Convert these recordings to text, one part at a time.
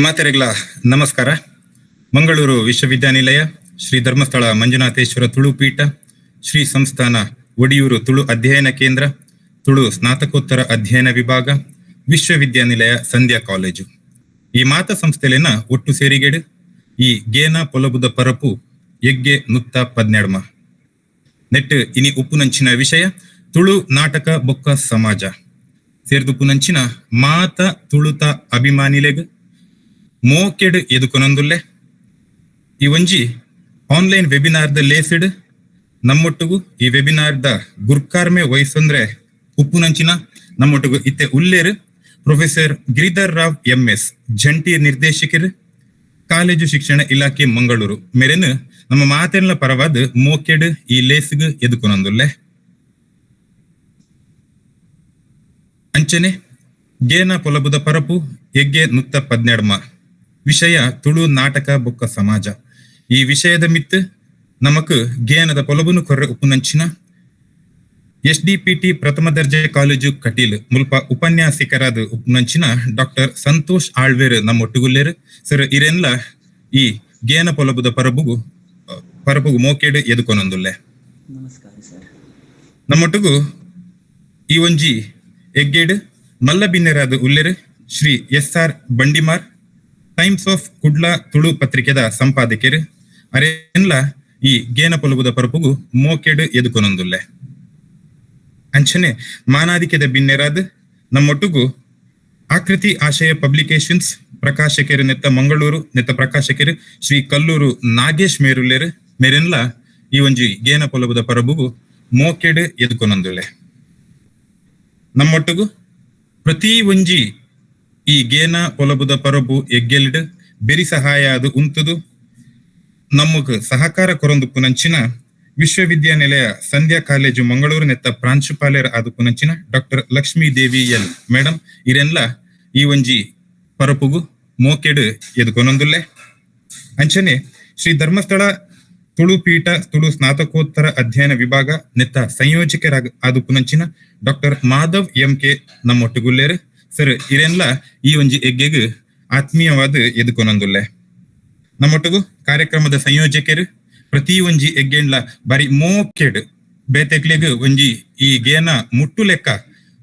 ಮಾತೆರೆಗ್ಲ ನಮಸ್ಕಾರ. ಮಂಗಳೂರು ವಿಶ್ವವಿದ್ಯಾನಿಲಯ, ಶ್ರೀ ಧರ್ಮಸ್ಥಳ ಮಂಜುನಾಥೇಶ್ವರ ತುಳು ಪೀಠ, ಶ್ರೀ ಸಂಸ್ಥಾನ ಒಡಿಯೂರು ತುಳು ಅಧ್ಯಯನ ಕೇಂದ್ರ, ತುಳು ಸ್ನಾತಕೋತ್ತರ ಅಧ್ಯಯನ ವಿಭಾಗ, ವಿಶ್ವವಿದ್ಯಾನಿಲಯ ಸಂಧ್ಯಾ ಕಾಲೇಜು, ಈ ಮಾತ ಸಂಸ್ಥೆಲೆನ ಒಟ್ಟು ಸೇರಿಗೆಡು ಈ ಗೇನ ಪೊಲಬುದ ಪರಪು ಎಗ್ಗೆ 112. ನೆಟ್ ಇನಿ ಉಪ್ಪುನಂಚಿನ ವಿಷಯ ತುಳು ನಾಟಕ ಬೊಕ್ಕ ಸಮಾಜ. ಸೇರ್ದುಪ್ಪುನಂಚಿನ ಮಾತ ತುಳುತ ಅಭಿಮಾನಿಲೆಗ್ ಮೋಕೆಡ್ ಎದುಕೊನೊಂದುಲ್ಲೆ. ಈ ಒಂಜಿ ಆನ್ಲೈನ್ ವೆಬಿನಾರ್ದ ಲೇಸಿಡ್ ನಮ್ಮೊಟ್ಟುಗು ಈ ವೆಬಿನಾರ್ದ ಗುರ್ಕಾರ್ಮೆ ವಹಿಸಂದ್ರೆ ಉಪ್ಪುನಂಚಿನ ನಮ್ಮೊಟ್ಟುಗು ಇತ್ತೆ ಉಲ್ಲೇರು ಪ್ರೊಫೆಸರ್ ಗಿರಿಧರ್ ರಾವ್ ಎಂಎಸ್, ಜಂಟಿ ನಿರ್ದೇಶಕರು, ಕಾಲೇಜು ಶಿಕ್ಷಣ ಇಲಾಖೆ, ಮಂಗಳೂರು. ಮೇರೆನ್ ನಮ್ಮ ಮಾತೆಲ್ಲ ಪರವಾದ ಮೋಕೆಡ್ ಈ ಲೇಸ್ಗ್ ಎದುಕೊನೊಂದುಲ್ಲೆ. ಅಂಚನೆ ಗೇನ ಪೊಲಬುದ ಪರಪು ಎಗ್ಗೆ 112, ವಿಷಯ ತುಳು ನಾಟಕ ಬೊಕ್ಕ ಸಮಾಜ. ಈ ವಿಷಯದ ಮಿತ್ ನಮಕ್ ಗೇನದ ಪೊಲಬುನು ಕೊರ್ರೆ ಉಪ್ಪುನಂಚಿನ ಎಸ್ಡಿಪಿಟಿ ಪ್ರಥಮ ದರ್ಜೆ ಕಾಲೇಜು, ಕಟೀಲ್ ಮುಲ್ಪ ಉಪನ್ಯಾಸಿಕರಾದ ಉಪ್ಪುನಂಚಿನ ಡಾಕ್ಟರ್ ಸಂತೋಷ್ ಆಳ್ವೇರ್ ನಮ್ಮ ಒಟ್ಟುಗುಲ್ಲೇರು. ಸರ್, ಇರೆನ್ಲ ಈ ಗೇನ ಪೊಲಬುದ ಪರಬುಗು ಪರಬುಗು ಮೋಕೆಡ್ ಎದುಕೊನೊಂದುಲ್ಲೆ. ನಮಸ್ಕಾರ ಸರ್. ನಮ್ಮೊಟ್ಟುಗು ಈ ಒಂಜಿ ಎಗ್ಗೇಡ್ ಮಲ್ಲ ಬಿನ್ನೆರಾದ ಉಲ್ಲೆರ್ Shri S R Bandimar, times of Kudla Tulu ಪತ್ರಿಕೆದ ಸಂಪಾದಕರು. ಅರೆನ್ಲ ಈ ಗೇನ ಪೊಲಬುದ ಪರಪುಗು ಮೋಕೆಡ್ ಎದುಕೊನೊಂದುಲ್ಲೆ. ಅಂಚನೆ ಮಾನಾದಿಕೆದ ಬಿನ್ನೆರಾದ್ ನಮ್ಮೊಟ್ಟುಗು ಆಕೃತಿ ಆಶಯ ಪಬ್ಲಿಕೇಶನ್ಸ್ ಪ್ರಕಾಶಕರು, ನೆತ್ತ ಮಂಗಳೂರು ನೆತ್ತ ಪ್ರಕಾಶಕರು ಶ್ರೀ ಕಲ್ಲೂರು ನಾಗೇಶ್ ಮೇರುಲ್ಲೇರು. ಮೇರೆನ್ಲ ಈ ಒಂಜಿ ಗೇನ ಪೊಲಬುದ ಪರಬುಗು ಮೋಕೆಡ್ ಎದುಕೊನೊಂದುಲ್ಲೆ. ನಮ್ಮೊಟ್ಟುಗು ಪ್ರತಿ ಒಂಜಿ ಈ ಗೇನ ಪೊಲಬುದ ಪರಬು ಎಗ್ಗೆಲ್ಡ್ ಬೆರಿ ಸಹಾಯ ಅದು ಉಂತುದು ನಮ್ಮಗ್ ಸಹಕಾರ ಕೊರೊಂದು ಪುನಂಚಿನ ವಿಶ್ವವಿದ್ಯಾನಿಲಯ ಸಂಧ್ಯಾ ಕಾಲೇಜು, ಮಂಗಳೂರು ನೆತ್ತ ಪ್ರಾಂಶುಪಾಲರ ಆದ ಪುನಂಚಿನ doctor Lakshmi Devi L madam. ಇರೆನ್ಲ ಈ ಒಂಜಿ ಪರಪುಗು ಮೋಕೆಡ್ ಎದುಕೊನೊಂದುಲ್ಲೆ. ಅಂಚನೆ ಶ್ರೀ ಧರ್ಮಸ್ಥಳ ತುಳು ಪೀಠ ತುಳು ಸ್ನಾತಕೋತ್ತರ ಅಧ್ಯಯನ ವಿಭಾಗ ನೆತ್ತ ಸಂಯೋಜಕರಾಗ ಆದ ಪುನಂಚಿನ doctor Madhav M K ನಮ್ಮೊಟ್ಟುಗುಲ್ಲೇರು. Sir, ಇರೆನ್ಲ ಈ ಒಂಜಿ ಎಗ್ಗೆಗ್ ಆತ್ಮೀಯವಾದ ಎದುಕೊನೊಂದುಲ್ಲೆ. ನಮ್ಮೊಟ್ಟುಗು ಕಾರ್ಯಕ್ರಮದ ಸಂಯೋಜಕರು, ಪ್ರತಿ ಒಂಜಿ ಎಗ್ಗೆಂಡ್ಲ ಬಾರಿ ಮೋಕೆಡ್ ಬೇತೆಕ್ಲೆಗ್ ಒಂಜಿ ಈ ಗೇನ ಮುಟ್ಟು ಲೆಕ್ಕ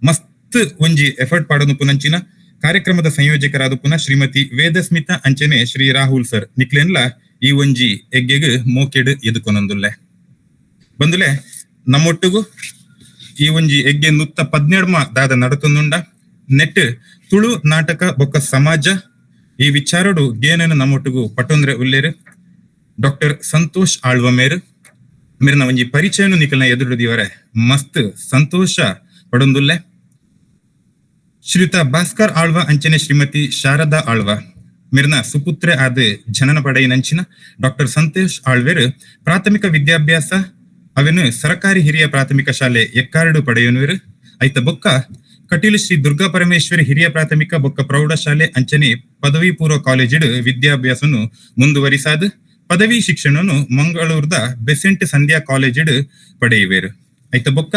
ಮಸ್ತ್ ಒಂಜಿ ಎಫರ್ಟ್ ಪಾಡೋದು ಪುನಂಚಿನ ಕಾರ್ಯಕ್ರಮದ ಸಂಯೋಜಕರಾದ ಪುನಃ ಶ್ರೀಮತಿ ವೇದಸ್ಮಿತಾ, ಅಂಚನೆ ಶ್ರೀ ರಾಹುಲ್ ಸರ್. ನಿಕ್ಲೆನ್ಲ ಈ ಒಂಜಿ ಎಗ್ಗೆಗ್ ಮೋಕೆಡ್ ಎದುಕೊನೊಂದುಲ್ಲೆ. ಬಂದುಲೆ, ನಮ್ಮೊಟ್ಟುಗು ಈ ಒಂಜಿ ಎಗ್ಗೆ 112 ದಾದ ನಡತೊಂದುಂಡ ನೆಟ್ ತುಳು ನಾಟಕ ಬೊಕ್ಕ ಸಮಾಜ ಈ ವಿಚಾರಡು ಗೇನನ ನಮ್ಮೊಟ್ಟುಗು ಪಟೊಂದ್ರೆ ಉಲ್ಲೇರು ಡಾಕ್ಟರ್ ಸಂತೋಷ್ ಆಳ್ವ ಮೇರ್. ಮೇರ್ನ ಒಂಜಿ ಪರಿಚಯನು ನಿಕಲ್ನ ಎದುರು ದಿವರೆ ಮಸ್ತ್ ಸಂತೋಷ ಪಡೊಂದುಲ್ಲೆ. ಶ್ರೀಯುತ ಭಾಸ್ಕರ್ ಆಳ್ವ ಅಂಚನೆ ಶ್ರೀಮತಿ ಶಾರದಾ ಆಳ್ವ ಮಿರ್ನ ಸುಪುತ್ರೆ ಆದ ಜನನ ಪಡೆಯಿನಂಚಿನ ಡಾಕ್ಟರ್ ಸಂತೋಷ್ ಆಳ್ವೇರ್ ಪ್ರಾಥಮಿಕ ವಿದ್ಯಾಭ್ಯಾಸ ಅವೆನು ಸರಕಾರಿ ಹಿರಿಯ ಪ್ರಾಥಮಿಕ ಶಾಲೆ, ಎಕ್ಕಾರಡು ಪಡೆಯುನುವರು. ಐತ ಬೊಕ್ಕ ಕಟೀಲು ಶ್ರೀ ದುರ್ಗಾ ಪರಮೇಶ್ವರಿ ಹಿರಿಯ ಪ್ರಾಥಮಿಕ ಬೊಕ್ಕ ಪ್ರೌಢಶಾಲೆ, ಅಂಚನೆ ಪದವಿ ಪೂರ್ವ ಕಾಲೇಜಿಡ್ ವಿದ್ಯಾಭ್ಯಾಸನು ಮುಂದುವರಿಸಾದ ಪದವಿ ಶಿಕ್ಷಣನು ಮಂಗಳೂರದ ಬೆಸೆಂಟ್ ಸಂಧ್ಯಾ ಕಾಲೇಜಿಡ್ ಪಡೆಯುವೇರು. ಐತ ಬೊಕ್ಕ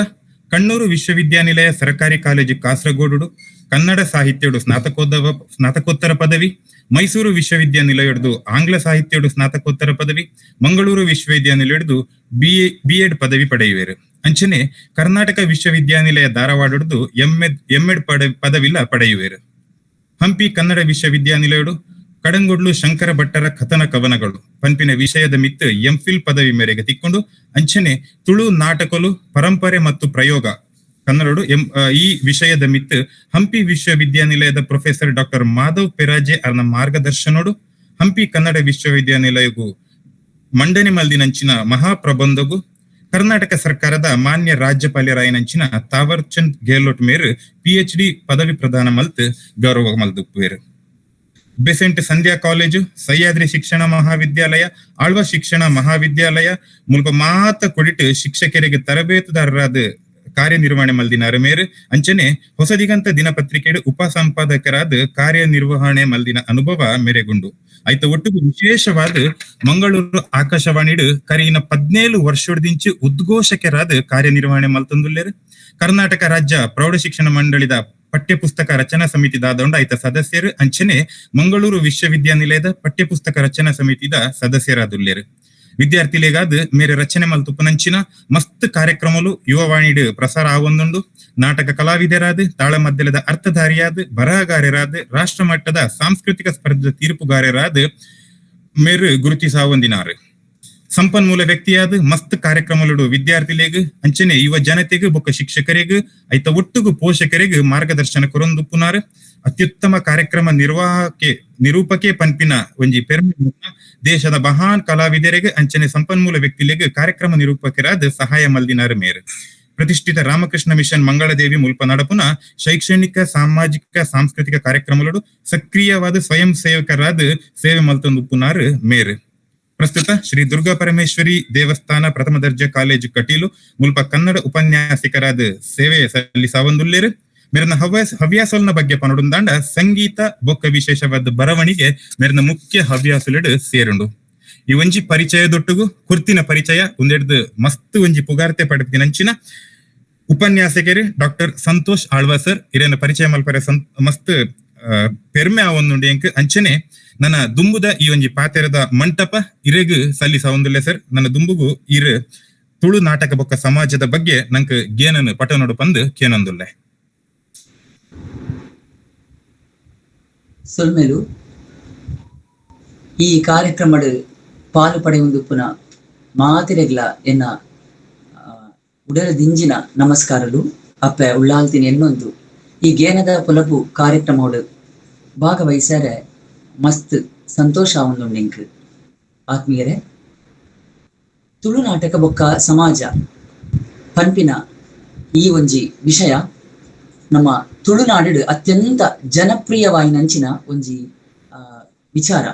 ಕಣ್ಣೂರು ವಿಶ್ವವಿದ್ಯಾನಿಲಯ ಸರಕಾರಿ ಕಾಲೇಜು, ಕಾಸರಗೋಡು ಕನ್ನಡ ಸಾಹಿತ್ಯಡು ಸ್ನಾತಕೋತ್ತರ ಪದವಿ, ಮೈಸೂರು ವಿಶ್ವವಿದ್ಯಾನಿಲಯಡ್ದು ಆಂಗ್ಲ ಸಾಹಿತ್ಯಡು ಸ್ನಾತಕೋತ್ತರ ಪದವಿ, ಮಂಗಳೂರು ವಿಶ್ವವಿದ್ಯಾನಿಲಯಡ್ದು ಬಿ ಎಡ್ ಪದವಿ ಪಡೆಯುವೇರು. ಅಂಚನೆ ಕರ್ನಾಟಕ ವಿಶ್ವವಿದ್ಯಾನಿಲಯ, ಧಾರವಾಡಡ್ದು ಎಂ ಎಡ್ ಪದವಿಲ ಪಡೆಯುವೇರು. ಹಂಪಿ ಕನ್ನಡ ವಿಶ್ವವಿದ್ಯಾನಿಲಯಡು ಕಡಂಗೊಡ್ಲು ಶಂಕರ ಭಟ್ಟರ ಕಥನ ಕವನಗಳು ಪನ್ಪಿನ ವಿಷಯದ ಮಿತ್ ಎಂ ಫಿಲ್ ಪದವಿ ಮೇರೆಗೆ ತಿಕ್ಕೊಂಡು, ಅಂಚನೆ ತುಳು ನಾಟಕಲು ಪರಂಪರೆ ಮತ್ತು ಪ್ರಯೋಗ ಕನ್ನಡಡು ಎಂ ಈ ವಿಷಯದ ಮಿತ್ ಹಂಪಿ ವಿಶ್ವವಿದ್ಯಾನಿಲಯದ ಪ್ರೊಫೆಸರ್ ಡಾಕ್ಟರ್ ಮಾಧವ್ ಪೆರಾಜೆ ಅವರ ಮಾರ್ಗದರ್ಶನೋಡು ಹಂಪಿ ಕನ್ನಡ ವಿಶ್ವವಿದ್ಯಾನಿಲಯಗೂ ಮಂಡನೆ ಮಲ್ದಿನಂಚಿನ ಮಹಾಪ್ರಬಂಧಗು ಕರ್ನಾಟಕ ಸರ್ಕಾರದ ಮಾನ್ಯ ರಾಜ್ಯಪಾಲರಾಯನಂಚಿನ ತಾವರ್ ಚಂದ್ ಗೆಹ್ಲೋಟ್ ಮೇರ್ ಪಿಎಚ್ಡಿ ಪದವಿ ಪ್ರದಾನ ಮಲ್ತ್ ಗೌರವ ಮಲ್ದುಪ್ಪುವೇರು. ಬೆಸೆಂಟ್ ಸಂಧ್ಯಾ ಕಾಲೇಜು, ಸಹ್ಯಾದ್ರಿ ಶಿಕ್ಷಣ ಮಹಾವಿದ್ಯಾಲಯ, ಆಳ್ವ ಶಿಕ್ಷಣ ಮಹಾವಿದ್ಯಾಲಯ ಮುಲ್ಪ ಮಾತ ಕೊಡಿಟ್ ಶಿಕ್ಷಕರಿಗೆ ತರಬೇತುದಾರರಾದ ಕಾರ್ಯನಿರ್ವಹಣೆ ಮಲ್ದಿನ ಮೇರ್. ಅಂಚನೆ ಹೊಸದಿಗಂತ ದಿನಪತ್ರಿಕೆಡು ಉಪಸಂಪಾದಕರಾದ ಕಾರ್ಯನಿರ್ವಹಣೆ ಮಲ್ದಿನ ಅನುಭವ ಮೇರೆಗುಂಡು. ಆಯ್ತ ಒಟ್ಟಿಗೆ ವಿಶೇಷವಾದ ಮಂಗಳೂರು ಆಕಾಶವಾಣಿಡು ಕರಿನ 17ವರ್ಷದಿಂಚು ಉದ್ಘೋಷಕರಾದ ಕಾರ್ಯನಿರ್ವಹಣೆ ಮಲ್ತಂದುಲ್ಲೇರು. ಕರ್ನಾಟಕ ರಾಜ್ಯ ಪ್ರೌಢ ಶಿಕ್ಷಣ ಮಂಡಳಿದ ಪಠ್ಯಪುಸ್ತಕ ರಚನಾ ಸಮಿತಿ ದಾದೊಂಡ ಐತ ಸದಸ್ಯರು ಅಂಚನೆ ಮಂಗಳೂರು ವಿಶ್ವವಿದ್ಯಾನಿಲಯದ ಪಠ್ಯಪುಸ್ತಕ ರಚನಾ ಸಮಿತಿದ ಸದಸ್ಯರಾದುಲ್ಲೇರು. ವಿದ್ಯಾರ್ಥಿಲೆಗಾದ್ ಮೇರೆ ರಚನೆ ಮಲ್ತುಪ್ಪುನಂಚಿನ ಮಸ್ತ್ ಕಾರ್ಯಕ್ರಮಲು ಯುವವಾಣಿಡ್ ಪ್ರಸಾರ ಆವೊಂದುಂಡು. ನಾಟಕ ಕಲಾವಿದರಾದ, ತಾಳಮದ್ದಲೆದ ಅರ್ಥಧಾರಿಯಾದ, ಬರಹಗಾರರಾದ, ರಾಷ್ಟ್ರ ಮಟ್ಟದ ಸಾಂಸ್ಕೃತಿಕ ಸ್ಪರ್ಧೆ ತೀರ್ಪುಗಾರರಾದ ಮೇರು ಗುರುತಿಸಾವೊಂದಿನಾರು. ಸಂಪನ್ಮೂಲ ವ್ಯಕ್ತಿಯಾದ ಮಸ್ತ್ ಕಾರ್ಯಕ್ರಮಗಳು ವಿದ್ಯಾರ್ಥಿಲೆಗ್ ಅಂಚನೆ ಯುವ ಜನತೆಗ್ ಬೊಕ್ಕ ಶಿಕ್ಷಕರಿಗ್ ಐತ ಒಟ್ಟುಗು ಪೋಷಕರಿಗ್ ಮಾರ್ಗದರ್ಶನ ಕೊರೊಂದುಪ್ಪುನಾರ್. ಅತ್ಯುತ್ತಮ ಕಾರ್ಯಕ್ರಮ ನಿರ್ವಾಹಕೆ ನಿರೂಪಕೆ ಪನ್ಪಿನ ಒಂಜಿ ಪೆರ್ಮೆ ದೇಶದ ಮಹಾನ್ ಕಲಾವಿದರಿಗೆ ಅಂಚನೆ ಸಂಪನ್ಮೂಲ ವ್ಯಕ್ತಿಲೆಗ್ ಕಾರ್ಯಕ್ರಮ ನಿರೂಪಕರಾದ ಸಹಾಯ ಮಲ್ದಿನಾರ್ ಮೇರ್. ಪ್ರತಿಷ್ಠಿತ ರಾಮಕೃಷ್ಣ ಮಿಷನ್ ಮಂಗಳದೇವಿ ಮುಲ್ಪ ನಡಪುನ ಶೈಕ್ಷಣಿಕ, ಸಾಮಾಜಿಕ, ಸಾಂಸ್ಕೃತಿಕ ಕಾರ್ಯಕ್ರಮಗಳು ಸಕ್ರಿಯವಾದ ಸ್ವಯಂ ಸೇವಕರಾದ ಸೇವೆ ಮಲ್ತೊಂದುಪ್ಪುನಾರ್ ಮೇರ್. ಪ್ರಸ್ತುತ ಶ್ರೀ ದುರ್ಗಾ ಪರಮೇಶ್ವರಿ ದೇವಸ್ಥಾನ ಪ್ರಥಮ ದರ್ಜೆ ಕಾಲೇಜು ಕಟೀಲು ಮುಲ್ಪ ಕನ್ನಡ ಉಪನ್ಯಾಸಕರಾದ ಸೇವೆ ಸಲ್ಲಿಸಾವಂದುಲ್ಲೇರು. ಮೇರನ ಹವ್ಯಾಸಲ್ನ ಬಗ್ಗೆ ಪನೊಡುಂದಾಂಡ ಸಂಗೀತ ಬೊಕ್ಕ ವಿಶೇಷವಾದ ಬರವಣಿಗೆ ಮೇರನ ಮುಖ್ಯ ಹವ್ಯಾಸಲೆಡ್ ಸೇರುಂಡು. ಈ ಒಂಜಿ ಪರಿಚಯದೊಟ್ಟುಗು ಕುರ್ತಿನ ಪರಿಚಯ ಒಂದೆಡ್ದು ಮಸ್ತ್ ಒಂಜಿ ಪುಗಾರ್ತೆ ಪಡೆಪಿನಂಚಿನ ಉಪನ್ಯಾಸಕರು ಡಾಕ್ಟರ್ ಸಂತೋಷ್ ಆಳ್ವಾ ಸರ್ ಇರೇನ ಪರಿಚಯ ಮಲ್ಪರೆ ಮಸ್ತ್ ಪೆರ್ಮೆ ಆವೊಂದುಂಡು ಎಂಕ್. ಅಂಚನೆ ನನ್ನ ದುಂಬುದ ಈ ಒಂಜಿ ಪಾತೆರದ ಮಂಟಪ ಇರೆಗ್ ಸಲ್ಲಿಸಾವೊಂದುಲ್ಲೆ ಸರ್. ನನ್ನ ದುಂಬುಗು ಇರ್ ತುಳು ನಾಟಕ ಬೊಕ್ಕ ಸಮಾಜದ ಬಗ್ಗೆ ನಂಕ್ ಗೇನನ್ ಪಟನೊಡು ಪಂದ್ ಕೇನೊಂದುಲ್ಲೆ. ಸೊಲ್ಮೆಲು. ಈ ಕಾರ್ಯಕ್ರಮಡ್ ಪಾಲು ಪಡೆಯುವುದುಪ್ಪುನ ಮಾತಿರೆಗ್ಲ ಎನ್ನ ಉಡಲ ದಿಂಜಿನ ನಮಸ್ಕಾರಲು. ಅಪ್ಪೆ ಉಳ್ಳಾಲ್ತಿನ ಎನ್ನೊಂದು ಈ ಗೇನದ ಪೊಲಬು ಕಾರ್ಯಕ್ರಮೋಡು ಭಾಗವಹಿಸರೆ ಮಸ್ತ್ ಸಂತೋಷ ಆವೊಂದುಂಡು ಎಂಕ್. ಆತ್ಮೀಯರೇ, ತುಳು ನಾಟಕ ಬೊಕ್ಕ ಸಮಾಜ ಪನ್ಪಿನ ಈ ಒಂಜಿ ವಿಷಯ ನಮ್ಮ ತುಳುನಾಡು ಅತ್ಯಂತ ಜನಪ್ರಿಯವಾಯಿನಂಚಿನ ಒಂಜಿ ವಿಚಾರ.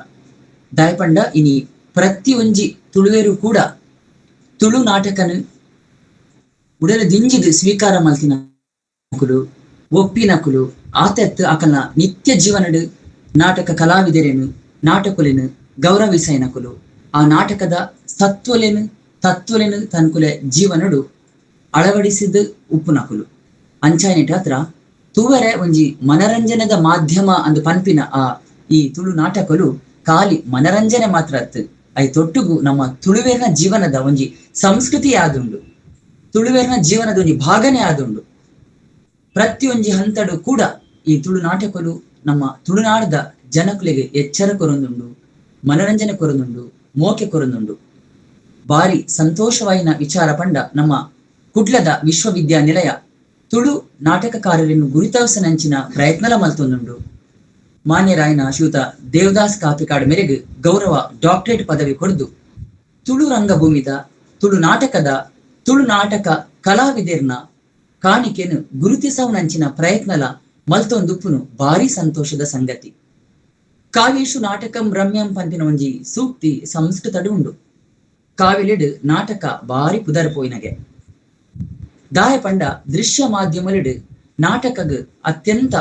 ದಾಯಪಂಡ ಇನಿ ಪ್ರತಿ ಒಂಜಿ ತುಳುವೆರು ಕೂಡ ತುಳು ನಾಟಕನು ಉಡಲ ದಿಂಜಿದ್ ಸ್ವೀಕಾರ ಮಲ್ತಿನಕುಲು, ಒಪ್ಪಿನಕುಲು. ಆತೆತ್ ಅಕಲ್ನ ನಿತ್ಯ ಜೀವನಡ್ ನಾಟಕ ಕಲಾವಿದರೇನು, ನಾಟಕುಲೆನು ಗೌರವಿಸೈನಕುಲು, ಆ ನಾಟಕದ ಸತ್ವಲೆನು ತತ್ವಲೆನು ತನ್ಕುಲೆ ಜೀವನಡು ಅಳವಡಿಸಿದ ಉಪ್ಪುನಕುಲು. ಅಂಚಾಯಿನೆಟ್ ಹತ್ರ ತೂವರೆ ಒಂಜಿ ಮನರಂಜನೆದ ಮಾಧ್ಯಮ ಅಂದ್ ಪನ್ಪಿನ ಆ ಈ ತುಳು ನಾಟಕಲು ಖಾಲಿ ಮನರಂಜನೆ ಮಾತ್ರ ಅತ್ತು, I ತೊಟ್ಟುಗು ನಮ್ಮ ತುಳುವೇರ್ನ ಜೀವನದ ಒಂಜಿ ಸಂಸ್ಕೃತಿ ಆದುಂಡು, ತುಳುವೇರ್ನ ಜೀವನದ ಒಂಜಿ ಭಾಗನೆ ಆದುಂಡು. ಪ್ರತಿಯೊಂಜಿ ಹಂತಡು ಕೂಡ ಈ ತುಳು ನಾಟಕಲು ನಮ್ಮ ತುಳುನಾಡದ ಜನಕುಲೆಗೆ ಎಚ್ಚರ ಕೊರೊಂದುಂಡು, ಮನರಂಜನೆ ಕೊರೊಂದುಂಡು, ಮೋಕೆ ಕೊರೊಂದುಂಡು. ಬಾರಿ ಸಂತೋಷವಾಯಿನ ವಿಚಾರ ಪಂಡ ನಮ್ಮ ಕುಡ್ಲದ ವಿಶ್ವವಿದ್ಯಾನಿಲಯ ತುಳು ನಾಟಕಕಾರರನ್ನು ಗುರುತಾವಸನಂಚಿನ ಪ್ರಯತ್ನಲ ಮಲ್ತೊಂದುಂಡು. ಮಾನ್ಯರಾಯನ ಶ್ರೀಯುತ ದೇವದಾಸ್ ಕಾಪಿಕಾಡ್ ಮೇರೆಗೆ ಗೌರವ ಡಾಕ್ಟರೇಟ್ ಪದವಿ ಕೊಡ್ದು ತುಳು ರಂಗಭೂಮಿದ, ತುಳು ನಾಟಕದ, ತುಳು ನಾಟಕ ಕಲಾವಿದರ್ನ ಕಾಣಿಕೆಯನ್ನು ಗುರುತಿಸವನಂಚಿನ ಪ್ರಯತ್ನಲ ಮಲ್ತೊಂದುಪ್ಪುನು ಭಾರಿ ಸಂತೋಷದ ಸಂಗತಿ. ಕಾವ್ಯೇಶು ನಾಟಕಂ ರಮ್ಯಂ ಪಂಪಿನ ಒಂಜಿ ಸೂಕ್ತಿ ಸಂಸ್ಕೃತಡು ಉಂಡು. ಕಾವ್ಯಲೆಡ್ ನಾಟಕ ಭಾರಿ ಪುದರ್ ಪೋಯಿನಗೆ. ದಾಯ ಪಂಡ ದೃಶ್ಯ ಮಾಧ್ಯಮಲೆಡ್ ನಾಟಕಗ್ ಅತ್ಯಂತ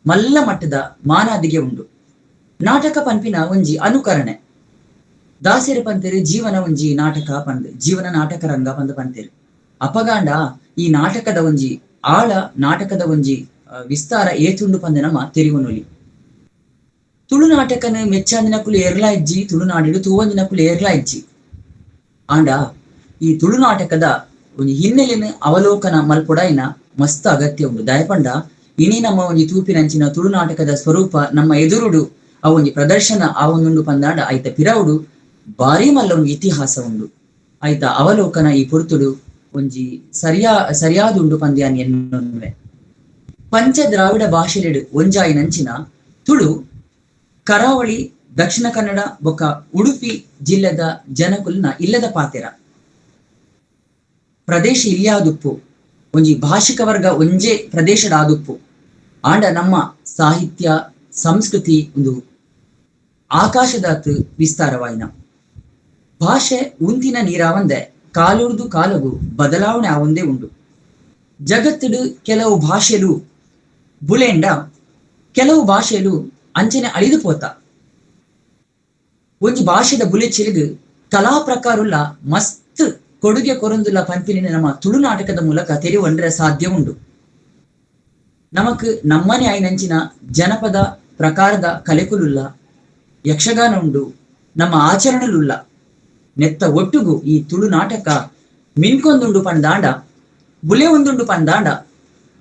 ಮಲ್ಲ ಮಟ್ಟದ ಮಾನಾದಿಗೆ ಉಂಡು. ನಾಟಕ ಪನ್ಪಿನ ಒಂಜಿ ಅನುಕರಣೆ. ದಾಸೆರು ಪಂತೇರು ಜೀವನ ಒಂಜಿ ನಾಟಕ ಪಂದ್, ಜೀವನ ನಾಟಕ ರಂಗ ಪಂದ್ ಪಂತೇರು. ಅಪಗಾಂಡ ಈ ನಾಟಕದ ಒಂಜಿ ಆಳ, ನಾಟಕದ ಒಂಜಿ ವಿಸ್ತಾರ ಏತುಂಡು ಪಂದ್ ನಮ್ಮ ತೆರಿವನೊಲಿ. ತುಳು ನಾಟಕನ ಮೆಚ್ಚಾಂದಿನಕುಲು ಏರ್ಲಾ ಇಜ್ಜಿ, ತುಳುನಾಡಿಡು ತೂವಂದಿನಕುಲು ಏರ್ಲಾ ಇಜ್ಜಿ. ಆಂಡ ಈ ತುಳುನಾಟಕದ ಒಂಜಿ ಹಿನ್ನೆಲೆನ ಅವಲೋಕನ ಮಲ್ಪೊಡಾಯಿನ ಮಸ್ತ್ ಅಗತ್ಯ ಉಂಡು. ದಾಯಪಂಡ ಇನಿ ನಮ್ಮ ಒಂಜಿ ತೂಪಿನಂಚಿನ ತುಳುನಾಟಕದ ಸ್ವರೂಪ ನಮ್ಮ ಎದುರುಡು ಆ ಒಂಜಿ ಪ್ರದರ್ಶನ ಆವೊಂದುಂಡು ಪಂದಾಂಡ ಐತ ಪಿರವುಡು ಭಾರಿ ಮಲ್ಲ ಒಂಜಿ ಇತಿಹಾಸ ಉಂಡು. ಐತ ಅವಲೋಕನ ಈ ಪೊರ್ತುಡು ಒಂಜಿ ಸರಿಯಾದುಂಡು ಪಂದ್ಯಾನ್ ಎನ್ನುವೆ. ಪಂಚ ದ್ರಾವಿಡ ಭಾಷೆಲೆಡು ಒಂಜಾಯಿನಂಚಿನ ತುಳು ಕರಾವಳಿ, ದಕ್ಷಿಣ ಕನ್ನಡ ಬೊಕ್ಕ ಉಡುಪಿ ಜಿಲ್ಲೆದ ಜನಕುಲ್ನ ಇಲ್ಲದ ಪಾತೆರ. ಪ್ರದೇಶ ಇಲ್ಲಿಯಾದುಪ್ಪು, ಒಂಜಿ ಭಾಷಿಕ ವರ್ಗ ಒಂಜೇ ಪ್ರದೇಶದ ಆದುಪ್ಪು. ಆಂಡ ನಮ್ಮ ಸಾಹಿತ್ಯ ಸಂಸ್ಕೃತಿ ಒಂದು ಆಕಾಶದಾತ್ ವಿಸ್ತಾರವಾಯಿನ ಭಾಷೆ. ಉಂತಿನ ನೀರಾವಂದೆ ಕಾಲುರ್ದು ಕಾಲಗು ಬದಲಾವಣೆ ಆವಂದೇ ಉಂಡು. ಜಗತ್ತುಡು ಕೆಲವು ಭಾಷೆಲು ಬುಲೆಂಡ ಕೆಲವು ಭಾಷೆಲು ಅಂಚನೆ ಅಳಿದು ಪೋತ. ಒಂಜಿ ಭಾಷೆದ ಬುಲೆಚಿಲಿಗ್ ಕಲಾ ಪ್ರಕಾರುಲ್ಲ ಮಸ್ತ್ ಕೊಡುಗೆ ಕೊರೊಂದುಲ್ಲ ಪಂಪಿನ ನಮ್ಮ ತುಳುನಾಟಕದ ಮೂಲಕ ತೆರಿವಂಡ್ರೆ ಸಾಧ್ಯ ಉಂಡು. ನಮಕ್ ನಮ್ಮನೆ ಆಯಿನಂಚಿನ ಜನಪದ ಪ್ರಕಾರದ ಕಲೆಕುಲುಲ್ಲ, ಯಕ್ಷಗಾನ ಉಂಡು, ನಮ್ಮ ಆಚರಣೆಲುಲ್ಲ. ನೆತ್ತ ಒಟ್ಟುಗು ಈ ತುಳು ನಾಟಕ ಮಿನ್ಕೊಂದುಂಡು ಪಂದಾಂಡ, ಬುಲೆ ಒಂದುಂಡು ಪಂದಾಂಡ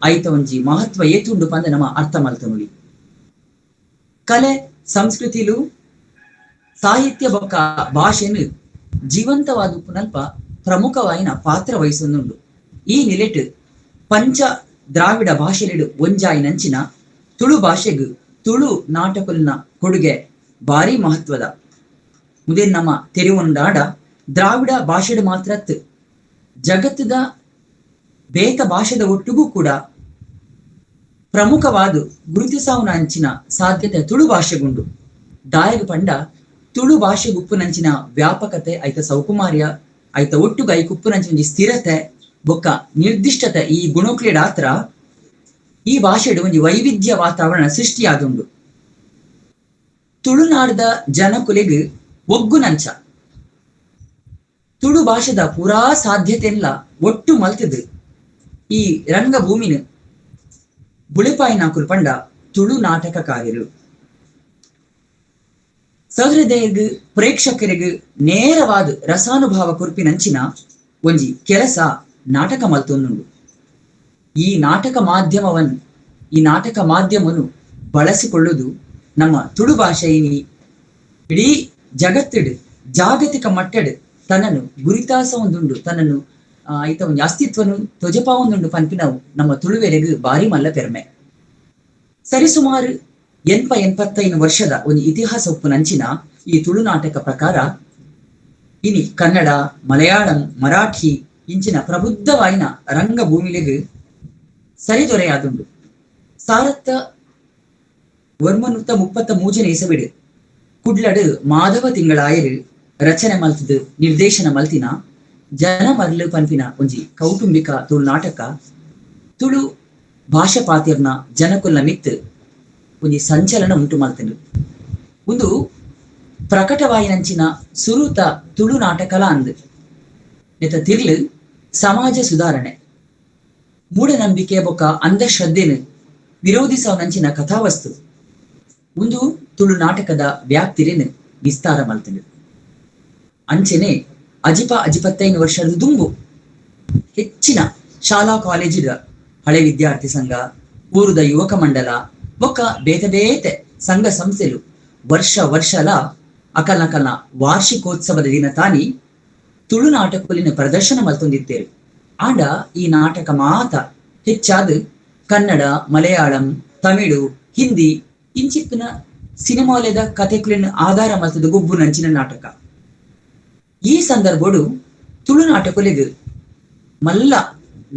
ಐತ ಒಂಜಿ ಮಹತ್ವ ಏತುಂಡು ಪಂದ ನಮ್ಮ ಅರ್ಥ ಮಲ್ತನುಲಿ. ಕಲೆ ಸಂಸ್ಕೃತಿಲು ಸಾಹಿತ್ಯ ಬೊಕ್ಕ ಭಾಷೆನು ಜೀವಂತವಾದ ಉಪ್ಪುನಲ್ಪ ಪ್ರಮುಖವಾಯಿನ ಪಾತ್ರ ವಹಿಸೊಂದುಂಡು. ಈ ನಿಲೆಟ್ ಪಂಚ ದ್ರಾವಿಡ ಭಾಷೆಲಿಡು ಒಂಜಾಯಿನಂಚಿನ ತುಳು ಭಾಷೆಗ್ ತುಳು ನಾಟಕಲ್ನ ಕೊಡುಗೆ ಭಾರಿ ಮಹತ್ವದ. ಮುದೇನ್ ನಮ್ಮ ತೆರಿವೊಂಡಾಡ ದ್ರಾವಿಡ ಭಾಷೆಡು ಮಾತ್ರತ್ ಜಗತ್ತದ ಬೇತ ಭಾಷೆದ ಒಟ್ಟುಗೂ ಕೂಡ ಪ್ರಮುಖವಾದ ಗುರುತಿಸಾವುನ ಅಂಚಿನ ಸಾಧ್ಯತೆ ತುಳು ಭಾಷೆಗುಂಡು. ದಾಯಗ ಪಂಡ ತುಳು ಭಾಷೆಗೆ ಉಪ್ಪುನಂಚಿನ ವ್ಯಾಪಕತೆ, ಐತ ಸೌಕುಮಾರ್ಯ, ಐತ ಒಟ್ಟುಗು ಐಕ್ ಉಪ್ಪುನಂಚಿನ ಒಂಜಿ ಸ್ಥಿರತೆ ಬೊಕ್ಕ ನಿರ್ದಿಷ್ಟತೆ, ಈ ಗುಣಕ್ಲೇಡಾತ್ರ ಈ ಭಾಷೆಡು ಒಂಜಿ ವೈವಿಧ್ಯ ವಾತಾವರಣ ಸೃಷ್ಟಿಯಾದುಂಡು. ತುಳುನಾಡದ ಜನಕುಲೆಗ್ ಒಗ್ಗುನಂಚ ತುಳು ಭಾಷೆದ ಪೂರಾ ಸಾಧ್ಯತೆಲ್ಲ ಒಟ್ಟು ಮಲ್ತದು ಈ ರಂಗಭೂಮಿನ ಬುಳೆಪಾಯಿನಾಕುಲು ಪಂಡ ತುಳು ನಾಟಕಕಾರರು. ಸಹೃದಯಗ್ ಪ್ರೇಕ್ಷಕರಿಗೆ ನೇರವಾದ ರಸಾನುಭಾವ ಕುರ್ಪಿನಂಚಿನ ಒಂಜಿ ಕೆಲಸ ನಾಟಕ ಮಲ್ತೊಂದುಂಡು. ಈ ನಾಟಕ ಮಾಧ್ಯಮವನ್ನು ಬಳಸಿಕೊಳ್ಳುವುದು ನಮ್ಮ ತುಳು ಭಾಷೆಯಿನಿ ಇಡೀ ಜಗತ್ತಿಡು ಜಾಗತಿಕ ಮಟ್ಟಡ್ ತನ್ನನ್ನು ಗುರಿತಾಸ ಒಂದುಂಡು, ತನ್ನನ್ನು ಐತ ಒಂಜಿ ಅಸ್ತಿತ್ವನು ತೊಜಪಾವೊಂದುಂಡು ಪನ್ಪಿನವು ನಮ್ಮ ತುಳುವೆರೆಗ್ ಭಾರಿ ಮಲ್ಲ ಪೆರ್ಮೆ. ಸರಿಸುಮಾರು 85 ವರ್ಷದ ಒಂದು ಇತಿಹಾಸ ಉಪ್ಪುನಂಚಿನ ಈ ತುಳು ನಾಟಕ ಪ್ರಕಾರ ಇನಿ ಕನ್ನಡ, ಮಲಯಾಳಂ, ಮರಾಠಿ ಇಂಚಿನ ಪ್ರಬುದ್ಧವಾಯಿನ ರಂಗಭೂಮಿಲೆಗ್ ಸರಿದೊರೆಯಾದುಂಡು. 1933 ಇಸವಿಡು ಕುಡ್ಲಡು ಮಾಧವ ತಿಂಗಳಾಯರು ರಚನೆ ಮಲ್ತದು ನಿರ್ದೇಶನ ಮಲ್ತಿನ ಜನಮರ್ಲು ಪನ್ಪಿನ ಒಂಜಿ ಕೌಟುಂಬಿಕ ತುಳು ನಾಟಕ ತುಳು ಭಾಷೆ ಪಾತಿರ್ನ ಜನಕುಲ್ನ ಮಿತ್ತು ಒಂಜಿ ಸಂಚಲನ ಉಂಟು ಮಲ್ತನು. ಒಂದು ಪ್ರಕಟವಾಯಿನಂಚಿನ ಸುರುತ ತುಳು ನಾಟಕಲ ಅಂದು. ನೆತ ತಿರ್ಲು ಸಮಾಜ ಸುಧಾರಣೆ, ಮೂಢನಂಬಿಕೆ ಬೊಕ್ಕ ಅಂಧಶ್ರದ್ಧೆನು ವಿರೋಧಿಸವನಂಚಿನ ಕಥಾವಸ್ತು ಒಂದು ತುಳು ನಾಟಕದ ವ್ಯಾಪ್ತಿರೇನು ವಿಸ್ತಾರ ಮಲ್ತನು. ಅಂಚೆನೆ ಅಜಿಪ ಅಜಿಪತ್ತೈದು ವರ್ಷದ ದುಂಬು ಹೆಚ್ಚಿನ ಶಾಲಾ ಕಾಲೇಜಿದ ಹಳೆ ವಿದ್ಯಾರ್ಥಿ ಸಂಘ, ಊರುದ ಯುವಕ ಮಂಡಲ ಬೊಕ್ಕ ಬೇತೆ ಬೇತೆ ಸಂಘ ಸಂಸ್ಥೆಲು ವರ್ಷ ವರ್ಷಲ ಅಕಲ್ನಕಲ್ನ ವಾರ್ಷಿಕೋತ್ಸವದ ದಿನ ತಾನಿ ತುಳು ನಾಟಕಲಿನ ಪ್ರದರ್ಶನ ಮಲ್ತೊಂದಿತ್ತೇರು. ಆಂಡ ಈ ನಾಟಕ ಮಾತ ಹೆಚ್ಚಾದ ಕನ್ನಡ, ಮಲಯಾಳಂ, ತಮಿಳು, ಹಿಂದಿ ಇಂಚಿಪ್ಪಿನ ಸಿನಿಮಾಲಯದ ಕಥೆಕುಲಿನ ಆಧಾರ ಮಲ್ತದ ಗುಬ್ಬು ನಂಚಿನ ನಾಟಕ. ಈ ಸಂದರ್ಭಡು ತುಳು ನಾಟಕಲಿಗ್ ಮಲ್ಲ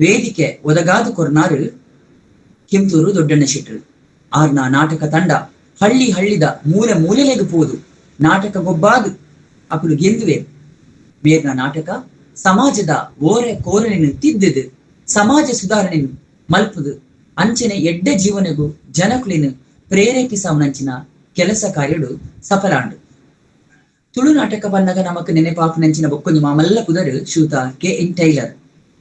ವೇದಿಕೆ ಒದಗಾದ ಕೊರ್ನಾರು ಕೆಂತೂರು ದೊಡ್ಡಣ್ಣ ಶೆಟ್ಟರು. ಆರ್ನ ನಾಟಕ ತಂಡ ಹಳ್ಳಿ ಹಳ್ಳಿದ ಮೂಲೆ ಮೂಲೆಲೆಗ್ ಪೋದು ನಾಟಕ ಗೊಬ್ಬಾದು ಅಕುಲು ಗೆಂದುವೆ. ಮೇರ್ನ ನಾಟಕ ಸಮಾಜದ ಓರೆ ಕೋರನೆಯನ್ನು ತಿದ್ದುದು ಸಮಾಜ ಸುಧಾರಣೆಯನ್ನು ಮಲ್ಪುದು ಅಂಚನೆ ಎಡ್ಡೆ ಜೀವನಗೂ ಜನಕುಲಿನ ಪ್ರೇರೇಪಿಸವನಂಚಿನ ಕೆಲಸ ಕಾರ್ಯಡು ಸಫಲಾಂಡು. ತುಳು ನಾಟಕ ಬನ್ನಗ ನಮಕ್ ನೆನೆಪಾಪುನಂಚಿನ ಬೊಕ್ಕೊಂಜಿ ಮಾಮಲ್ಲ ಪುದರು ಶ್ರೀಯುತ ಕೆ ಎನ್ ಟೈಲರ್.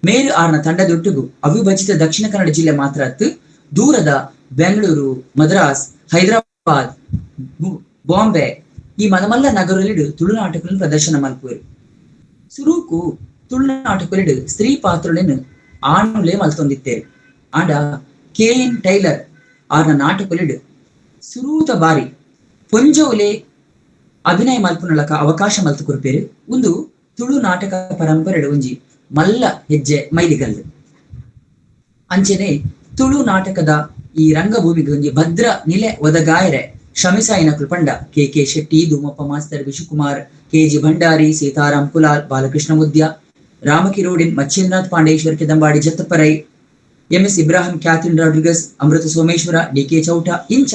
ಮೇರು ಆರ್ನ ತಂಡದೊಟ್ಟುಗು ಅವಿಭಜಿತ ದಕ್ಷಿಣ ಕನ್ನಡ ಜಿಲ್ಲೆ ಮಾತ್ರ ಅತ್ತು ದೂರದ ಬೆಂಗಳೂರು, ಮದ್ರಾಸ್, ಹೈದರಾಬಾದ್, ಬಾಂಬೆ ಈ ಮಲಮಲ್ಲ ನಗರಲಿಡು ತುಳು ನಾಟಕಗಳನ್ನು ಪ್ರದರ್ಶನ ಮಲ್ಪುವರು. ಸುರೂಕು ತುಳು ನಾಟಕಲಿಡು ಸ್ತ್ರೀ ಪಾತ್ರಗಳನ್ನು ಆಣುಲೇ ಮಲ್ತೊಂದಿತ್ತೇರು. ಆಂಡ ಕೆ ಎನ್ ಟೈಲರ್ ಆರ್ನ ನಾಟಕಲಿಡು ಸುರೂತ ಬಾರಿ ಪೊಂಜೋಲೆ ಅಭಿನಯ ಮಲ್ಪುನಲಕ ಅವಕಾಶ ಮಲ್ತು ಕೊರ್ಪೇರು. ಒಂದು ತುಳು ನಾಟಕ ಪರಂಪರೆಡು ಒಂಜಿ ಮಲ್ಲ ಹೆಜ್ಜೆ ಮೈಲಿಗಲ್ಲು. ಅಂಚೆನೆ ತುಳು ನಾಟಕದ ಈ ರಂಗಭೂಮಿಗೆ ಒಂಜಿ ಭದ್ರ ನಿಲೆ ಒದಗಾಯರೆ ಶ್ರಮಿಸಾಯಿನ ಕೃಪಂಡ K K Shetty, Doomappa master, Vishwakumar, K G Bhandari, Sitaram Kulal, Balakrishna Mudya, Ramakirodin, Machindranath Pandeshwar, Kedambadi Jattappa Rai, M S Ibrahim, Catherine Rodrigues, Amrita Someshwara, D K Chowta ಇಂಚ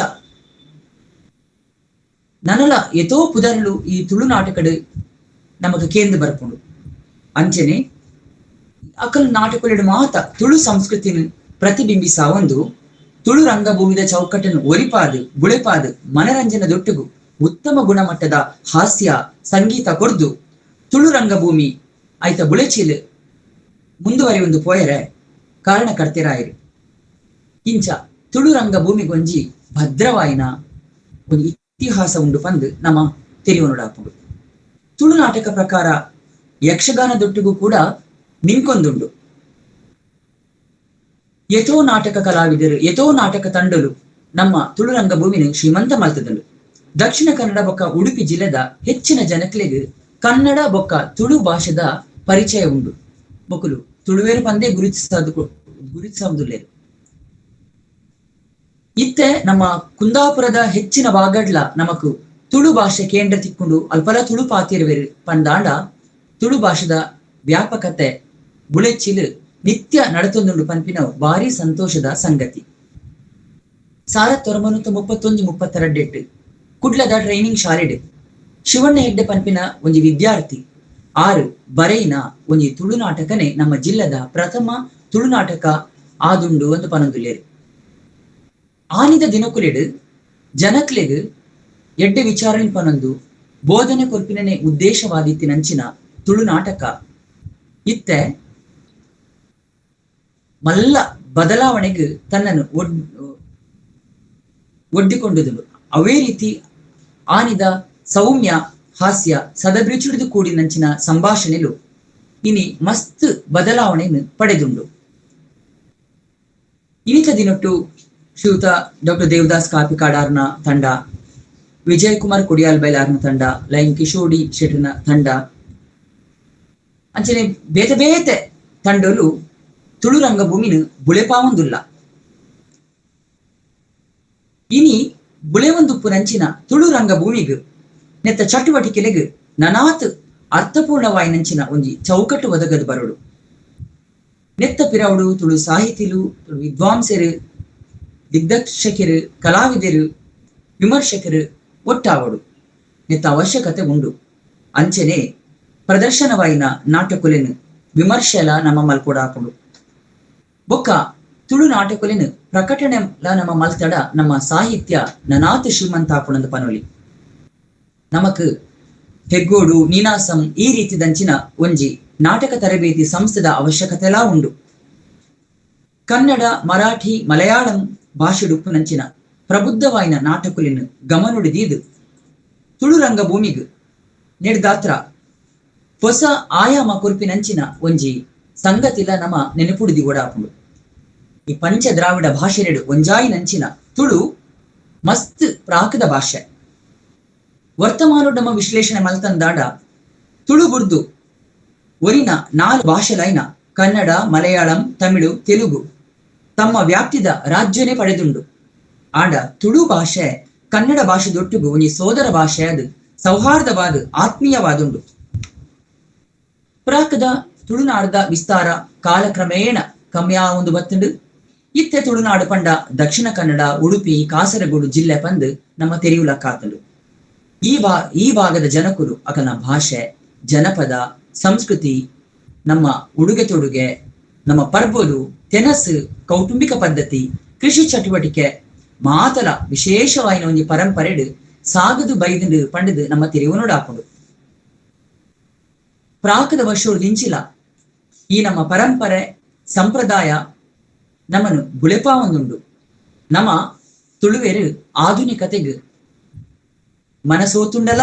ನನಲ ಎತೋ ಪುದರ್ಲು ಈ ತುಳು ನಾಟಕಡು ನಮಕ್ ಕೇಂದ್ರ ಬರ್ಪುಂಡು. ಅಂಚನೆ ಅಕಲ್ ನಾಟಕಲೆಡು ಮಾತ ತುಳು ಸಂಸ್ಕೃತಿನ ಪ್ರತಿಬಿಂಬಿಸಾವೊಂದು ತುಳು ರಂಗಭೂಮಿದ ಚೌಕಟ್ಟನ್ನು ಒರಿಪಾದು ಬುಳೆಪಾದು ಮನರಂಜನೆ ದೊಟ್ಟುಗು ಉತ್ತಮ ಗುಣಮಟ್ಟದ ಹಾಸ್ಯ ಸಂಗೀತ ಕೊರ್ದು ತುಳು ರಂಗಭೂಮಿ ಆಯ್ತ ಬುಳೆಚಿಲ್ ಮುಂದುವರಿಯೊಂದು ಪೋಯರೆ ಕಾರಣಕರ್ತೆರಾಯರು. ಇಂಚ ತುಳು ರಂಗಭೂಮಿಗೊಂಜಿ ಭದ್ರವಾಯಿನ ಒಂಜಿ ಇತಿಹಾಸ ಉಂಡು ಪಂದ್ ನಮ ತೆರಿಯೊನುಡಾಪುಂಡು. ತುಳು ನಾಟಕ ಪ್ರಕಾರ ಯಕ್ಷಗಾನದೊಟ್ಟಿಗೂ ಕೂಡ ಮಿಂಕೊಂದುಂಡು. ಎತೋ ನಾಟಕ ಕಲಾವಿದರು, ಎತೋ ನಾಟಕ ತಂಡಲು ನಮ್ಮ ತುಳು ರಂಗಭೂಮಿನ ಶ್ರೀಮಂತ ಮಲ್ತದಂಡು. ದಕ್ಷಿಣ ಕನ್ನಡ ಬೊಕ್ಕ ಉಡುಪಿ ಜಿಲ್ಲೆದ ಹೆಚ್ಚಿನ ಜನಕ್ಲೆಗ್ ಕನ್ನಡ ಬೊಕ್ಕ ತುಳು ಭಾಷೆದ ಪರಿಚಯ ಉಂಡು. ಮೊಕುಲು ತುಳುವೇರು ಪಂದೇ ಗುರುತಿಸದುಲ್ಲೇರು. ಇತ್ತೆ ನಮ್ಮ ಕುಂದಾಪುರದ ಹೆಚ್ಚಿನ ಭಾಗಡ್ಲ ನಮಕ್ ತುಳು ಭಾಷೆ ಕೇಂದ್ರ ತಿಕ್ಕೊಂಡು ಅಲ್ಪಲ ತುಳು ಪಾತಿರುವೆರು ಪಂದಾಂಡ ತುಳು ಭಾಷೆದ ವ್ಯಾಪಕತೆ ಬುಳೆಚ್ಚಿಲು ನಿತ್ಯ ನಡತೊಂದುಂಡು ಪನ್ಪಿನ ಭಾರಿ ಸಂತೋಷದ ಸಂಗತಿ. 1931-32 ಕುಡ್ಲದ ಟ್ರೈನಿಂಗ್ ಶಾಲೆಡ್ ಶಿವಣ್ಣ ಹೆಗ್ಡೆ ಪನ್ಪಿನ ಒಂಜಿ ವಿದ್ಯಾರ್ಥಿ ಆರು ಬರೆಯಿನ ಒಂಜಿ ತುಳು ನಾಟಕನೇ ನಮ್ಮ ಜಿಲ್ಲೆದ ಪ್ರಥಮ ತುಳು ನಾಟಕ ಆದುಂಡು ಅಂತ ಪನೊಂದುಲ್ಲೇರು. ಆನಿದ ದಿನಕುಲೆಡ್ ಜನಕ್ಲೆಗ್ ಎಡ್ಡೆ ವಿಚಾರಣೆ ಪನೊಂದು ಬೋಧನೆ ಕೊರ್ಪಿನನೆ ಉದ್ದೇಶವಾದಿತ್ತಿನಂಚಿನ ತುಳು ನಾಟಕ ಇತ್ತೆ ಮಲ್ಲ ಬದಲಾವಣೆಗೆ ತನ್ನನ್ನು ಒಡ್ಡಿಕೊಂಡಿದ್ದಳು. ಅವೇ ರೀತಿ ಆನಿದ ಸೌಮ್ಯ ಹಾಸ್ಯ ಸದಭಿರುಚಿಡಿದು ಕೂಡಿನಂಚಿನ ಸಂಭಾಷಣೆಲು ಇನಿ ಮಸ್ತ್ ಬದಲಾವಣೆಯನ್ನು ಪಡೆದುಂಡು. ಇನಿತ ದಿನೊಟ್ಟು ಶ್ರೀಯುತ ಡಾಕ್ಟರ್ ದೇವದಾಸ್ ಕಾಪಿಕಾಡಾರ್ನ ತಂಡ, ವಿಜಯ್ ಕುಮಾರ್ ಕೊಡಿಯಾಲ್ ಬೈಲಾರ್ನ ತಂಡ, ಲೈನ್ ಕಿಶೋಡಿ ಶೆಟ್ಟರ್ನ ತಂಡ, ಅಂಚನೆ ಬೇತೆ ಬೇತೆ ತಂಡಲು ತುಳು ರಂಗಭೂಮಿನ ಬುಳೆಪಾವಂದುಲ್ಲ. ಇನಿ ಬುಳೆವಂದುಪ್ಪುನಂಚಿನ ತುಳು ರಂಗಭೂಮಿಗ್ ನೆತ್ತ ಚಟುವಟಿಕೆಲೆಗ್ ನನಾತ್ ಅರ್ಥಪೂರ್ಣವಾಯಿನಂಚಿನ ಒಂಜಿ ಚೌಕಟ್ಟು ಒದಗದು ಬರೋಡು. ನೆತ್ತ ಪಿರವುಡು ತುಳು ಸಾಹಿತಿಲು, ತುಳು ವಿದ್ವಾಂಸರು, ದಿಗ್ದರ್ಶಕರು, ಕಲಾವಿದರು, ವಿಮರ್ಶಕರು ಒಟ್ಟಾವಡು ನೆತ್ತ ಅವಶ್ಯಕತೆ ಉಂಡು. ಅಂಚನೆ ಪ್ರದರ್ಶನವಾಯಿನ ನಾಟಕುಲೆನ್ ವಿಮರ್ಶೆಲ ನಮ್ಮ ಮಲ್ಕೊಡಾಪುಂಡು. ಬೊಕ್ಕ ತುಳು ನಾಟಕುಲೆನ್ ಪ್ರಕಟಣೆ ನಮ್ಮ ಮಲ್ತಡ ನಮ್ಮ ಸಾಹಿತ್ಯ ನನಾತ್ ಶ್ರೀಮಂತಾಪುಣಂದ ಪನೊಲಿ. ನಮಕ್ ಹೆಗ್ಗೋಡು, ನೀನಾಸಂ ಈ ರೀತಿದಂಚಿನ ಒಂಜಿ ನಾಟಕ ತರಬೇತಿ ಸಂಸ್ಥೆದ ಅವಶ್ಯಕತೆಲಾ ಉಂಡು. ಕನ್ನಡ, ಮರಾಠಿ, ಮಲಯಾಳಂ ಭಾಷೆಡುಪ್ಪುನಂಚಿನ ಪ್ರಬುದ್ಧವಾಯಿನ ನಾಟಕುಲೆನ್ ಗಮನುಡಿದೀದು ತುಳು ರಂಗಭೂಮಿಗ್ ನೆಡ್ದಾತ್ರ ಹೊಸ ಆಯಾಮ ಕೊರ್ಪಿನಂಚಿನ ಒಂಜಿ ಸಂಗತಿಲ ನಮ್ಮ ನೆನಪುಡಿದಿ ಓಡಾಪುಂಡು. ಈ ಪಂಚ ದ್ರಾವಿಡ ಭಾಷೆಲೆಡು ಒಂಜಾಯಿನಂಚಿನ ತುಳು ಮಸ್ತ್ ಪ್ರಾಕದ ಭಾಷೆ. ವರ್ತಮಾನ ನಮ್ಮ ವಿಶ್ಲೇಷಣೆ ಮಲ್ತಂದಾಂಡ ತುಳು ಬುರ್ದು ಒರಿನ 4 ಭಾಷೆಲೈನ ಕನ್ನಡ, ಮಲಯಾಳಂ, ತಮಿಳು, ತೆಲುಗು ತಮ್ಮ ವ್ಯಾಪ್ತಿದ ರಾಜ್ಯನೇ ಪಡೆದುಂಡು. ಆಂಡ ತುಳು ಭಾಷೆ ಕನ್ನಡ ಭಾಷೆ ದೊಟ್ಟುಗು ಒಂಜಿ ಸೋದರ ಭಾಷೆ, ಅದು ಸೌಹಾರ್ದವಾದ ಆತ್ಮೀಯವಾದುಂಡು. ಪ್ರಾಕದ ತುಳುನಾಡದ ವಿಸ್ತಾರ ಕಾಲಕ್ರಮೇಣ ಕಮ್ಮಿಯಾ ಒಂದು ಬತ್ತುಂಡು. ಇತ್ತೆ ತುಳುನಾಡು ಪಂಡ ದಕ್ಷಿಣ ಕನ್ನಡ, ಉಡುಪಿ, ಕಾಸರಗೋಡು ಜಿಲ್ಲೆ ಪಂದು ನಮ್ಮ ತೆರಿಯುಲಕ್ಕಾತುಂಡು. ಈ ಭಾಗದ ಜನಕುಲು ಅಕನ ಭಾಷೆ, ಜನಪದ ಸಂಸ್ಕೃತಿ, ನಮ್ಮ ಉಡುಗೆ ತೊಡುಗೆ, ನಮ್ಮ ಪರ್ಬಲು, ತೆನಸು, ಕೌಟುಂಬಿಕ ಪದ್ಧತಿ, ಕೃಷಿ ಚಟುವಟಿಕೆ ಮಾತಲ ವಿಶೇಷವಾಯಿನ ಒಂಜಿ ಪರಂಪರೆಡು ಸಾಗದು ಬೈದಂಡು ಪಂಡದು ನಮ್ಮ ತೆರಿವು ನೋಡಾಪುಂಡು. ಪ್ರಾಕದ ವರ್ಷೋಡು ದಿಂಚಿಲ ಈ ನಮ್ಮ ಪರಂಪರೆ ಸಂಪ್ರದಾಯ ನಮ್ಮನ್ನು ಬುಳೆಪಾವೊಂದುಂಡು. ನಮ್ಮ ತುಳುವೆರು ಆಧುನಿಕತೆಗೆ ಮನಸೋತುಂಡಲ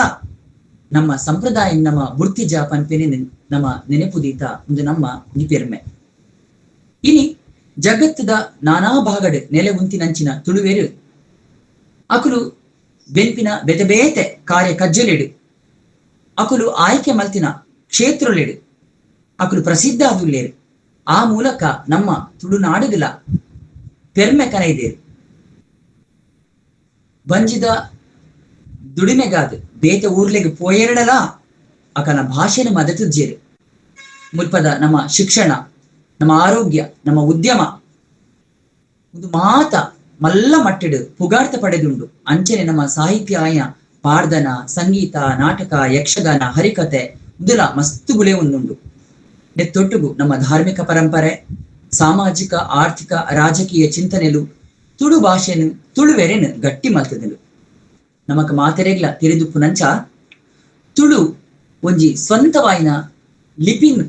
ನಮ್ಮ ಸಂಪ್ರದಾಯ ನಮ್ಮ ಬುರ್ತಿಜ ಪನ್ಪಿನ ನಮ್ಮ ನೆನಪುದೀತ ಒಂದು ನಮ್ಮ ಪೆರ್ಮೆ. ಇನಿ ಜಗತ್ತದ ನಾನಾ ಭಾಗಡ್ ನೆಲೆ ಉಂತಿನಂಚಿನ ತುಳುವೆರು ಅಕುಲು ಬೆನ್ಪಿನ ಬೇತೆ ಬೇತೆ ಕಾರ್ಯ ಕಜ್ಜಲೆಡು, ಅಕುಲು ಆಯ್ಕೆ ಮಲ್ತಿನ ಕ್ಷೇತ್ರಲೆಡು ಅಕುಲು ಪ್ರಸಿದ್ಧ ಆದುಲ್ಲೇರು. ಆ ಮೂಲಕ ನಮ್ಮ ತುಳುನಾಡುಗಳ ಪೆರ್ಮೆ ಕನೈದೇರು. ಬಂಜಿದ ದುಡಿಮೆಗಾದ ಬೇತೆ ಊರ್ಲೆಗ್ ಪೋಯೆರಡಲ ಅಕನ ಭಾಷೆನ ಮದತುಜ್ಜೇರು. ಮುಲ್ಪದ ನಮ್ಮ ಶಿಕ್ಷಣ, ನಮ್ಮ ಆರೋಗ್ಯ, ನಮ್ಮ ಉದ್ಯಮ ಒಂದು ಮಾತ ಮಲ್ಲ ಮಟ್ಟಿಡು ಪುಗಾರ್ಥ ಪಡೆದುಂಡು. ಅಂಚನೆ ನಮ್ಮ ಸಾಹಿತ್ಯ ಆಯ ಪಾಡ್ದನ, ಸಂಗೀತ, ನಾಟಕ, ಯಕ್ಷಗಾನ, ಹರಿಕತೆ ಉಂದುಲ ಮಸ್ತು ಗುಳೆ ಒಂದುಂಡು. ನೆತ್ತೊಟ್ಟುಗು ನಮ್ಮ ಧಾರ್ಮಿಕ ಪರಂಪರೆ, ಸಾಮಾಜಿಕ, ಆರ್ಥಿಕ, ರಾಜಕೀಯ ಚಿಂತನೆಲು ತುಳು ಭಾಷೆನು ತುಳುವೆರೆನು ಗಟ್ಟಿ ಮಲ್ತದನು. ನಮಕ್ ಮಾತೆರೆಗ್ಲ ತೆರೆದುಪ್ಪುನಂಚ ತುಳು ಒಂಜಿ ಸ್ವಂತವಾಯಿನ ಲಿಪಿನ್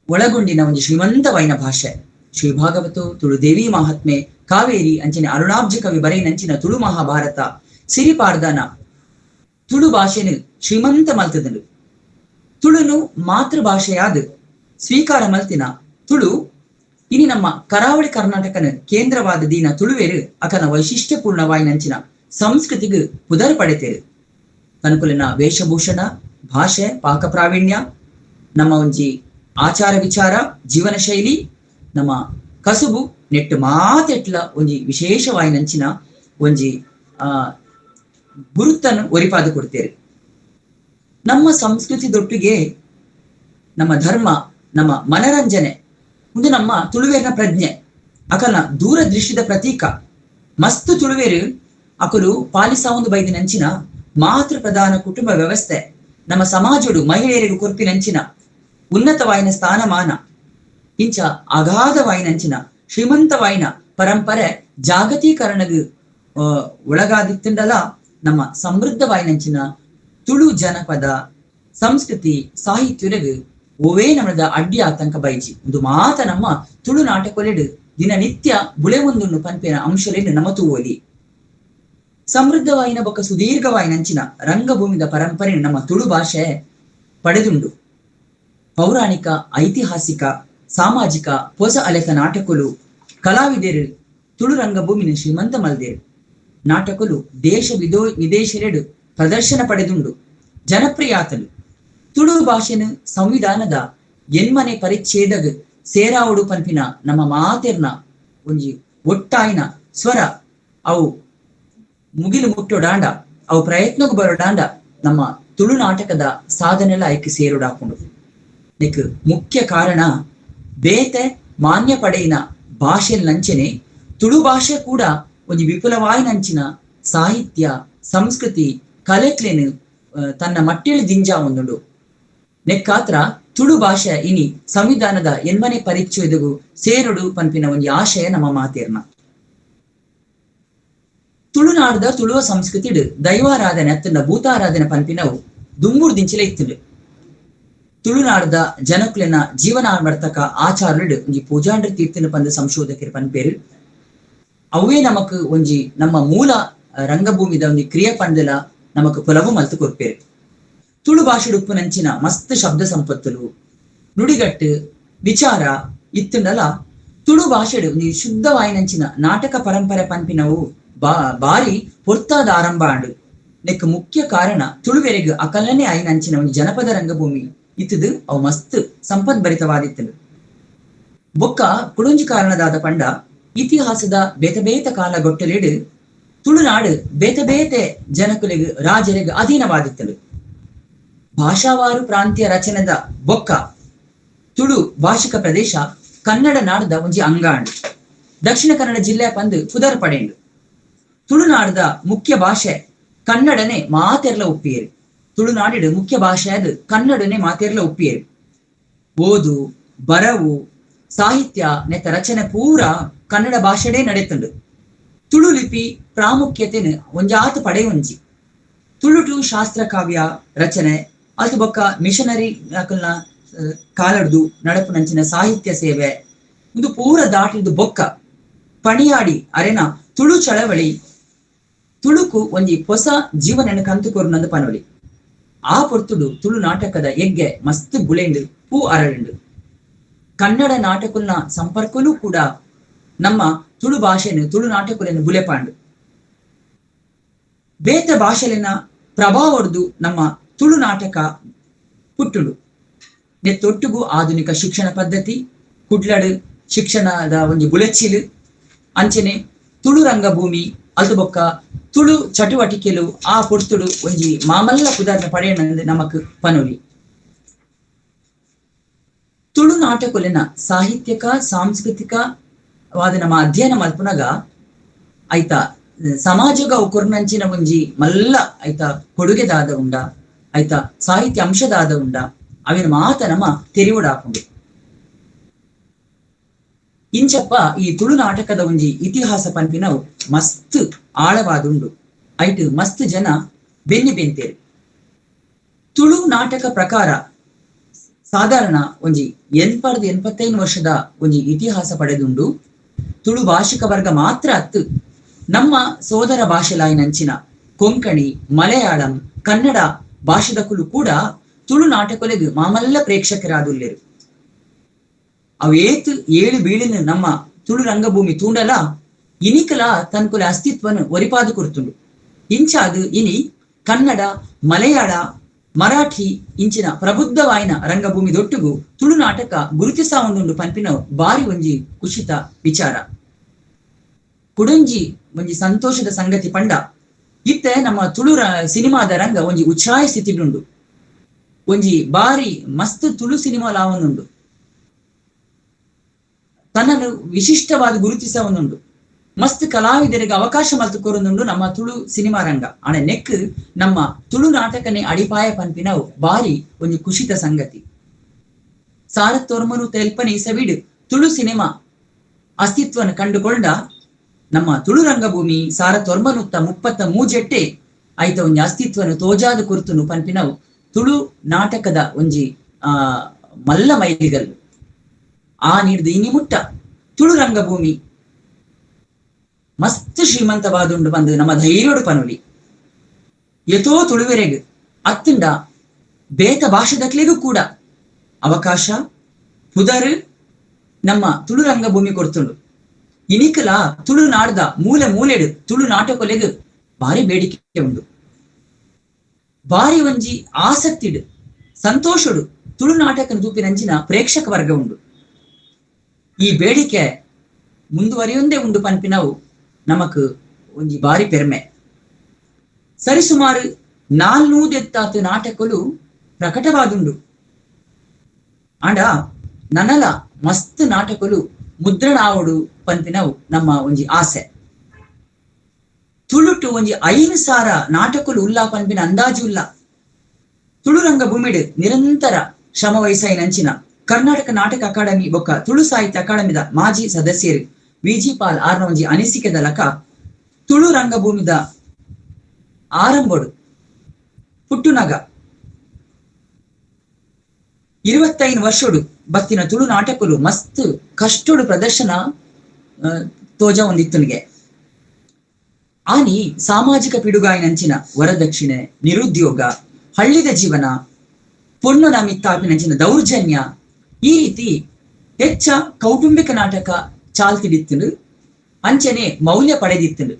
ಒಳಗೊಂಡಿನ ಒಂಜಿ ಶ್ರೀಮಂತವಾಯಿನ ಭಾಷೆ. ಶ್ರೀ ಭಾಗವತು, ತುಳು ದೇವಿ ಮಹಾತ್ಮೆ, ಕಾವೇರಿ ಅಂಚನೆ ಅರುಣಾಬ್ಜ ಕವಿ ಬರೆಯಿನಂಚಿನ ತುಳು ಮಹಾಭಾರತ, ಸಿರಿಪಾರ್ದನ ತುಳು ಭಾಷೆನು ಶ್ರೀಮಂತ ಮಲ್ತದಂಡು. ತುಳುನು ಮಾತೃಭಾಷೆಯಾದ ಸ್ವೀಕಾರ ಮಲ್ತಿನ ತುಳು ಇನಿ ನಮ್ಮ ಕರಾವಳಿ ಕರ್ನಾಟಕನ ಕೇಂದ್ರವಾದ ದೀನ ತುಳುವೇರು ಅಕನ ವೈಶಿಷ್ಟ್ಯಪೂರ್ಣವಾಯಿನಂಚಿನ ಸಂಸ್ಕೃತಿಗೆ ಪುದರ್ ಪಡೆತೇರು. ತನುಕುಲಿನ ವೇಷಭೂಷಣ, ಭಾಷೆ, ಪಾಕ ಪ್ರಾವೀಣ್ಯ, ನಮ್ಮ ಒಂಜಿ ಆಚಾರ ವಿಚಾರ, ಜೀವನ ಶೈಲಿ, ನಮ್ಮ ಕಸುಬು ನೆಟ್ಟು ಮಾತೆಟ್ಲ ಒಂಜಿ ವಿಶೇಷವಾಯಿನಂಚಿನ ಒಂಜಿ ಗುರುತನ್ನು ಒರಿಪಾದ ಕೊಡ್ತೇವೆ. ನಮ್ಮ ಸಂಸ್ಕೃತಿ ದೊಟ್ಟಿಗೆ ನಮ್ಮ ಧರ್ಮ, ನಮ್ಮ ಮನರಂಜನೆ ಒಂದು ನಮ್ಮ ತುಳುವೇರಿನ ಪ್ರಜ್ಞೆ, ಅಕಲ್ನ ದೂರದೃಷ್ಟಿದ ಪ್ರತೀಕ. ಮಸ್ತ್ ತುಳುವೇರು ಅಕಲು ಪಾಲಿಸಾವೊಂದು ಬೈದಿನಂಚಿನ ಮಾತೃ ಪ್ರಧಾನ ಕುಟುಂಬ ವ್ಯವಸ್ಥೆ, ನಮ್ಮ ಸಮಾಜಡು ಮಹಿಳೆಯರಿಗೂ ಕೊರ್ಪಿನಂಚಿನ ಉನ್ನತವಾಯಿನ ಸ್ಥಾನಮಾನ, ಇಂಚ ಅಗಾಧವಾಯಿನಂಚಿನ ಶ್ರೀಮಂತವಾಯಿನ ಪರಂಪರೆ ಜಾಗತೀಕರಣಗ ಒಳಗಾದಿತ್ತಂಡಲ ನಮ್ಮ ಸಮೃದ್ಧವಾಯಿನಂಚಿನ ತುಳು ಜನಪದ ಸಂಸ್ಕೃತಿ ಸಾಹಿತ್ಯರಿಗೆ ಓವೇ ನಮ್ಮದ ಅಡ್ಡಿ ಆತಂಕ ಬೈಜಿ. ಒಂದು ಮಾತ ನಮ್ಮ ತುಳು ನಾಟಕೊಲೆಡು ದಿನನಿತ್ಯ ಬುಳೆವೊಂದುನ್ನು ಪನ್ಪಿನ ಅಂಶಲೇನು ನಮ್ಮ ತೂವಲಿ. ಸಮೃದ್ಧವಾಯಿನ ಬೊಕ್ಕ ಸುದೀರ್ಘವಾಯಿನಂಚಿನ ರಂಗಭೂಮಿದ ಪರಂಪರೆ ನಮ್ಮ ತುಳು ಭಾಷೆ ಪಡೆದುಂಡು. ಪೌರಾಣಿಕ, ಐತಿಹಾಸಿಕ, ಸಾಮಾಜಿಕ ಹೊಸ ಅಲೆತ ನಾಟಕಲು ಕಲಾವಿದರು ತುಳು ರಂಗಭೂಮಿನ ಶ್ರೀಮಂತ ಮಲ್ದೇರು. ನಾಟಕಲು ದೇಶ ವಿದೇಶರೆಡು ಪ್ರದರ್ಶನ ಪಡೆದುಂಡು, ಜನಪ್ರಿಯಾತನು. ತುಳು ಭಾಷೆನು ಸಂವಿಧಾನದ ಎನ್ಮನೆ ಪರಿಚ್ಛೇದಗ್ ಸೇರಾವುಡು ಪನ್ಪಿನ ನಮ್ಮ ಮಾತೆರ್ನ ಒಂಜಿ ಒಟ್ಟಾಯಿನ ಸ್ವರ ಅವು ಮುಗಿಲು ಮುಟ್ಟೋಡಾಂಡ, ಅವು ಪ್ರಯತ್ನಕ್ಕೂ ಬರೋಡಾಂಡ ನಮ್ಮ ತುಳು ನಾಟಕದ ಸಾಧನೆಲ್ಲ ಐಕ್ ಸೇರುಡಾಕೊಂಡು. ಇದಕ್ಕೆ ಮುಖ್ಯ ಕಾರಣ ಬೇತೆ ಮಾನ್ಯ ಪಡೆಯಿನ ಭಾಷೆ ನಂಚನೆ ತುಳು ಭಾಷೆ ಕೂಡ ಒಂಜಿ ವಿಪುಲವಾಯಿನಂಚಿನ ಸಾಹಿತ್ಯ, ಸಂಸ್ಕೃತಿ, ಕಲೆಕ್ಲೇನು ತನ್ನ ಮಟ್ಟಿಲಿ ದಿಂಜ ಒಂದುಂಡು. ನೆಕ್ಕಾತ್ರ ತುಳು ಭಾಷೆ ಇನಿ ಸಂವಿಧಾನದ ಎನ್ಮನೆ ಪರಿಚ್ಛೇದಗು ಸೇರುಡು ಪನ್ಪಿನ ಒಂಜಿ ಆಶಯ ನಮ್ಮ ಮಾತೇರ್ನ. ತುಳುನಾಡದ ತುಳುವ ಸಂಸ್ಕೃತಿಡು ದೈವಾರಾಧನೆ ಅತ್ತಂಡ ಭೂತಾರಾಧನೆ ಪನ್ಪಿನವು ದುಂಬುರ್ ದಿಂಚಿಲೆ ಇತ್ತುಂಡು. ತುಳುನಾಡದ ಜನಕುಲೆನ ಜೀವನಾವರ್ತಕ ಆಚಾರಡು ಒಂಜಿ ಪೂಜಾಂಡ್ರ ತೀರ್ಥನ ಪಂದ ಸಂಶೋಧಕರು ಪನ್ಪೇರು. ಅವೇ ನಮಕ್ ಒಂಜಿ ನಮ್ಮ ಮೂಲ ರಂಗಭೂಮಿದ ಒಂಜಿ ಕ್ರಿಯೆ ಪಂದಲ ನಮಕ್ ಪೊಲವು ಮಲ್ತು ಕೊರ್ಪೇರು. ತುಳು ಭಾಷೆ ಉಪ್ಪುನಂಚಿನ ಮಸ್ತ್ ಶಬ್ದ ಸಂಪತ್ತುಲು, ನುಡಿಗಟ್ಟು, ವಿಚಾರ ಇತ್ತುಂಡಲ ತುಳು ಭಾಷೆಡು ಒಂಜಿ ಶುದ್ಧವಾಯಿನಂಚಿನ ನಾಟಕ ಪರಂಪರೆ ಪನ್ಪಿನವು ಬಾರಿ ಪೊರ್ತಾದ ಆರಂಭ ಆಂಡು. ನೆಕ್ ಮುಖ್ಯ ಕಾರಣ ತುಳುವೆರೆಗ್ ಅಕಲನೆ ಆಯಿನಂಚಿನ ಒಂಜಿ ಜನಪದ ರಂಗಭೂಮಿ ಇತ್ತದು, ಅವು ಮಸ್ತ್ ಸಂಪದ್ಭರಿತವಾದಿತ್ತದು. ಬೊಕ್ಕ ಕುಡೊಂಜಿ ಕಾರಣದಾದ ಪಂಡ ಇತಿಹಾಸದ ಬೇತೆ ಬೇತೆ ಕಾಲ ಗೊಟ್ಟಲಿಡು ತುಳುನಾಡು ಬೇತೆ ಬೇತೆ ಜನಕುಲೆಗ್ ರಾಜರಿಗೆ ಅಧೀನವಾದಿತ್ತದು. ಭಾಷಾವಾರು ಪ್ರಾಂತ್ಯ ರಚನೆದ ಬೊಕ್ಕ ತುಳು ಭಾಷಿಕ ಪ್ರದೇಶ ಕನ್ನಡ ನಾಡದ ಒಂಜಿ ಅಂಗಾಂಡು. ದಕ್ಷಿಣ ಕನ್ನಡ ಜಿಲ್ಲೆ ಪಂದು ಪುದರ್ ಪಡೆಂಡು. ತುಳುನಾಡದ ಮುಖ್ಯ ಭಾಷೆ ಕನ್ನಡನೆ ಮಾತೆರ್ಲ ಒಪ್ಪಿಯರು. ತುಳುನಾಡಿಡು ಮುಖ್ಯ ಭಾಷೆ ಅದು ಕನ್ನಡನೆ ಮಾತೆರ್ಲ ಒಪ್ಪಿಯರು. ಓದು, ಬರವು, ಸಾಹಿತ್ಯ ನೆತ್ತ ರಚನೆ ಪೂರ ಕನ್ನಡ ಭಾಷೆಡೇ ನಡೆತುಂಡು. ತುಳು ಲಿಪಿ ಪ್ರಾಮುಖ್ಯತೆನು ಒಂಜಾತ ಪಡೆಯೊಂಜಿ. ತುಳುಟು ಶಾಸ್ತ್ರ ಕಾವ್ಯ ರಚನೆ ಅಲ್ತು ಬೊಕ್ಕ ಮಿಷನರಿ ಅಕಲ್ನ ಕಾಲಡ್ದು ನಡಪುನಂಚಿನ ಸಾಹಿತ್ಯ ಸೇವೆ ಒಂದು ಪೂರ ದಾಟಿದ್ದು ಬೊಕ್ಕ ಪಣಿಯಾಡಿ ಅರೆನ ತುಳು ಚಳವಳಿ ತುಳುಕು ಒಂಜಿ ಹೊಸ ಜೀವನನ್ನು ಕಂತುಕೊರುನಂದು ಪನೊಲಿ. ಆ ಪೊರ್ತುಡು ತುಳು ನಾಟಕದ ಎಗ್ಗೆ ಮಸ್ತ್ ಬುಳೆಂಡು ಪೂ ಅರಳುಂಡು. ಕನ್ನಡ ನಾಟಕಲ್ನ ಸಂಪರ್ಕಲೂ ಕೂಡ ನಮ್ಮ ತುಳು ಭಾಷೆನು ತುಳು ನಾಟಕలను ಬುಲೆಪಾಂಡು. ಬೇತೆ ಭಾಷೆಲಿನ ಪ್ರಭಾವಡ್ದು ನಮ್ಮ ತುಳು ನಾಟಕ ಪುಟ್ಟುಂಡು. ನೆತ್ತೊಟ್ಟುಗು ಆಧುನಿಕ ಶಿಕ್ಷಣ ಪದ್ಧತಿ, ಕುಡ್ಲಡು ಶಿಕ್ಷಣದ ಒಂಜಿ ಬುಲೆಚ್ಚಿಲು, ಅಂಚನೆ ತುಳು ರಂಗಭೂಮಿ ಅಲ್ತು ಬೊಕ್ಕ ತುಳು ಚಟುವಟಿಕೆಲು ಆ ಪೊರ್ತುಡು ಒಂಜಿ ಮಾಮಲ್ಲ ಪುದರ್ನ ಪಡೆಯಣಂದು ನಮಕ್ ಪನೊಲಿ. ತುಳು ನಾಟಕೊಲೆನ ಸಾಹಿತ್ಯಕ ಸಾಂಸ್ಕೃತಿಕವಾದ ನಮ್ಮ ಅಧ್ಯಯನ ಮಲ್ಪುನಗ ಐತ ಸಮಾಜಗ ಕೊರ್ನಂಚಿನ ಒಂಜಿ ಮಲ್ಲ ಐತ ಕೊಡುಗೆದಾದ ಉಂಡ, ಐತ ಸಾಹಿತ್ಯ ಅಂಶದಾದ ಉಂಡ, ಅವಿನ ಮಾತ ನಮ್ಮ ತೆರಿವುಡಾಪುಂಡು. ಇಂಚಪ್ಪ ಈ ತುಳು ನಾಟಕದ ಒಂಜಿ ಇತಿಹಾಸ ಪನ್ಪಿನವು ಮಸ್ತ್ ಆಳವಾದುಂಡು. ಐಟ್ ಮಸ್ತ್ ಜನ ಬೆನ್ನಿ ಬೆಂತೇರು. ತುಳು ನಾಟಕ ಪ್ರಕಾರ ಸಾಧಾರಣ ಒಂಜಿ 80-85 ವರ್ಷದ ಒಂಜಿ ಇತಿಹಾಸ ಪಡೆದುಂಡು. ತುಳು ಭಾಷಿಕ ವರ್ಗ ಮಾತ್ರ ಅತ್ತು, ನಮ್ಮ ಸೋದರ ಭಾಷೆಲಾಯಿನಂಚಿನ ಕೊಂಕಣಿ, ಮಲಯಾಳಂ, ಕನ್ನಡ ಭಾಷೆದಕುಲು ಕೂಡ ತುಳು ನಾಟಕೊಲೆಗ್ ಮಾಮಲ್ಲ ಪ್ರೇಕ್ಷಕರಾದುಲ್ಲೆರು. ಅವೇತ್ 7 ಬೀಳಿನ ನಮ್ಮ ತುಳು ರಂಗಭೂಮಿ ತೂಂಡಲ ಇನಿಕಲ ತನ್ಕುಲ ಅಸ್ತಿತ್ವನು ಒರಿಪಾದು ಕೊರ್ತುಂಡು. ಇಂಚಾದು ಇನಿ ಕನ್ನಡ, ಮಲಯಾಳ, ಮರಾಠಿ ಇಂಚಿನ ಪ್ರಬುದ್ಧವಾಯಿನ ರಂಗಭೂಮಿ ದೊಟ್ಟುಗು ತುಳು ನಾಟಕ ಗುರುತಿಸಾವುಂಡುಂಡು ಪನ್ಪಿನ ಬಾರಿ ಒಂಜಿ ಕುಶಿತ ವಿಚಾರ. ಕುಡೊಂಜಿ ಒಂಜಿ ಸಂತೋಷದ ಸಂಗತಿ ಪಂಡ ಇತ್ತೆ ನಮ್ಮ ತುಳು ಸಿನಿಮಾದ ರಂಗ ಒಂಜಿ ಉಚ್ಛ್ರಾಯ ಸ್ಥಿತಿಡುಂಡು. ಒಂಜಿ ಬಾರಿ ಮಸ್ತ್ ತುಳು ಸಿನಿಮಾ ಲಾವೊಂದುಂಡು, ತನ್ನನ್ನು ವಿಶಿಷ್ಟವಾದ ಗುರುತಿಸವೊಂದುಂಡು. ಮಸ್ತ್ ಕಲಾವಿದರಿಗೆ ಅವಕಾಶ ಮಲ್ತು ಕೊರೊಂದುಂಡು ನಮ್ಮ ತುಳು ಸಿನಿಮಾ ರಂಗ. ಆಣ ನೆಕ್ ನಮ್ಮ ತುಳು ನಾಟಕನೇ ಅಡಿಪಾಯ ಪನ್ಪಿನವು ಬಾರಿ ಒಂಜಿ ಕುಶಿತ ಸಂಗತಿ. 1950 ಇಸವಿಡ್ ತುಳು ಸಿನಿಮಾ ಅಸ್ತಿತ್ವವನ್ನು ಕಂಡುಕೊಂಡ ನಮ್ಮ ತುಳು ರಂಗಭೂಮಿ 1933 ಐತ ಒಂಜಿ ಅಸ್ತಿತ್ವನು ತೋಜಾದ ಕುರ್ತುನು ಪನ್ಪಿನವು ತುಳು ನಾಟಕದ ಒಂಜಿ ಮಲ್ಲ ಮೈಲಿಗಲ್ಲು. ಆ ನೀಡ್ದು ಇನಿ ಮುಟ್ಟ ತುಳು ರಂಗಭೂಮಿ ಮಸ್ತ್ ಶ್ರೀಮಂತವಾದುಂಡು ಬಂದು ನಮ್ಮ ಧೈರ್ಯೋಡು ಪನುಲಿ. ಯಥೋ ತುಳುವೆರೆಗ್ ಅತ್ತಂಡ ಬೇತ ಭಾಷೆದಕ್ಲೆಗೂ ಕೂಡ ಅವಕಾಶ ಪುದರ್ ನಮ್ಮ ತುಳು ರಂಗಭೂಮಿ ಕೊರ್ತುಂಡು. ಇನಿಕಲ ತುಳುನಾಡ್ದ ಮೂಲೆ ಮೂಲೆಡು ತುಳು ನಾಟಕೊಲೆಗ್ ಭಾರಿ ಬೇಡಿಕೆ ಉಂಡು. ಭಾರಿ ಒಂಜಿ ಆಸಕ್ತಿಡು ಸಂತೋಷಡು ತುಳು ನಾಟಕನ ತೂಪಿನಂಚಿನ ಪ್ರೇಕ್ಷಕ ವರ್ಗ ಉಂಡು. ಈ ಬೇಡಿಕೆ ಮುಂದುವರಿಯೊಂದೇ ಉಂಡು ಪನ್ಪಿನವು ನಮಕ್ ಒಂಜಿ ಬಾರಿ ಪೆರ್ಮೆ. ಸರಿಸುಮಾರು 400 ನಾಟಕಲು ಪ್ರಕಟವಾದುಂಡು. ಆಂಡ ನನಲ ಮಸ್ತ್ ನಾಟಕಲು ಮುದ್ರಣ ಆವಡು ಪನ್ಪಿನವು ನಮ್ಮ ಒಂಜಿ ಆಸೆ. ತುಳುಟು ಒಂಜಿ 5,000 ನಾಟಕಲು ಉಲ್ಲ ಪನ್ಪಿನ ಅಂದಾಜು ಉಲ್ಲ. ತುಳು ರಂಗಭೂಮಿಡು ನಿರಂತರ ಶ್ರಮ ವಹಿಸಾಯಿನಂಚಿನ ಕರ್ನಾಟಕ ನಾಟಕ ಅಕಾಡೆಮಿ ಬೊಕ್ಕ ತುಳು ಸಾಹಿತ್ಯ ಅಕಾಡೆಮಿದ ಮಾಜಿ ಸದಸ್ಯರು ವಿಜಿ ಪಾಲ್ ಆರ್ನ ಒಂಜಿ ಅನಿಸಿಕೆದ ಲಕ ತುಳು ರಂಗಭೂಮಿದ ಆರಂಭಡು ಪುಟ್ಟುನಗ 25 ವರ್ಷಡು ಬತ್ತಿನ ತುಳು ನಾಟಕಲು ಮಸ್ತ್ ಕಷ್ಟಡು ಪ್ರದರ್ಶನ ತೋಜ ಒಂದಿತ್ತುನಿಗೆ. ಆನಿ ಸಾಮಾಜಿಕ ಪಿಡುಗಾಯಿನಂಚಿನ ವರದಕ್ಷಿಣೆ, ನಿರುದ್ಯೋಗ, ಹಳ್ಳಿದ ಜೀವನ, ಪೊಣ್ಣು ನಮಿತ್ತಾಪಿನಂಚಿನ ದೌರ್ಜನ್ಯ ಈ ರೀತಿ ಹೆಚ್ಚ ಕೌಟುಂಬಿಕ ನಾಟಕ ಚಾಲ್ತಿಡಿತ್ತುಂಡು, ಅಂಚನೆ ಮೌಲ್ಯ ಪಡೆದಿತ್ತುಂಡು.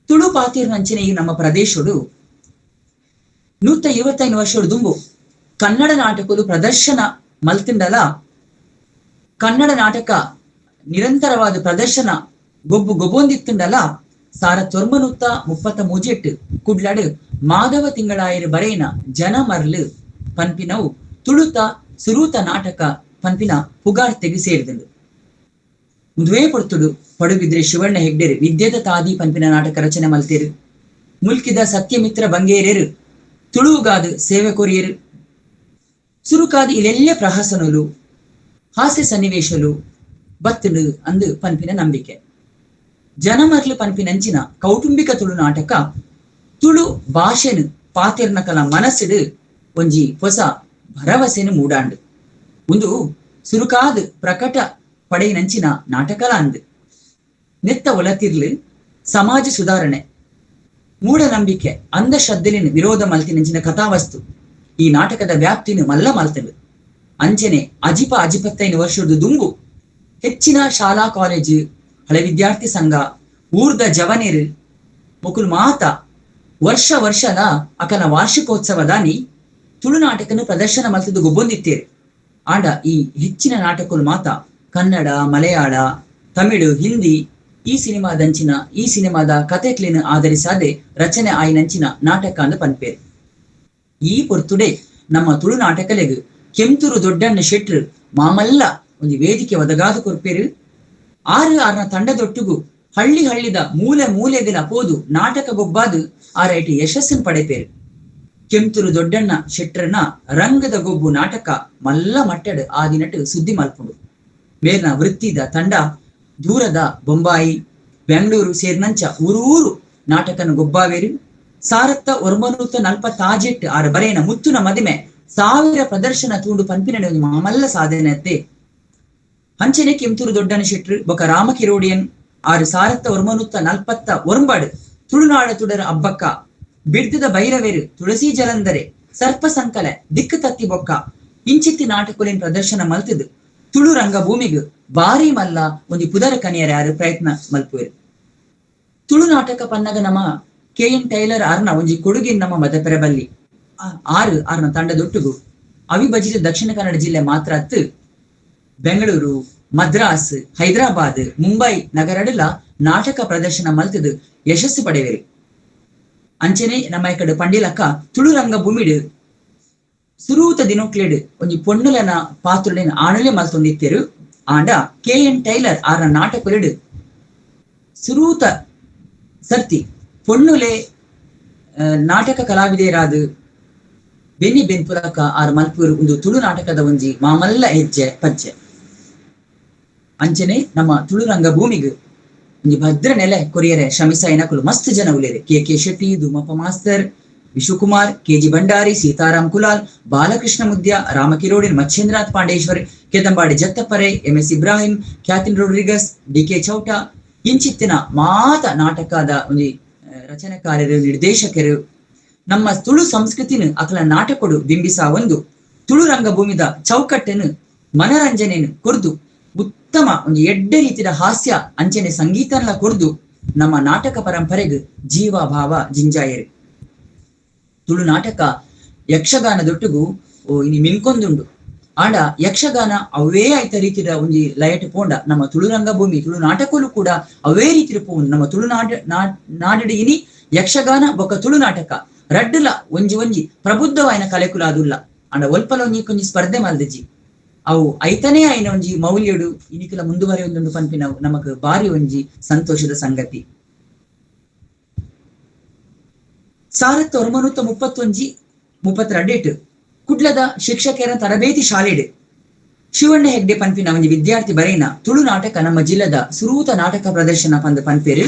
ತುಳು ಪಾತಿರ್ನಂಚನೆ ಈ ನಮ್ಮ ಪ್ರದೇಶಡು 125 ವರ್ಷಡು ದುಂಬು ಕನ್ನಡ ನಾಟಕಲು ಪ್ರದರ್ಶನ ಮಲ್ತಿಂಡಲ ಕನ್ನಡ ನಾಟಕ ನಿರಂತರವಾದ ಪ್ರದರ್ಶನ ಗೊಬ್ಬು ಗೊಬ್ಬೊಂದಿತ್ತುಂಡಲ 1933 ಕುಡ್ಲಡು ಮಾಧವ ತಿಂಗಳಾಯರು ಬರೇನ ಜನಮರ್ಲು ಪನ್ಪಿನವು ತುಳುತ ಸುರೂತ ನಾಟಕ ಪನ್ಪಿನ ಪುಗಾರ್ತೆಗೆ ಸೇರಿದಂಡು. ಮುದುವೆ ಪೊರ್ತುಡು ಪಡುಬಿದ್ರೆ ಶಿವಣ್ಣ ಹೆಗ್ಡೆರು ವಿದ್ಯೆದ ತಾದಿ ಪನ್ಪಿನ ನಾಟಕ ರಚನೆ ಮಲ್ತೇರು. ಮುಲ್ಕಿದ ಸತ್ಯಮಿತ್ರ ಬಂಗೇರೇರು ತುಳುವುಗಾದು ಸೇವೆ ಕೊರಿಯರು. ಸುರುಕಾದ ಇಲೆಲ್ಲ ಪ್ರಹಸನಲು ಹಾಸ್ಯ ಸನ್ನಿವೇಶಲು ಬತ್ತಲು ಅಂದು ಪನ್ಪಿನ ನಂಬಿಕೆ. ಜನಮರ್ಲು ಪನ್ಪಿನಂಚಿನ ಕೌಟುಂಬಿಕ ತುಳು ನಾಟಕ ತುಳು ಭಾಷೆನು ಪಾತೆರ್ನಕಲ ಮನಸ್ಸಿಡು ಒಂಜಿ ಹೊಸ ಭರವಸೆನು ಮೂಡಾಂಡು. ಒಂದು ಸುರುಕಾದ ಪ್ರಕಟ ಪಡೆಯಿನಂಚಿನ ನಾಟಕಲ ಅಂದು. ನೆತ್ತ ಒಲತಿರ್ಲು ಸಮಾಜ ಸುಧಾರಣೆ, ಮೂಢನಂಬಿಕೆ, ಅಂಧಶ್ರದ್ಧೆಲಿನ ವಿರೋಧ ಮಲ್ತಿನಂಚಿನ ಕಥಾವಸ್ತು ಈ ನಾಟಕದ ವ್ಯಾಪ್ತಿನ ಮಲ್ಲ ಮಲ್ತಂಡು. ಅಂಚನೆ ಅಜಿಪ 55 ವರ್ಷದ ದುಂಬು ಹೆಚ್ಚಿನ ಶಾಲಾ ಕಾಲೇಜು, ಹಳೆ ವಿದ್ಯಾರ್ಥಿ ಸಂಘ, ಊರ್ದ ಜವನೇರು ಮುಕುಲ್ ಮಾತ ವರ್ಷ ವರ್ಷದ ಅಕನ ವಾರ್ಷಿಕೋತ್ಸವದಾನಿ ತುಳು ನಾಟಕನು ಪ್ರದರ್ಶನ ಮಲ್ತದ್ದು ಗೊಬ್ಬೊಂದಿತ್ತೇರು. ಆಂಡ ಈ ಹೆಚ್ಚಿನ ನಾಟಕಲು ಮಾತ ಕನ್ನಡ, ಮಲಯಾಳ, ತಮಿಳು, ಹಿಂದಿ ಈ ಸಿನಿಮಾದಂಚಿನ ಈ ಸಿನಿಮಾದ ಕಥೆಕ್ಲಿನ ಆಧರಿಸಾದೆ ರಚನೆ ಆಯಿನಂಚಿನ ನಾಟಕ ಅಂದ ಪನ್ಪೇರು. ಈ ಪೊರ್ತುಡೆ ನಮ್ಮ ತುಳು ನಾಟಕಲೆಗ್ ಕೆಂತೂರು ದೊಡ್ಡಣ್ಣ ಶೆಟ್ರು ಮಾಮಲ್ಲ ಒಂದು ವೇದಿಕೆ ಒದಗಾದ ಕೊರ್ಪೇರು. ಆರು ಆರ್ನ ತಂಡದೊಟ್ಟುಗು ಹಳ್ಳಿ ಹಳ್ಳಿದ ಮೂಲೆ ಮೂಲೆಗಳ ಪೋದು ನಾಟಕ ಗೊಬ್ಬಾದು ಆರೈಟಿ ಯಶಸ್ಸನ್ನು ಪಡೆಪೇರು. ಕೆಂತೂರು ದೊಡ್ಡಣ್ಣ ಶೆಟ್ರನ ರಂಗದ ಗೊಬ್ಬು ನಾಟಕ ಮಲ್ಲ ಮಟ್ಟಡ್ ಆ ದಿನಟ್ ಸುದ್ದಿ ಮಲ್ಪುಂಡು. ಮೇರ್ನ ವೃತ್ತಿದ ತಂಡ ದೂರದ ಬೊಂಬಾಯಿ, ಬೆಂಗಳೂರು ಸೇರಿನಂಚ ಊರೂರು ನಾಟಕನ ಗೊಬ್ಬಾವೇರು. 1946 ಆರು ಬರೇನ ಮುತ್ತುನ ಮದಿಮೆ 1000 ಪ್ರದರ್ಶನ ತೂಂಡು ಪನ್ಪಿನ ಒಂಜಿ ಮಾಮಲ್ಲ ಸಾಧನೆ ಅತ್ತೆ. ಅಂಚನೆ ಕೆಂತೂರು ದೊಡ್ಡನ ಶೆಟ್ರು ಬೊಕ ರಾಮಕಿರೋಡಿಯನ್ ಆರು 1949 ತುಳುನಾಡ ತುಡರ ಅಬ್ಬಕ್ಕ, ಬಿಡ್ದದ ಭೈರವೇರು, ತುಳಸಿ ಜಲಂದರೆ, ಸರ್ಪ ಸಂಕಲೆ, ದಿಕ್ಕು ತತ್ತಿ ಬೊಕ್ಕ ಇಂಚಿತ್ತಿ ನಾಟಕಲಿನ ಪ್ರದರ್ಶನ ಮಲ್ತದು ತುಳು ರಂಗಭೂಮಿಗೆ ಬಾರಿ ಮಲ್ಲ ಒಂದು ಪುದರ ಕನಿಯರ ಯಾರು ಪ್ರಯತ್ನ ಮಲ್ಪುವೆರು. ತುಳು ನಾಟಕ ಪನ್ನಗ ನಮ್ಮ K N tailor ಆರ್ನ ಒಂಜಿ ಕೊಡುಗಿನ ನಮ್ಮ ಮದಪೆರಬಲ್ಲಿ ಆರು ಆರ್ನ ತಂಡದೊಟ್ಟುಗು ಅವಿಭಜಿತ ದಕ್ಷಿಣ ಕನ್ನಡ ಜಿಲ್ಲೆ ಮಾತ್ರ ಅತ್ತು ಬೆಂಗಳೂರು, ಮದ್ರಾಸ್, ಹೈದರಾಬಾದ್, ಮುಂಬೈ ನಗರಡಲ ನಾಟಕ ಪ್ರದರ್ಶನ ಮಲ್ತದು ಯಶಸ್ಸು ಪಡೆಯರು. ಅಂಚನೆ ನಮ್ಮ ಈ ಕಡೆ ಪಂಡಿಲಕ್ಕ ತುಳು ರಂಗಭೂಮಿಡು ಸುರೂತ ದಿನೋಕ್ಲೇಡು ಒಂಜಿ ಪೊಣ್ಣುಲನ ಪಾತ್ರುಲೆನ ಆಣಲೆ ಮಲ್ತೊಂದಿತ್ತೆರು. ಆಂಡ K N tailor ಆರ್ನ ನಾಟಕಲೆಡು ಸುರೂತ ಸರ್ತಿ ಪೊಣ್ಣುಲೆ ನಾಟಕ ಕಲಾವಿದೆಯರಾದ ಬೆನ್ನಿ ಬೆನ್ಪುರಕ ಆರ್ ಮಲ್ಪೂರು ಒಂದು ತುಳು ನಾಟಕದ ಒಂಜಿ ಮಾಮಲ್ಲ ಹೆಜ್ಜೆ ಪಜ್ಜೆ. ಅಂಚನೆ ನಮ್ಮ ತುಳು ರಂಗಭೂಮಿಗೆ ಒಂಜಿ ಭದ್ರ ನೆಲೆ ಕೊರಿಯರೆ ಶ್ರಮಿಸಾಯಿನಕುಲು ಮಸ್ತ್ ಜನ ಉಲ್ಲೇರು. K K Shetty, Doomappa master, Vishwakumar, K G Bhandari, Sitaram Kulal, Balakrishna Mudya, Ramakirodin, Machhindranath Pandeshwar, Kedambadi Jattapare, M S Ibrahim, Catherine Rodrigues, D K Chowta ಇಂಚಿತ್ತಿನ ಮಾತ ನಾಟಕದ ಒಂಜಿ ರಚನೆಕಾರರು, ನಿರ್ದೇಶಕರು ನಮ್ಮ ತುಳು ಸಂಸ್ಕೃತಿನ ಅಕಲ ನಾಟಕೊಡು ಬಿಂಬಿಸ ಒಂದು ತುಳು ರಂಗಭೂಮಿದ ಚೌಕಟ್ಟನ್ನು ಮನರಂಜನೆಯನ್ನು ಕೊರ್ದು ಉತ್ತಮ ಒಂದು ಎಡ್ಡೆ ರೀತಿಯ ಹಾಸ್ಯ ಅಂಚನೆ ಸಂಗೀತನ ಕೊರ್ದು ನಮ್ಮ ನಾಟಕ ಪರಂಪರೆಗೆ ಜೀವ ಭಾವ ಜಿಂಜಾಯರು. ತುಳು ನಾಟಕ ಯಕ್ಷಗಾನದೊಟ್ಟಿಗೂ ಇನಿ ಮಿನ್ಕೊಂದುಂಡು. ಆಂಡ ಯಕ್ಷಗಾನ ಅವೇ ಆಯ್ತ ರೀತಿಯ ಒಂಜಿ ಲಯಟ್ ಪೋಂಡ ನಮ್ಮ ತುಳು ರಂಗಭೂಮಿ ತುಳು ನಾಟಕಲು ಕೂಡ ಅವೇ ರೀತಿಯ ಪೋಂಡು. ನಮ್ಮ ತುಳು ನಾಡಡಿ ಇನಿ ಯಕ್ಷಗಾನ ಬೊಕ್ಕ ತುಳು ನಾಟಕ ರಡ್ಡುಲ ಒಂಜಿ ಒಂಜಿ ಪ್ರಬುದ್ಧವಾಯಿನ ಕಲೆಕುಲಾದುಲ್ಲ. ಆಂಡ ಒಲ್ಪಲ ಒಂಜಿ ಕೊಂಜಿ ಸ್ಪರ್ಧೆ ಮಲ್ದಿಜಿ ಅವು ಐತನೇ ಆಯ್ನ ಒಂಜಿ ಮೌಲ್ಯಡು ಇನಿಕುಲ ಮುಂದುವರೆಯೊಂದುಂಡು ಪನ್ಪಿನವು ನಮಕ್ ಬಾರಿ ಒಂಜಿ ಸಂತೋಷದ ಸಂಗತಿ. 1931 32 ಕುಡ್ಲದ ಶಿಕ್ಷಕರ ತರಬೇತಿ ಶಾಲೆಡು ಶಿವಣ್ಣ ಹೆಗ್ಡೆ ಪನ್ಪಿನ ಒಂಜಿ ವಿದ್ಯಾರ್ಥಿ ಬರೆಯಿನ ತುಳು ನಾಟಕ ನಮ್ಮ ಜಿಲ್ಲೆದ ಸುರೂತ ನಾಟಕ ಪ್ರದರ್ಶನ ಪಂದ ಪನ್ಪೇರು.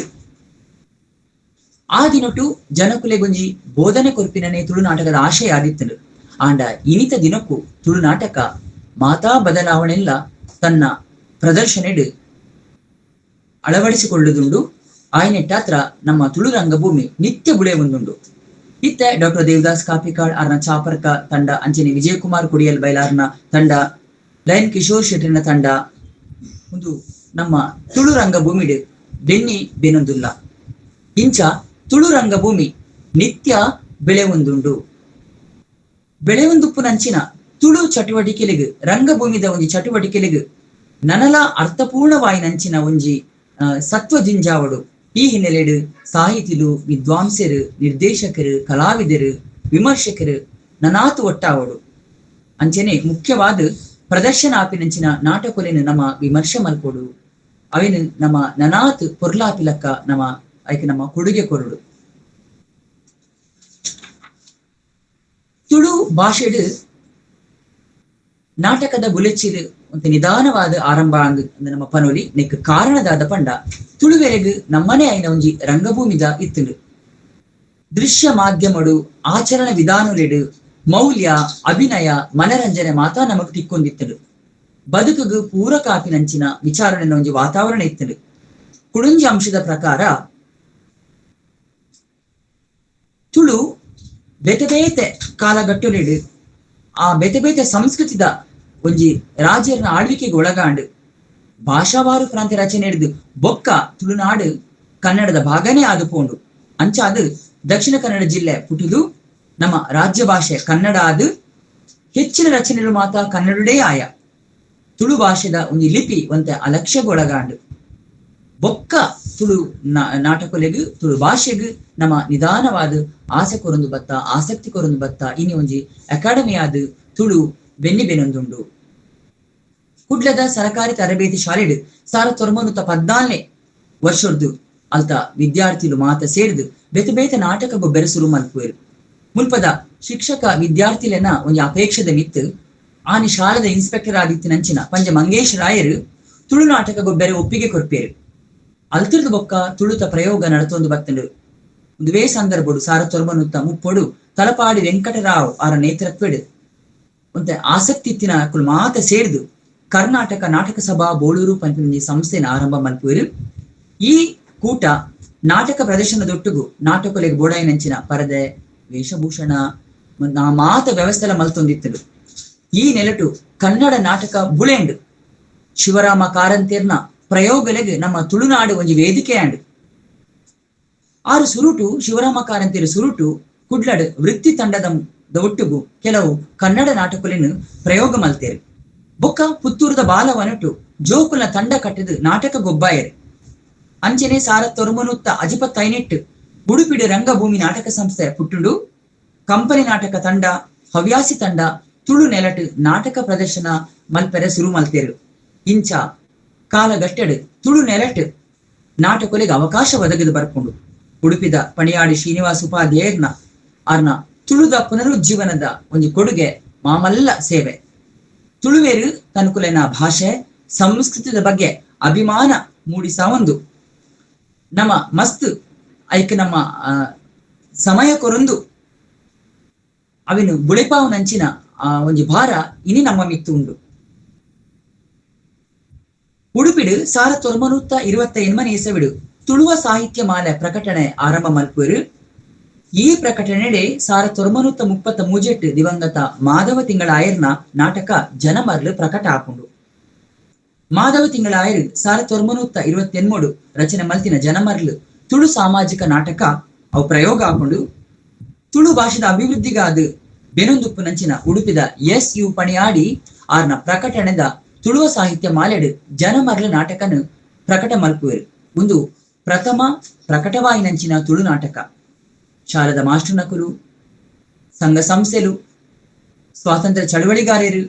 ಆ ದಿನೊಟು ಜನಕುಲೆಗೊಂಜಿ ಬೋಧನೆ ಕೊರ್ಪಿನನೆ ತುಳು ನಾಟಕದ ಆಶಯ ಆದಿತ್ತನು. ಆಂಡ ಇನಿತ ದಿನಕ್ಕೂ ತುಳು ನಾಟಕ ಮಾತಾ ಬದಲಾವಣೆಲ್ಲ ತನ್ನ ಪ್ರದರ್ಶನೆಡು ಅಳವಡಿಸಿಕೊಳ್ಳುದುಂಡು. ಆಯ್ನೆಟ್ಟಾತ್ರ ನಮ್ಮ ತುಳು ರಂಗಭೂಮಿ ನಿತ್ಯ ಬುಳೆ ಒಂದುಂಡು. ಇತ್ತ ಡಾಕ್ಟರ್ ದೇವದಾಸ್ ಕಾಪಿಕಾಡ್ ಆರ್ನ ಚಾಪರ್ಕ ತಂಡ, ಅಂಚನೆ ವಿಜಯಕುಮಾರ್ ಕುಡಿಯಲ್ ಬೈಲಾರ್ನ ತಂಡ, ಲಯನ್ ಕಿಶೋರ್ ಶೆಟ್ಟಿನ ತಂಡ ಒಂದು ನಮ್ಮ ತುಳು ರಂಗಭೂಮಿಡು ಬೆನ್ನಿ ಬೆನೊಂದುಲ್ಲ. ಇಂಚ ತುಳು ರಂಗಭೂಮಿ ನಿತ್ಯ ಬೆಳೆ ಒಂದುಂಡು. ಬೆಳೆ ಒಂದುಪ್ಪುನಂಚಿನ ತುಳು ಚಟುವಟಿಕೆಲಿಗೆ ರಂಗಭೂಮಿದ ಒಂಜಿ ಚಟುವಟಿಕೆಲಿಗೆ ನನಲ ಅರ್ಥಪೂರ್ಣವಾಯಿನಂಚಿನ ಒಂಜಿ ಸತ್ವ ಜಿಂಜಾವಡು. ಈ ಹಿನ್ನೆಲೆಡು ಸಾಹಿತಿಲು, ವಿದ್ವಾಂಸರು, ನಿರ್ದೇಶಕರು, ಕಲಾವಿದರು, ವಿಮರ್ಶಕರು ನನಾತು ಒಟ್ಟಾವಡು. ಅಂಚನೆ ಮುಖ್ಯವಾದ ಪ್ರದರ್ಶನ ಆಪಿನಂಚಿನ ನಾಟಕೊಲೆನು ನಮ್ಮ ವಿಮರ್ಶೆ ಮಲ್ಪೊಡು. ಅವೇನು ನಮ್ಮ ನನಾತ್ ಪೊರ್ಲಾಪಿಲಕ್ಕ ನಮ್ಮ ಐಕೆ ನಮ್ಮ ಕೊಡುಗೆ ಕೊರಡು. ತುಳು ಭಾಷೆಡು ನಾಟಕದ ಬುಲೆಚಿಲು ಒಂದು ನಿಧಾನವಾದ ಆರಂಭ ಅಂದ್ ನಮ್ಮ ಪನೋಲಿ ನೆಕ್ ಕಾರಣದಾದ ಪಂಡ ತುಳುವೆರೆಗ್ ನಮ್ಮನೆ ಆಯ್ನ ಒಂಜಿ ರಂಗಭೂಮಿದ ಇತ್ತುಂಡು. ದೃಶ್ಯ ಮಾಧ್ಯಮಡು, ಆಚರಣ ವಿಧಾನಲೆಡು ಮೌಲ್ಯ, ಅಭಿನಯ, ಮನರಂಜನೆ ಮಾತಾ ನಮಗ್ ತಿಕ್ಕೊಂದಿತ್ತುಂಡು. ಬದುಕುಗು ಪೂರಕ ಆಪಿನಂಚಿನ ವಿಚಾರಣೆ ಒಂಜಿ ವಾತಾವರಣ ಇತ್ತುಂಡು. ಕುಡುಂಜಿ ಅಂಶದ ಪ್ರಕಾರ ತುಳು ಬೇತೆ ಬೇತೆ ಕಾಲಗಟ್ಟುಲೆಡು ಆ ಬೇತೆ ಬೇತೆ ಸಂಸ್ಕೃತಿದ ಒಂಜಿ ರಾಜ್ಯರ ಆಳ್ವಿಕೆಗೆ ಒಳಗಾಂಡು ಭಾಷಾವಾರು ಪ್ರಾಂತ್ಯ ರಚನೆ ಹಿಡಿದು ಬೊಕ್ಕ ತುಳುನಾಡು ಕನ್ನಡದ ಭಾಗನೇ ಆದು ಪೋಂಡು. ಅಂಚಾದು ದಕ್ಷಿಣ ಕನ್ನಡ ಜಿಲ್ಲೆ ಪುಟುದು ನಮ್ಮ ರಾಜ್ಯ ಭಾಷೆ ಕನ್ನಡ ಆದು ಹೆಚ್ಚಿನ ರಚನೆಗಳು ಮಾತ್ರ ಕನ್ನಡದೇ ಆಯ. ತುಳು ಭಾಷೆದ ಒಂಜಿ ಲಿಪಿ ಒಂತೆ ಅಲಕ್ಷ್ಯಗೊಳಗಾಂಡು. ಬೊಕ್ಕ ತುಳು ನಾಟಕೊಲೆಗು ತುಳು ಭಾಷೆಗು ನಮ್ಮ ನಿಧಾನವಾದ ಆಸೆ ಕೊರೊಂದು ಬತ್ತ, ಆಸಕ್ತಿ ಕೊರೊಂದು ಬತ್ತ ಇನಿ ಒಂಜಿ ಅಕಾಡೆಮಿ ಆದ ತುಳು ಬೆನ್ನಿ ಬೆನೊಂದುಂಡು. ಕುಡ್ಲದ ಸರಕಾರಿ ತರಬೇತಿ ಶಾಲೆಡು 1914 ವರ್ಷದ್ದು ಅಲ್ತ ವಿದ್ಯಾರ್ಥಿಲು ಮಾತ ಸೇರಿದು ಬೇತೆ ಬೇತೆ ನಾಟಕ ಗೊಬ್ಬರ ಸುರು ಮಲ್ಪುವೆರು. ಮುಲ್ಪದ ಶಿಕ್ಷಕ ವಿದ್ಯಾರ್ಥಿಲೆನ ಒಂಜಿ ಅಪೇಕ್ಷೆದ ಮಿತ್ತು ಆನಿ ಶಾಲೆದ ಇನ್ಸ್ಪೆಕ್ಟರ್ ಆದಿತ್ತಿನಂಚಿನ ಪಂಜ ಮಂಗೇಶ್ ರಾಯರು ತುಳು ನಾಟಕ ಗೊಬ್ಬರ ಒಪ್ಪಿಗೆ ಕೊರ್ಪೇರು. ಅಲ್ತಿರ್ದು ಬೊಕ್ಕ ತುಳುತ ಪ್ರಯೋಗ ನಡತೊಂದು ಬತ್ತಂಡು. ಒಂದುವೇ ಸಂದರ್ಭಡು 1930 ತಲಪಾಡಿ ವೆಂಕಟರಾವ್ ಆರ ನೇತೃತ್ವಡು ಒಂತೆ ಆಸಕ್ತಿ ಇತ್ತಿನ ಅಕುಲು ಮಾತ ಸೇರ್ದು ಕರ್ನಾಟಕ ನಾಟಕ ಸಭಾ ಬೋಳೂರು ಪನ್ಪಿನ ಸಂಸ್ಥೆನ ಆರಂಭ ಮಲ್ಪುವೆರು. ಈ ಕೂಟ ನಾಟಕ ಪ್ರದರ್ಶನದೊಟ್ಟುಗು ನಾಟಕೊಲೆಗ್ ಬೋಡಾಯಿನಂಚಿನ ಪರದೆ, ವೇಷಭೂಷಣ ಮಾತ ವ್ಯವಸ್ಥೆಲ ಮಲ್ತೊಂದಿತ್ತುಂಡು. ಈ ನೆಲಟು ಕನ್ನಡ ನಾಟಕ ಬುಳೆಂಡು ಶಿವರಾಮ ಕಾರಂತೇರ್ನ ಪ್ರಯೋಗಲೆಗ್ ನಮ್ಮ ತುಳುನಾಡು ಒಂಜಿ ವೇದಿಕೆ ಆಂಡ್. ಆರು ಸುರುಟು ಶಿವರಾಮ ಕಾರಂತೇರು ಸುರುಟು ಕುಡ್ಲಡ್ ವೃತ್ತಿ ತಂಡದ ಒಟ್ಟುಗು ಕೆಲವು ಕನ್ನಡ ನಾಟಕಗಳನ್ನು ಪ್ರಯೋಗ ಮಲ್ತೇರು. ಬೊಕ್ಕ ಪುತ್ತೂರದ ಬಾಲವನಟು ಜೋಕುಲ ತಂಡ ಕಟ್ಟಿದು ನಾಟಕ ಗೊಬ್ಬಾಯರು. ಅಂಚನೆ 1958 ಉಡುಪಿಡು ರಂಗಭೂಮಿ ನಾಟಕ ಸಂಸ್ಥೆ ಪುಟ್ಟುಂಡು. ಕಂಪನಿ ನಾಟಕ ತಂಡ, ಹವ್ಯಾಸಿ ತಂಡ ತುಳು ನೆಲಟು ನಾಟಕ ಪ್ರದರ್ಶನ ಮಲ್ಪೆರೆ ಸುರು ಮಲ್ತೇರು. ಇಂಚ ಕಾಲಗಟ್ಟೆಡು ತುಳು ನೆಲಟು ನಾಟಕೊಲೆಗ್ ಅವಕಾಶ ಒದಗಿದು ಬರ್ಪುಂಡು. ಉಡುಪಿದ ಪಣಿಯಾಡಿ ಶ್ರೀನಿವಾಸ ಉಪಾಧ್ಯಾಯರ್ನ ಆರ್ನ ತುಳುದ ಪುನರುಜ್ಜೀವನದ ಒಂಜಿ ಕೊಡುಗೆ ಮಾಮಲ್ಲ ಸೇವೆ. ತುಳುವೇರು ತನ್ಕುಲೆನ ಭಾಷೆ ಸಂಸ್ಕೃತಿದ ಬಗ್ಗೆ ಅಭಿಮಾನ ಮೂಡಿಸಾವೊಂದು ನಮ್ಮ ಮಸ್ತ್ ಐಕ್ ನಮ್ಮ ಸಮಯ ಕೊರೊಂದು ಅವಿನು ಬುಳೆಪಾವನಂಚಿನ ಆ ಒಂಜಿ ಭಾರ ಇನಿ ನಮ್ಮ ಮಿತ್ತು ಉಂಡು. ಉಡುಪಿಡು 1928 ಇಸವಿಡು ತುಳುವ ಸಾಹಿತ್ಯ ಮಾಲೆ ಪ್ರಕಟಣೆ ಆರಂಭ ಮಲ್ಪುವರು. ಈ ಪ್ರಕಟಣೆಡೆ 1933 ದಿವಂಗತ ಮಾಧವ ತಿಂಗಳಾಯರ್ನ ನಾಟಕ ಜನಮರ್ಲು ಪ್ರಕಟ ಆಪುಂಡು. ಮಾಧವ ತಿಂಗಳಾಯರು 1923 ರಚನೆ ಮಲ್ತಿನ ಜನಮರ್ಲು ತುಳು ಸಾಮಾಜಿಕ ನಾಟಕ ಅವು ಪ್ರಯೋಗ ಆಪುಂಡು. ತುಳು ಭಾಷೆದ ಅಭಿವೃದ್ಧಿಗಾದ ಬೆನೊಂದುಪ್ಪುನಂಚಿನ ಉಡುಪಿದ ಎಸ್ ಯು ಪಣಿಯಾಡಿ ಆರ್ನ ಪ್ರಕಟಣೆದ ತುಳುವ ಸಾಹಿತ್ಯ ಮಾಲೆಡು ಜನಮರ್ಲು ನಾಟಕನು ಪ್ರಕಟ ಮಲ್ಪುವೆರು. ಒಂದು ಪ್ರಥಮ ಪ್ರಕಟವಾಯಿನಂಚಿನ ತುಳು ನಾಟಕ. ಶಾರದ ಮಾಸ್ಟರ್ ನಕುಲು, ಸಂಘ ಸಂಸ್ಥೆಲು, ಸ್ವಾತಂತ್ರ್ಯ ಚಳವಳಿಗಾರರು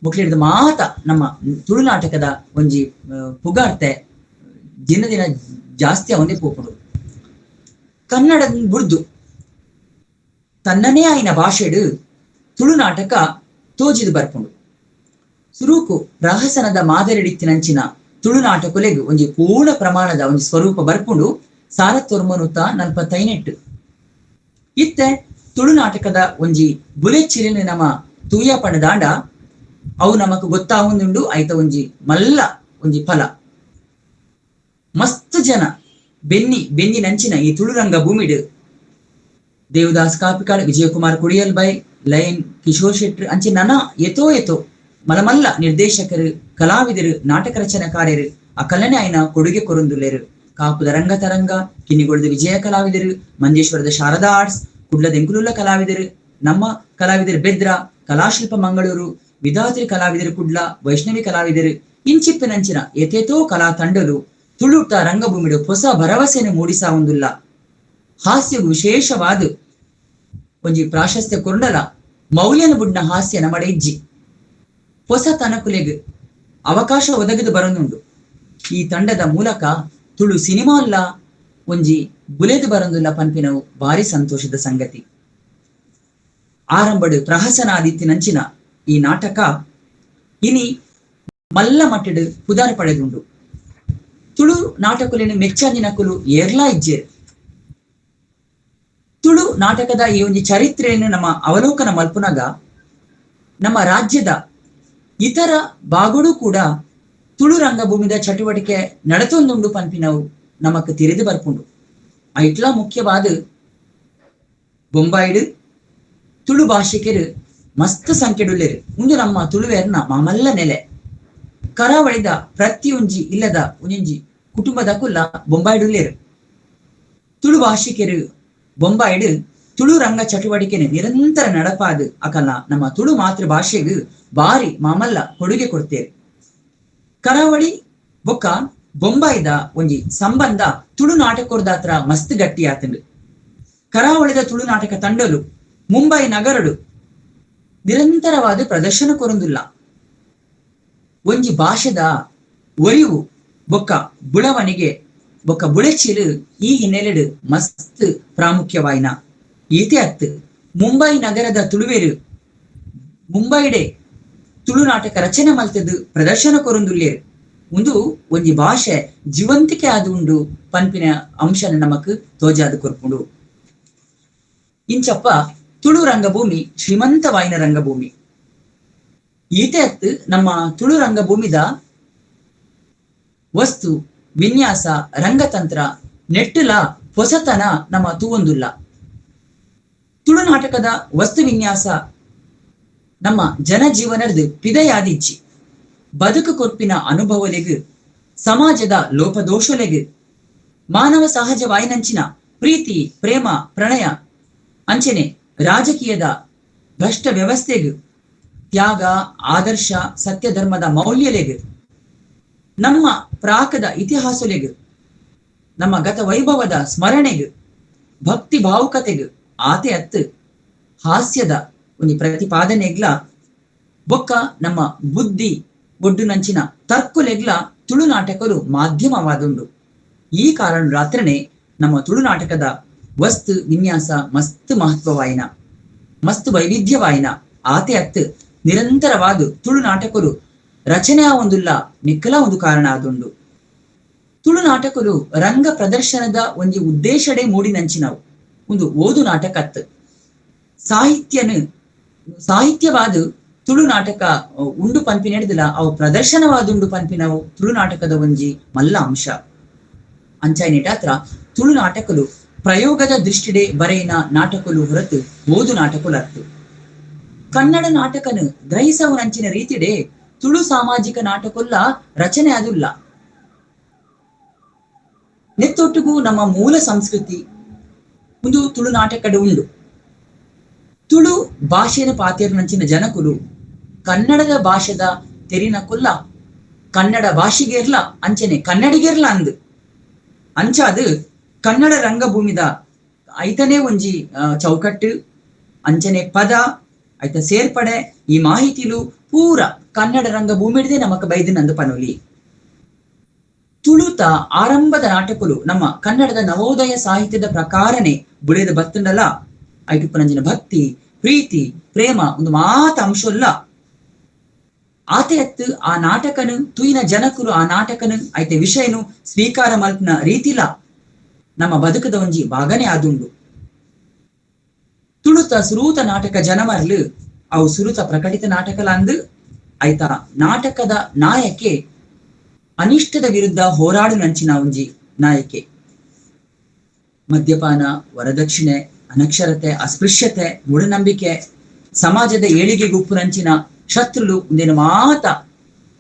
ಮುಕ್ಲಿಡ್ದ ಮಾತ ನಮ್ಮ ತುಳು ನಾಟಕದ ಒಂಜಿ ಪುಗಾರ್ತೆ ದಿನ ದಿನ ಜಾಸ್ತಿ ಅವನೇ ಪೋಪುಂಡು. ಕನ್ನಡ ಬುಡ್ದು ತನ್ನನೇ ಆಯಿನ ಭಾಷೆಡು ತುಳು ನಾಟಕ ತೋಜಿದು ಬರ್ಪುಂಡು. ಸುರೂಕು ಪ್ರಹಸನದ ಮಾದರಿಡಿತ್ತಿನಂಚಿನ ತುಳು ನಾಟಕೊಲೆಗ್ ಒಂಜಿ ಪೂರ್ಣ ಪ್ರಮಾಣದ ಒಂಜಿ ಸ್ವರೂಪ ಬರ್ಪುಂಡು 1948. ಇತ್ತೆ ತುಳು ನಾಟಕದ ಒಂಜಿ ಬುಲೆಚಿಲಿನ ನಮ್ಮ ತೂಯ ಪಣದಾಂಡ ಅವು ನಮಕ್ ಗೊತ್ತಾವುಂದುಂಡು. ಐತ ಒಂಜಿ ಮಲ್ಲ ಒಂಜಿ ಫಲ. ಮಸ್ತ್ ಜನ ಬೆನ್ನಿ ಬೆನ್ನಿ ನಂಚಿನ ಈ ತುಳು ರಂಗ ಭೂಮಿಡು ದೇವದಾಸ್ ಕಾಪಿಕಾಡ್, ವಿಜಯಕುಮಾರ್ ಕುಡಿಯಲ್ ಬೈ, ಲಯನ್ ಕಿಶೋರ್ ಶೆಟ್ರು ಅಂಚೆ ನನ ಎತೋ ಎತೋ ಮಲಮಲ್ಲ ನಿರ್ದೇಶಕರು, ಕಲಾವಿದರು, ನಾಟಕ ರಚನೆಕಾರರು ಅಕಲನೆ ಆಯ್ನ ಕೊಡುಗೆ ಕೊರೊಂದುಲ್ಲೆರು. ಕಾಪುದ ರಂಗ ತರಂಗ, ಕಿನ್ನಿಗೋಳದ ವಿಜಯ ಕಲಾವಿದರು, ಮಂಜೇಶ್ವರದ ಶಾರದಾ ಆರ್ಟ್ಸ್, ಕುಡ್ಲದ ಎಂಕುಲುಲ್ಲ ಕಲಾವಿದರು, ನಮ್ಮ ಕಲಾವಿದರು ಬೆದ್ರ, ಕಲಾಶಿಲ್ಪ ಮಂಗಳೂರು, ವಿಧಾತ್ರಿ ಕಲಾವಿದರು ಕುಡ್ಲ, ವೈಷ್ಣವಿ ಕಲಾವಿದರು ಇಂಚಿಪ್ಪಿನಂಚಿನ ಎತೇತೋ ಕಲಾ ತಂಡಲು ತುಳುಟ ರಂಗಭೂಮಿಡು ಹೊಸ ಭರವಸೆಯನ್ನು ಮೂಡಿಸಾವುಂದುಲ್ಲ. ಹಾಸ್ಯವು ವಿಶೇಷವಾದ ಒಂಜಿ ಪ್ರಾಶಸ್ತ್ಯ ಕೊರಂಡಲ ಮೌಲ್ಯನ ಬುಡ್ನ ಹಾಸ್ಯ ನಮ್ಮಡೆ ಇಜ್ಜಿ. ಹೊಸ ತನಕುಲೆಗ್ ಅವಕಾಶ ಒದಗಿದು ಬರೊಂದುಂಡು. ಈ ತಂಡದ ಮೂಲಕ ತುಳು ಸಿನಿಮಾ ಅಲ್ಲ ಒಂಜಿ ಬುಲೆದು ಬರೊಂದುಲ್ಲ ಪನ್ಪಿನವು ಭಾರಿ ಸಂತೋಷದ ಸಂಗತಿ. ಆರಂಭಡು ಪ್ರಹಸನಾದಿತ್ತಿನಂಚಿನ ಈ ನಾಟಕ ಇನಿ ಮಲ್ಲ ಮಟ್ಟಡು ಪುದಾರ್ ಪಡೆದುಂಡು. ತುಳು ನಾಟಕುಲೆನ ಮೆಚ್ಚಾಂಜಿನಕುಲು ಏರ್ಲಾ ಇಜ್ಜೇರು. ತುಳು ನಾಟಕದ ಈ ಒಂಜಿ ಚರಿತ್ರೆಯನ್ನು ನಮ್ಮ ಅವಲೋಕನ ಮಲ್ಪುನಗ ನಮ್ಮ ರಾಜ್ಯದ ಇತರ ಭಾಗಡು ಕೂಡ ತುಳು ರಂಗಭೂಮಿದ ಚಟುವಟಿಕೆ ನಡತೊಂದುಂಡು ಪನ್ಪಿನವು ನಮಕ್ ತಿರಿದು ಬರ್ಪುಂಡು. ಐಟ್ಲಾ ಮುಖ್ಯವಾದ ಬೊಂಬಾಯಿಡು ತುಳು ಭಾಷಿಕರು ಮಸ್ತ್ ಸಂಖ್ಯೆಡುಲ್ಲೆರು. ಉಂದು ನಮ್ಮ ತುಳುವೇರ್ನ ಮಾಮಲ್ಲ ನೆಲೆ. ಕರಾವಳಿದ ಪ್ರತಿಯೊಂಜಿ ಇಲ್ಲದ ಒಂಜೊಂಜಿ ಕುಟುಂಬದ ಕುಲ್ಲ ಬೊಂಬಾಯಿಡುಲ್ಲೆರು. ತುಳು ಭಾಷಿಕರು ಬೊಂಬಾಯಿಡು ತುಳು ರಂಗ ಚಟುವಟಿಕೆನೆ ನಿರಂತರ ನಡಪಾದ ಅಕಲ್ಲ ನಮ್ಮ ತುಳು ಮಾತೃಭಾಷೆಗೆ ಬಾರಿ ಮಾಮಲ್ಲ ಕೊಡುಗೆ ಕೊಡ್ತೇವೆ. ಕರಾವಳಿ ಬೊಕ್ಕ ಬೊಂಬಾಯಿದ ಒಂಜಿ ಸಂಬಂಧ ತುಳು ನಾಟಕದಾತ್ರ ಮಸ್ತ್ ಗಟ್ಟಿ ಆತಂಡು. ಕರಾವಳಿದ ತುಳು ನಾಟಕ ತಂಡಲು ಮುಂಬೈ ನಗರಡು ನಿರಂತರವಾದ ಪ್ರದರ್ಶನ ಕೊರೊಂದುಲ್ಲ. ಒಂಜಿ ಭಾಷೆದ ಒರಿವು ಬೊಕ್ಕ ಬುಳವಣಿಗೆ ಬೊಕ್ಕ ಬುಳೆಚಿಲು ಈ ಹಿನ್ನೆಲೆಡು ಮಸ್ತ್ ಪ್ರಾಮುಖ್ಯವಾಯಿನ. ಈತೆ ಅತ್ತು ಮುಂಬೈ ನಗರದ ತುಳುವೇರು ಮುಂಬೈಡೆ ತುಳು ನಾಟಕ ರಚನೆ ಮಲ್ತದ್ದು ಪ್ರದರ್ಶನ ಕೊರೊಂದುಲ್ಲೇರು. ಉಂದು ಒಂಜಿ ಭಾಷೆ ಜೀವಂತಿಕೆ ಆದ ಉಂಡು ಪನ್ಪಿನ ಅಂಶನ ನಮಕ್ ತೋಜಾದ ಕೊರ್ಪುಂಡು. ಇಂಚಪ್ಪ ತುಳು ರಂಗಭೂಮಿ ಶ್ರೀಮಂತವಾಯಿನ ರಂಗಭೂಮಿ. ಈತೆ ಅತ್ತು ನಮ್ಮ ತುಳು ರಂಗಭೂಮಿದ ವಸ್ತು ವಿನ್ಯಾಸ ರಂಗತಂತ್ರ ನೆಟ್ಟುಲ ಹೊಸತನ ನಮ್ಮ ತೂವೊಂದುಲ್ಲ. ತುಳು ನಾಟಕದ ವಸ್ತು ವಿನ್ಯಾಸ ನಮ್ಮ ಜನಜೀವನದ ಪಿದೆಯಾದಿಜ್ಜಿ. ಬದುಕು ಕೊರ್ಪಿನ ಅನುಭವಲೆಗು, ಸಮಾಜದ ಲೋಪದೋಷಲೆಗು, ಮಾನವ ಸಹಜ ವಾಯಿನಂಚಿನ ಪ್ರೀತಿ ಪ್ರೇಮ ಪ್ರಣಯ ಅಂಚನೆ ರಾಜಕೀಯದ ಭ್ರಷ್ಟ ವ್ಯವಸ್ಥೆಗು, ತ್ಯಾಗ ಆದರ್ಶ ಸತ್ಯಧರ್ಮದ ಮೌಲ್ಯಲೆಗು, ನಮ್ಮ ಪ್ರಾಕದ ಇತಿಹಾಸಲೆಗು, ನಮ್ಮ ಗತ ವೈಭವದ ಸ್ಮರಣೆಗು, ಭಕ್ತಿ ಭಾವುಕತೆಗು ಆತೆ ಅತ್ತು ಹಾಸ್ಯದ ಒಂದು ಪ್ರತಿಪಾದನೆಗ್ಲ ಬೊಕ್ಕ ನಮ್ಮ ಬುದ್ಧಿ ಒಡ್ಡುನಂಚಿನ ತರ್ಕುಲೆಗ್ಲ ತುಳು ನಾಟಕರು ಮಾಧ್ಯಮವಾದುಂಡು. ಈ ಕಾರಣ ರಾತ್ರನೆ ನಮ್ಮ ತುಳು ನಾಟಕದ ವಸ್ತು ವಿನ್ಯಾಸ ಮಸ್ತ್ ಮಹತ್ವವಾಯಿನ, ಮಸ್ತ್ ವೈವಿಧ್ಯವಾಯಿನ ಆತೆ ಅತ್ತು ನಿರಂತರವಾದ ತುಳು ನಾಟಕರು ರಚನೆ ಒಂದುಲ್ಲ ನಿಕ್ಕಲ ಒಂದು ಕಾರಣ ಆದುಂಡು. ತುಳು ನಾಟಕರು ರಂಗ ಪ್ರದರ್ಶನದ ಒಂಜಿ ಉದ್ದೇಶಡೆ ಮೂಡಿನಂಚಿನವು ಒಂದು ಓದು ನಾಟಕ ಅತ್ತು. ಸಾಹಿತ್ಯವಾದ ತುಳು ನಾಟಕ ಉಂಡು ಪನ್ಪಿನ ಹಿಡಿದಿಲ್ಲ, ಅವು ಪ್ರದರ್ಶನವಾದುಂಡು ಪನ್ಪಿನವು ತುಳು ನಾಟಕದ ಒಂಜಿ ಮಲ್ಲ ಅಂಶ. ಅಂಚಾಯಿನೇಟಾತ್ರ ತುಳು ನಾಟಕಲು ಪ್ರಯೋಗದ ದೃಷ್ಟಿಡೆ ಬರೆಯಿನ ನಾಟಕಲು ಹೊರತು ಓದು ನಾಟಕಲು ಅತ್ತು. ಕನ್ನಡ ನಾಟಕನು ಗ್ರಹಿಸವನಂಚಿನ ರೀತಿಡೆ ತುಳು ಸಾಮಾಜಿಕ ನಾಟಕೊಲ್ಲ ರಚನೆ ಅದುಲ್ಲ. ನೆತ್ತೊಟ್ಟಿಗೂ ನಮ್ಮ ಮೂಲ ಸಂಸ್ಕೃತಿ ಒಂದು ತುಳು ನಾಟಕಡು ಉಂಡು. ತುಳು ಭಾಷೆನ ಪಾತೇರ್ನಂಚಿನ ಜನಕುಲು ಕನ್ನಡದ ಭಾಷೆದ ತೆರಿನ ಕುಲ್ಲ ಕನ್ನಡ ಭಾಷೆಗೇರ್ಲ ಅಂಚನೆ ಕನ್ನಡಿಗೇರ್ಲ ಅಂದು ಅಂಚಾದು ಕನ್ನಡ ರಂಗಭೂಮಿದ ಐತನೇ ಒಂಜಿ ಚೌಕಟ್ಟು ಅಂಚನೆ ಪದ ಐತ ಸೇರ್ಪಡೆ ಈ ಮಾಹಿತಿಲು ಪೂರ ಕನ್ನಡ ರಂಗಭೂಮಿಡದೆ ನಮಕ ಬೈದಿನಂದು ಪನೊಲಿ. ತುಳುತ ಆರಂಭದ ನಾಟಕಲು ನಮ್ಮ ಕನ್ನಡದ ನವೋದಯ ಸಾಹಿತ್ಯದ ಪ್ರಕಾರನೇ ಬುಳೆದ ಬತ್ತಂಡಲ ಐಟುಪ್ಪನಂಜಿನ ಭಕ್ತಿ ಪ್ರೀತಿ ಪ್ರೇಮ ಒಂದು ಮಾತ ಅಂಶಲ್ಲ. ಆತೆ ಅತ್ತು ಆ ನಾಟಕನು ತುಯಿನ ಜನಕರು ಆ ನಾಟಕನು ಐತೆ ವಿಷಯನು ಸ್ವೀಕಾರ ಮಲ್ಪನ ರೀತಿಲ ನಮ್ಮ ಬದುಕದ ಒಂಜಿ ಭಾಗನೇ ಆದುಂಡು. ತುಳುತ ಸುರೂತ ನಾಟಕ ಜನಮರ್ಲು ಅವು ಸುರುತ ಪ್ರಕಟಿತ ನಾಟಕಲ ಅಂದು ಐತ ನಾಟಕದ ನಾಯಕೆ ಅನಿಷ್ಟದ ವಿರುದ್ಧ ಹೋರಾಡು ನಂಚಿನ ಒಂಜಿ ನಾಯಕೆ. ಮದ್ಯಪಾನ, ವರದಕ್ಷಿಣೆ, ಅನಕ್ಷರತೆ, ಅಸ್ಪೃಶ್ಯತೆ, ಮೂಢನಂಬಿಕೆ, ಸಮಾಜದ ಏಳಿಗೆ ಗುಪ್ಪು ನಂಚಿನ ಶತ್ರುಲು ಒಂದೇನು ಮಾತ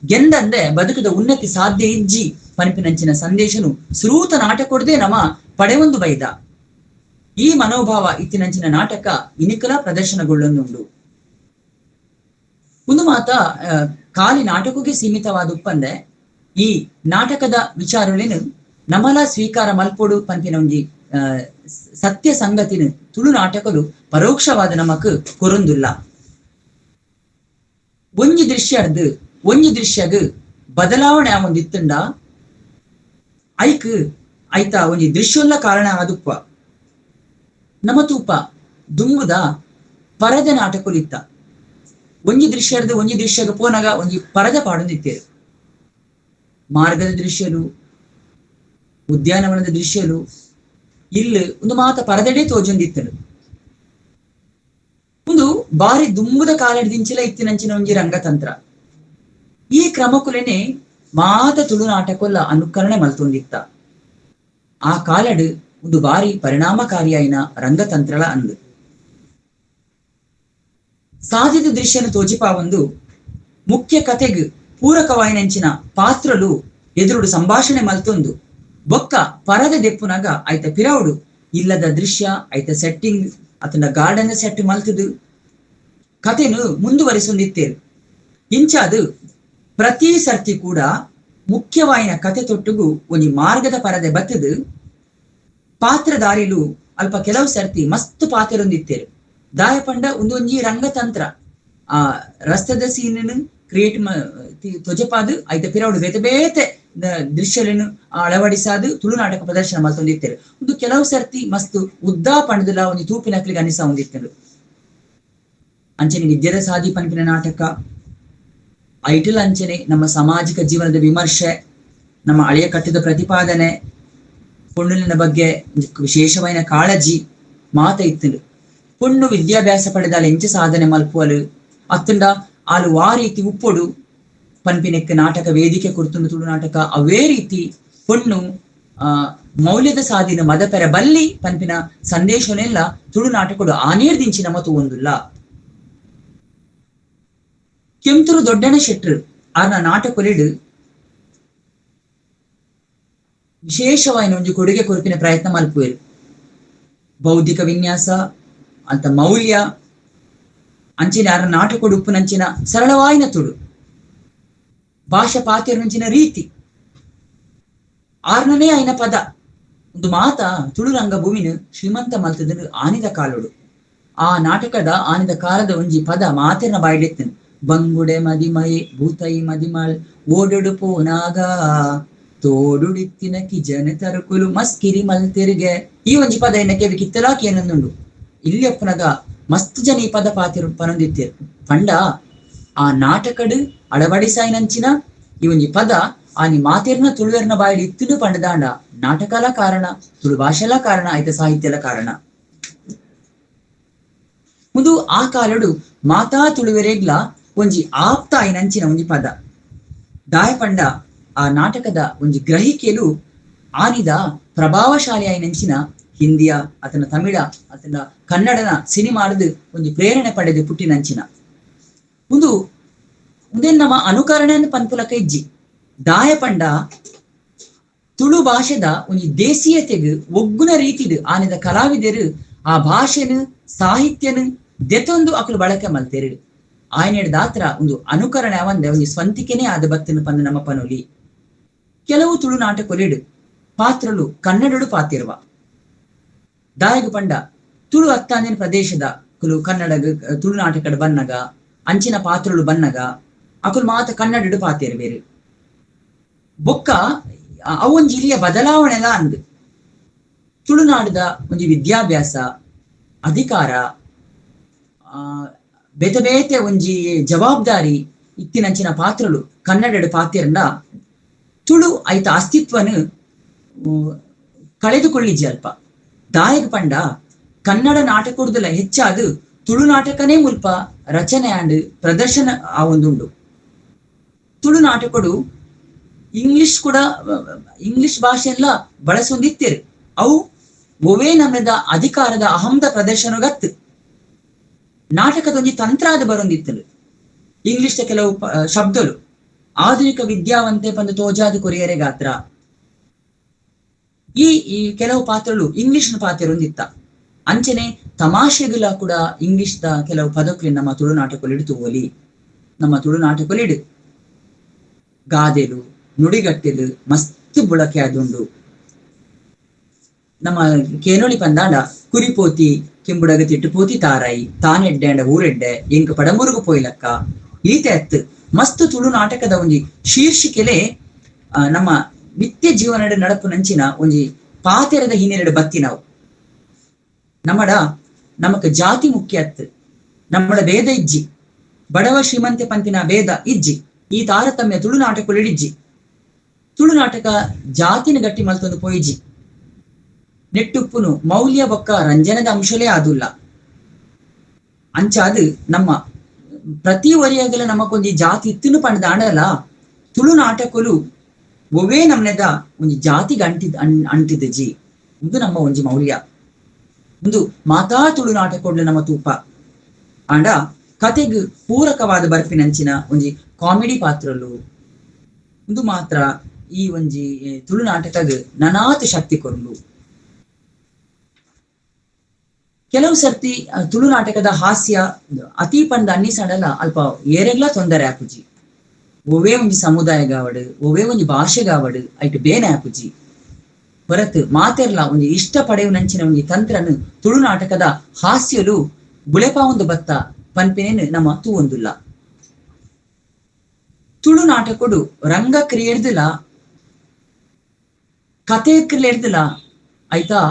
ಗೆಂದಂದೆ ಬದುಕದ ಉನ್ನತಿ ಸಾಧ್ಯ ಇಜ್ಜಿ ಪನಿಪಿನಂಚಿನ ಸಂದೇಶನು ಸುರೂತ ನಾಟಕೊಡದೆ ನಮ ಪಡೆವೊಂದು ಬೈದ. ಈ ಮನೋಭಾವ ಇತ್ತಿನಂಚಿನ ನಾಟಕ ಇನಿಕಲ ಪ್ರದರ್ಶನಗೊಳ್ಳೊಂದುಂಡು. ಒಂದು ಮಾತ ಖಾಲಿ ನಾಟಕಕ್ಕೆ ಸೀಮಿತವಾದ ಉಪ್ಪಂದೆ ಈ ನಾಟಕದ ವಿಚಾರಗಳೇನು ನಮಲ ಸ್ವೀಕಾರ ಮಲ್ಪೊಡು ಪಂಪಿನ ಒಂಜಿ ಸತ್ಯ ಸಂಗತಿನ ತುಳು ನಾಟಕಲು ಪರೋಕ್ಷವಾದ ನಮಕ್ ಕೊರೊಂದುಲ್ಲ. ಒಂಜಿ ದೃಶ್ಯರ್ದು ಒಂಜಿ ದೃಶ್ಯಗ್ ಬದಲಾವಣೆ ಆವೊಂದಿತ್ತುಂಡ ಐಕ್ ಐತ ಒಂಜಿ ದೃಶ್ಯೊಲ್ಲ ಕಾರಣ ಆದುಪ್ಪ. ನಮ ತೂಪ ದುಂಬುದ ಪರದ ನಾಟಕಲಿತ್ತ ಒಂಜಿ ದೃಶ್ಯರ್ದು ಒಂಜಿ ದೃಶ್ಯಗ್ ಪೋನಾಗ ಒಂಜಿ ಪರದ ಪಾಡೊಂದಿತ್ತೇರು. ಮಾರ್ಗದ ದೃಶ್ಯಲು, ಉದ್ಯಾನವನದ ದೃಶ್ಯಲು ಇಲ್ಲಿ ಒಂದು ಮಾತ ಪರದೆಡೆ ತೋಜೊಂದಿತ್ತನು. ಒಂದು ಬಾರಿ ದುಂಬುದ ಕಾಲದಿಂಚಿಲ ಇತ್ತಿನಂಚಿನ ಒಂಜಿ ರಂಗತಂತ್ರ. ಈ ಕ್ರಮಕುಲೆನೆ ಮಾತ ತುಳು ನಾಟಕೊಲ್ಲ ಅನುಕರಣೆ ಮಲ್ತೊಂದಿತ್ತ. ಆ ಕಾಲಡು ಒಂದು ಬಾರಿ ಪರಿಣಾಮಕಾರಿಯಾಯಿನ ರಂಗತಂತ್ರಲ ಅಂದು. ಸಾಧ್ಯದ ದೃಶ್ಯನ ತೋಜಿಪಾವೊಂದು ಮುಖ್ಯ ಕತೆಗ್ ಪೂರಕವಾಯಿನಂಚಿನ ಪಾತ್ರಲು ಎದುರುಡು ಸಂಭಾಷಣೆ ಮಲ್ತೊಂದು ಬೊಕ್ಕ ಪರದ ದೆಪ್ಪುನಾಗ ಐತ ಪಿರೌಡು ಇಲ್ಲದ ದೃಶ್ಯ ಐತ ಸೆಟ್ಟಿಂಗ್ ಅತನ ಗಾರ್ಡನ್ ಸೆಟ್ ಮಲ್ತದು ಕತೆನು ಮುಂದುವರಿಸೊಂದಿತ್ತೇರು. ಇಂಚಾದು ಪ್ರತಿ ಸರ್ತಿ ಕೂಡ ಮುಖ್ಯವಾಯಿನ ಕತೆ ತೊಟ್ಟುಗು ಒಂಜಿ ಮಾರ್ಗದ ಪರದೆ ಬತ್ತದು ಪಾತ್ರಧಾರಿಲು ಅಲ್ಪ ಕೆಲವು ಸರ್ತಿ ಮಸ್ತ್ ಪಾತ್ರೊಂದಿತ್ತೇರು. ದಾಯಪಂಡ ಒಂದೊಂಜಿ ರಂಗತಂತ್ರ ಆ ರಸ್ತದ ಸೀನನ್ನು ಕ್ರಿಯೇಟ್ ತೊಜಪಾದು ಐತ ಪಿರೌಡು ಬೇತೆ ಬೇತೆ ದೃಶ್ಯಗಳನ್ನು ಅಳವಡಿಸಾದು ತುಳು ನಾಟಕ ಪ್ರದರ್ಶನ ಮಲ್ತೊಂದಿತ್ತೇರು. ಒಂದು ಕೆಲವು ಸರ್ತಿ ಮಸ್ತ್ ಉದ್ದಾ ಪಂಡದಲ ಒಂದು ತೂಪಿನಕ್ಲಿಗೆ ಅನಿಸ ಹೊಂದಿತ್ತೇರು. ಅಂಚನೆ ವಿದ್ಯೆದ ಸಾದಿ ಪನ್ಪಿನ ನಾಟಕ ಐಟಲ್ ಅಂಚನೆ ನಮ್ಮ ಸಾಮಾಜಿಕ ಜೀವನದ ವಿಮರ್ಶೆ, ನಮ್ಮ ಅಳೆಯ ಕಟ್ಟದ ಪ್ರತಿಪಾದನೆ, ಪೊಣ್ಣುಲಿನ ಬಗ್ಗೆ ವಿಶೇಷವಾದ ಕಾಳಜಿ ಮಾತ ಇತ್ತು. ಪೊಣ್ಣು ವಿದ್ಯಾಭ್ಯಾಸ ಪಡೆದಾಲ ಎಂಚ ಸಾಧನೆ ಮಲ್ಪುವಲು ಅತ್ತಂಡ ಆಲು ಆ ರೀತಿ ಉಪ್ಪೊಡು ಪನ್ಪಿನೆಕ್ ನಾಟಕ ವೇದಿಕೆ ಕೊಡ್ತುಂಡು ತುಳು ನಾಟಕ. ಅವೇ ರೀತಿ ಪೊಣ್ಣು ಮೌಲ್ಯದ ಸಾದಿನ ಮದಪೆರ ಬಲ್ಲಿ ಪನ್ಪಿನ ಸಂದೇಶನೆಲ್ಲ ತುಳು ನಾಟಕಡು ಆನೇರ್ದಿಂಚಿನ ಮತು ಒಂದುಲ್ಲ. ಕೆಂತುರು ದೊಡ್ಡಣ ಶೆಟ್ರು ಆರ್ನ ನಾಟಕೊಲಿಡು ವಿಶೇಷವಾಯಿನ ಒಂಜಿ ಕೊಡುಗೆ ಕೊರಪಿನ ಪ್ರಯತ್ನ ಮಲ್ಪುವೆರು. ಬೌದ್ಧಿಕ ವಿನ್ಯಾಸ ಅಂತ ಮೌಲ್ಯ ಅಂಚಿನ ಆರ್ನ ನಾಟಕೊಡು ಉಪ್ಪುನಂಚಿನ ಸರಳವಾಯಿನ ತುಳು ಭಾಷೆ ಪಾತೆರುನಂಚಿನ ರೀತಿ ಆರ್ನನೇ ಆಯ್ನ ಪದ ಒಂದು ಮಾತ ತುಳು ರಂಗಭೂಮಿನ ಶ್ರೀಮಂತ ಮಲ್ತದನು ಆನಿದ ಕಾಲೋಡು. ಆ ನಾಟಕದ ಆನಿದ ಕಾಲದ ಒಂಜಿ ಪದ ಮಾತೆರ್ನ ಬಾಯಿಡೆತ್ತನು. ಬಂಗುಡೆ ಮದಿಮೈ ಭೂತೈ ಮದಿಮಲ್ ಓಡೊಡು ಪೋನಾಗ ತೋಡುಡಿತ್ತಿನ ಕಿಜನ ತರುಕುಲು ಮಸ್ಕಿರಿ ಮಲ್ತೆರಿಗೆ. ಈ ಒಂಜಿ ಪದ ಎನ್ನ ಕೆವಿ ಕಿತ್ತಲಾಕಿ ಏನಂದುಂಡು. ಇಲ್ಲಿ ಅಪ್ಪನಗ ಮಸ್ತ್ ಜನ ಈ ಪದ ಪಾತಿರು ಪನೊಂದಿತ್ತೇರು. ಪಂಡ ಆ ನಾಟಕಡು ಅಳವಡಿಸಾಯಿನಂಚಿನ ಈ ಒಂಜಿ ಪದ ಆನಿ ಮಾತೆರ್ನ ತುಳುವೆರ್ನ ಬಾಯಿಡ್ ಇತ್ತುಡು ಪಂಡದಾಂಡ ನಾಟಕಲ ಕಾರಣ, ತುಳು ಭಾಷೆಲ ಕಾರಣ, ಆಯ್ತ ಸಾಹಿತ್ಯಲ ಕಾರಣ. ಮುದು ಆ ಕಾಲಡು ಮಾತಾ ತುಳುವೆರೆಗ್ಲ ಒಂಜಿ ಆಪ್ತ ಆಯಿನಂಚಿನ ಒಂಜಿ ಪದ. ದಾಯ ಪಂಡ ಆ ನಾಟಕದ ಒಂಜಿ ಗ್ರಹಿಕೆಲು ಆನಿದ ಪ್ರಭಾವಶಾಲಿ ಆಯಿನಂಚಿನ ಹಿಂದಿಯ ಅತನ ತಮಿಳ ಅತನ ಕನ್ನಡನ ಸಿನಿಮಾಡದು ಒಂಜಿ ಪ್ರೇರಣೆ ಪಡೆದು ಪುಟ್ಟಿನಂಚಿನ ಒಂದು ಉಂದೇನ್ ನಮ್ಮ ಅನುಕರಣೆ ಪನ್ಪುಲಕ ಇಜ್ಜಿ. ದಾಯ ಪಂಡ ತುಳು ಭಾಷೆದ ಒಂಜಿ ದೇಸೀಯತೆಗ್ ಒಗ್ಗುನ ರೀತಿಡ್ ಆನಿದ ಕಲಾವಿದರು ಆ ಭಾಷೆನು ಸಾಹಿತ್ಯನು ದೆತೊಂದು ಅಕುಲು ಬಳಕೆ ಮಲ್ತೇರು. ಆಯನೆಡ್ ದಾತ್ರ ಒಂದು ಅನುಕರಣೆ ಅವಂದೆ ಒಂಜಿ ಸ್ವಂತಿಕೆನೇ ಆದ ಬತ್ತನು ಪಂದು ನಮ್ಮ ಪನೊಲಿ. ಕೆಲವು ತುಳು ನಾಟಕೊಲಿಡು ಪಾತ್ರಲು ಕನ್ನಡಡು ಪಾತಿರುವ. ದಾಯಗ ಪಂಡ ತುಳು ಅತ್ತಾಂದಿನ ಪ್ರದೇಶದ ಕುಲು ಕನ್ನಡಗ ತುಳು ನಾಟಕಡು ಬನ್ನಗ ಅಂಚಿನ ಪಾತ್ರಲು ಬನ್ನಗ ಅಕುಲು ಮಾತ ಕನ್ನಡಡು ಪಾತಿರ್ಬೇರು. ಬೊಕ್ಕ ಅವೊಂಜಿ ಇಲ್ಲಿಯ ಬದಲಾವಣೆಲ ಅಂದ್ ತುಳುನಾಡದ ಒಂಜಿ ವಿದ್ಯಾಭ್ಯಾಸ ಅಧಿಕಾರ ಬೇತೆ ಬೇತೆ ಒಂಜಿ ಜವಾಬ್ದಾರಿ ಇತ್ತಿನಂಚಿನ ಪಾತ್ರಲು ಕನ್ನಡಡು ಪಾತಿರಂಡ ತುಳು ಐತ ಅಸ್ತಿತ್ವನು ಕಳೆದುಕೊಳ್ಳಿಜಿ ಅಲ್ಪ. ದಾಯಗ ಪಂಡ ಕನ್ನಡ ನಾಟಕಡ್ದಲ ಹೆಚ್ಚಾದ ತುಳು ನಾಟಕನೇ ಮುಲ್ಪ ರಚನೆ ಆಂಡ್ ಪ್ರದರ್ಶನ ಆ ಒಂದುಂಡು. ತುಳು ನಾಟಕಡು ಇಂಗ್ಲಿಷ್ ಕೂಡ ಇಂಗ್ಲಿಷ್ ಭಾಷೆಲ್ಲ ಬಳಸೊಂದಿತ್ತೇರು. ಅವು ಒವೇ ನಮ್ಮದ ಅಧಿಕಾರದ ಅಹಂದ ಪ್ರದರ್ಶನಗತ್ತು ನಾಟಕದ ಒಂಜಿ ತಂತ್ರ ಆದ ಬರೊಂದಿತ್ತು. ಇಂಗ್ಲಿಷ್ ಕೆಲವು ಶಬ್ದಲು ಆಧುನಿಕ ವಿದ್ಯಾವಂತೆ ಪಂದು ತೋಜಾದ ಕೊರಿಯರೆ ಗಾತ್ರ ಈ ಈ ಕೆಲವು ಪಾತ್ರಗಳು ಇಂಗ್ಲಿಷ್ ಪಾತ್ರ ಹೊಂದಿತ್ತ. ಅಂಚನೆ ತಮಾಷೆಗಳ ಕೂಡ ಇಂಗ್ಲಿಷ್ the ಕೆಲವು ಪದಕ್ಲೆ ನಮ್ಮ ತುಳು ನಾಟಕೊಲಿಡು ತೂವಲಿ. ನಮ್ಮ ತುಳು ನಾಟಕೊಲಿಡು ಗಾದೆಲು ನುಡಿಗಟ್ಟೆಲು ಮಸ್ತ್ ಬಳಕೆ ಆದುಂಡು. ನಮ್ಮ ಕೇನೋಳಿ ಪಂದಾಂಡ ಕುರಿಪೋತಿ ಕೆಂಬುಡಗ ತಿಟ್ಟುಪೋತಿ ತಾರಾಯಿ ತಾನೆಡ್ಡೆ ಅಂಡ ಊರೆಡ್ಡೆ ಎಂಕ್ ಪಡಮುರುಗು ಪೋಯ್ಲಕ್ಕ ಈತೆ ಅತ್ತು ಮಸ್ತ್ ತುಳು ನಾಟಕದ ಒಂಜಿ ಶೀರ್ಷಿಕೆಲೆ ನಮ್ಮ ನಿತ್ಯ ಜೀವನದ ನಡಪು ನಂಚಿನ ಒಂಜಿ ಪಾತೆರದ ಹಿನ್ನೆಲೆಡು ಬತ್ತಿ ನಾವು. ನಮ್ಮಡ ನಮಕ್ ಜಾತಿ ಮುಖ್ಯ ಅತ್ತು, ನಮ್ಮಡ ಭೇದ ಇಜ್ಜಿ, ಬಡವ ಶ್ರೀಮಂತೆ ಪಂತಿನ ಭೇದ ಇಜ್ಜಿ, ಈ ತಾರತಮ್ಯ ತುಳು ನಾಟಕಗಳಿಜ್ಜಿ. ತುಳು ನಾಟಕ ಜಾತಿನ ಗಟ್ಟಿ ಮಲ್ತೊಂದು ಪೋಯಿಜಿ. ನೆಟ್ಟುಪ್ಪುನು ಮೌಲ್ಯ ಬೊಕ್ಕ ರಂಜನದ ಅಂಶಲೇ ಆದುಲ್ಲ. ಅಂಚಾದು ನಮ್ಮ ಪ್ರತಿ ವರಿಯಾಗಲ ನಮಕೊಂಜಿ ಜಾತಿ ಇತ್ತುನು ಪಂಡದ ಆಂಡಲ ತುಳು ನಾಟಕಲು ಒವೇ ನಮ್ನೆದ ಒಂಜಿ ಜಾತಿಗೆ ಅಂಟಿದಜಿ. ಇದು ನಮ್ಮ ಒಂಜಿ ಮೌಲ್ಯ. ಒಂದು ಮಾತಾ ತುಳು ನಾಟಕೊಡ್ಲು ನಮ್ಮ ತೂಪ ಆಂಡ ಕತೆಗ್ ಪೂರಕವಾದ ಬರ್ಪಿನಂಚಿನ ಒಂಜಿ ಕಾಮಿಡಿ ಪಾತ್ರಲು ಒಂದು ಮಾತ್ರ ಈ ಒಂಜಿ ತುಳು ನಾಟಕಗ್ ನನಾತ್ ಶಕ್ತಿ ಕೊರ್ಲು. ಕೆಲವು ಸರ್ತಿ ತುಳು ನಾಟಕದ ಹಾಸ್ಯ ಅತಿ ಪಂಡ ಅನ್ನಿಸಡಲ ಅಲ್ಪ ಏರೆಗ್ಲಾ ತೊಂದರೆ ಆಪುಜಿ. ಒವೇ ಒಂಜಿ ಸಮುದಾಯಗಾವಡು ಒವೇ ಒಂಜಿ ಭಾಷೆಗಾವಡು ಐಟ್ ಬೇನೆ ಆಪುಜಿ. ಹೊರತು ಮಾತೆರ್ಲ ಒಂಜಿ ಇಷ್ಟ ಪಡೆಯುವ ನಂಚಿನ ಒಂಜಿ ತಂತ್ರನು ತುಳು ನಾಟಕದ ಹಾಸ್ಯಲು ಬುಳೆಪಾವೊಂದು ಬತ್ತ ಪನ್ಪಿನೇನು ನಮ್ಮ ತೂವೊಂದುಲ್ಲ. ತುಳು ನಾಟಕಡು ರಂಗ ಕ್ರಿಯೆಡ್ದಲ ಕತೆ ಕ್ರಿಯೆಡ್ದಲ ಆಯ್ತಾ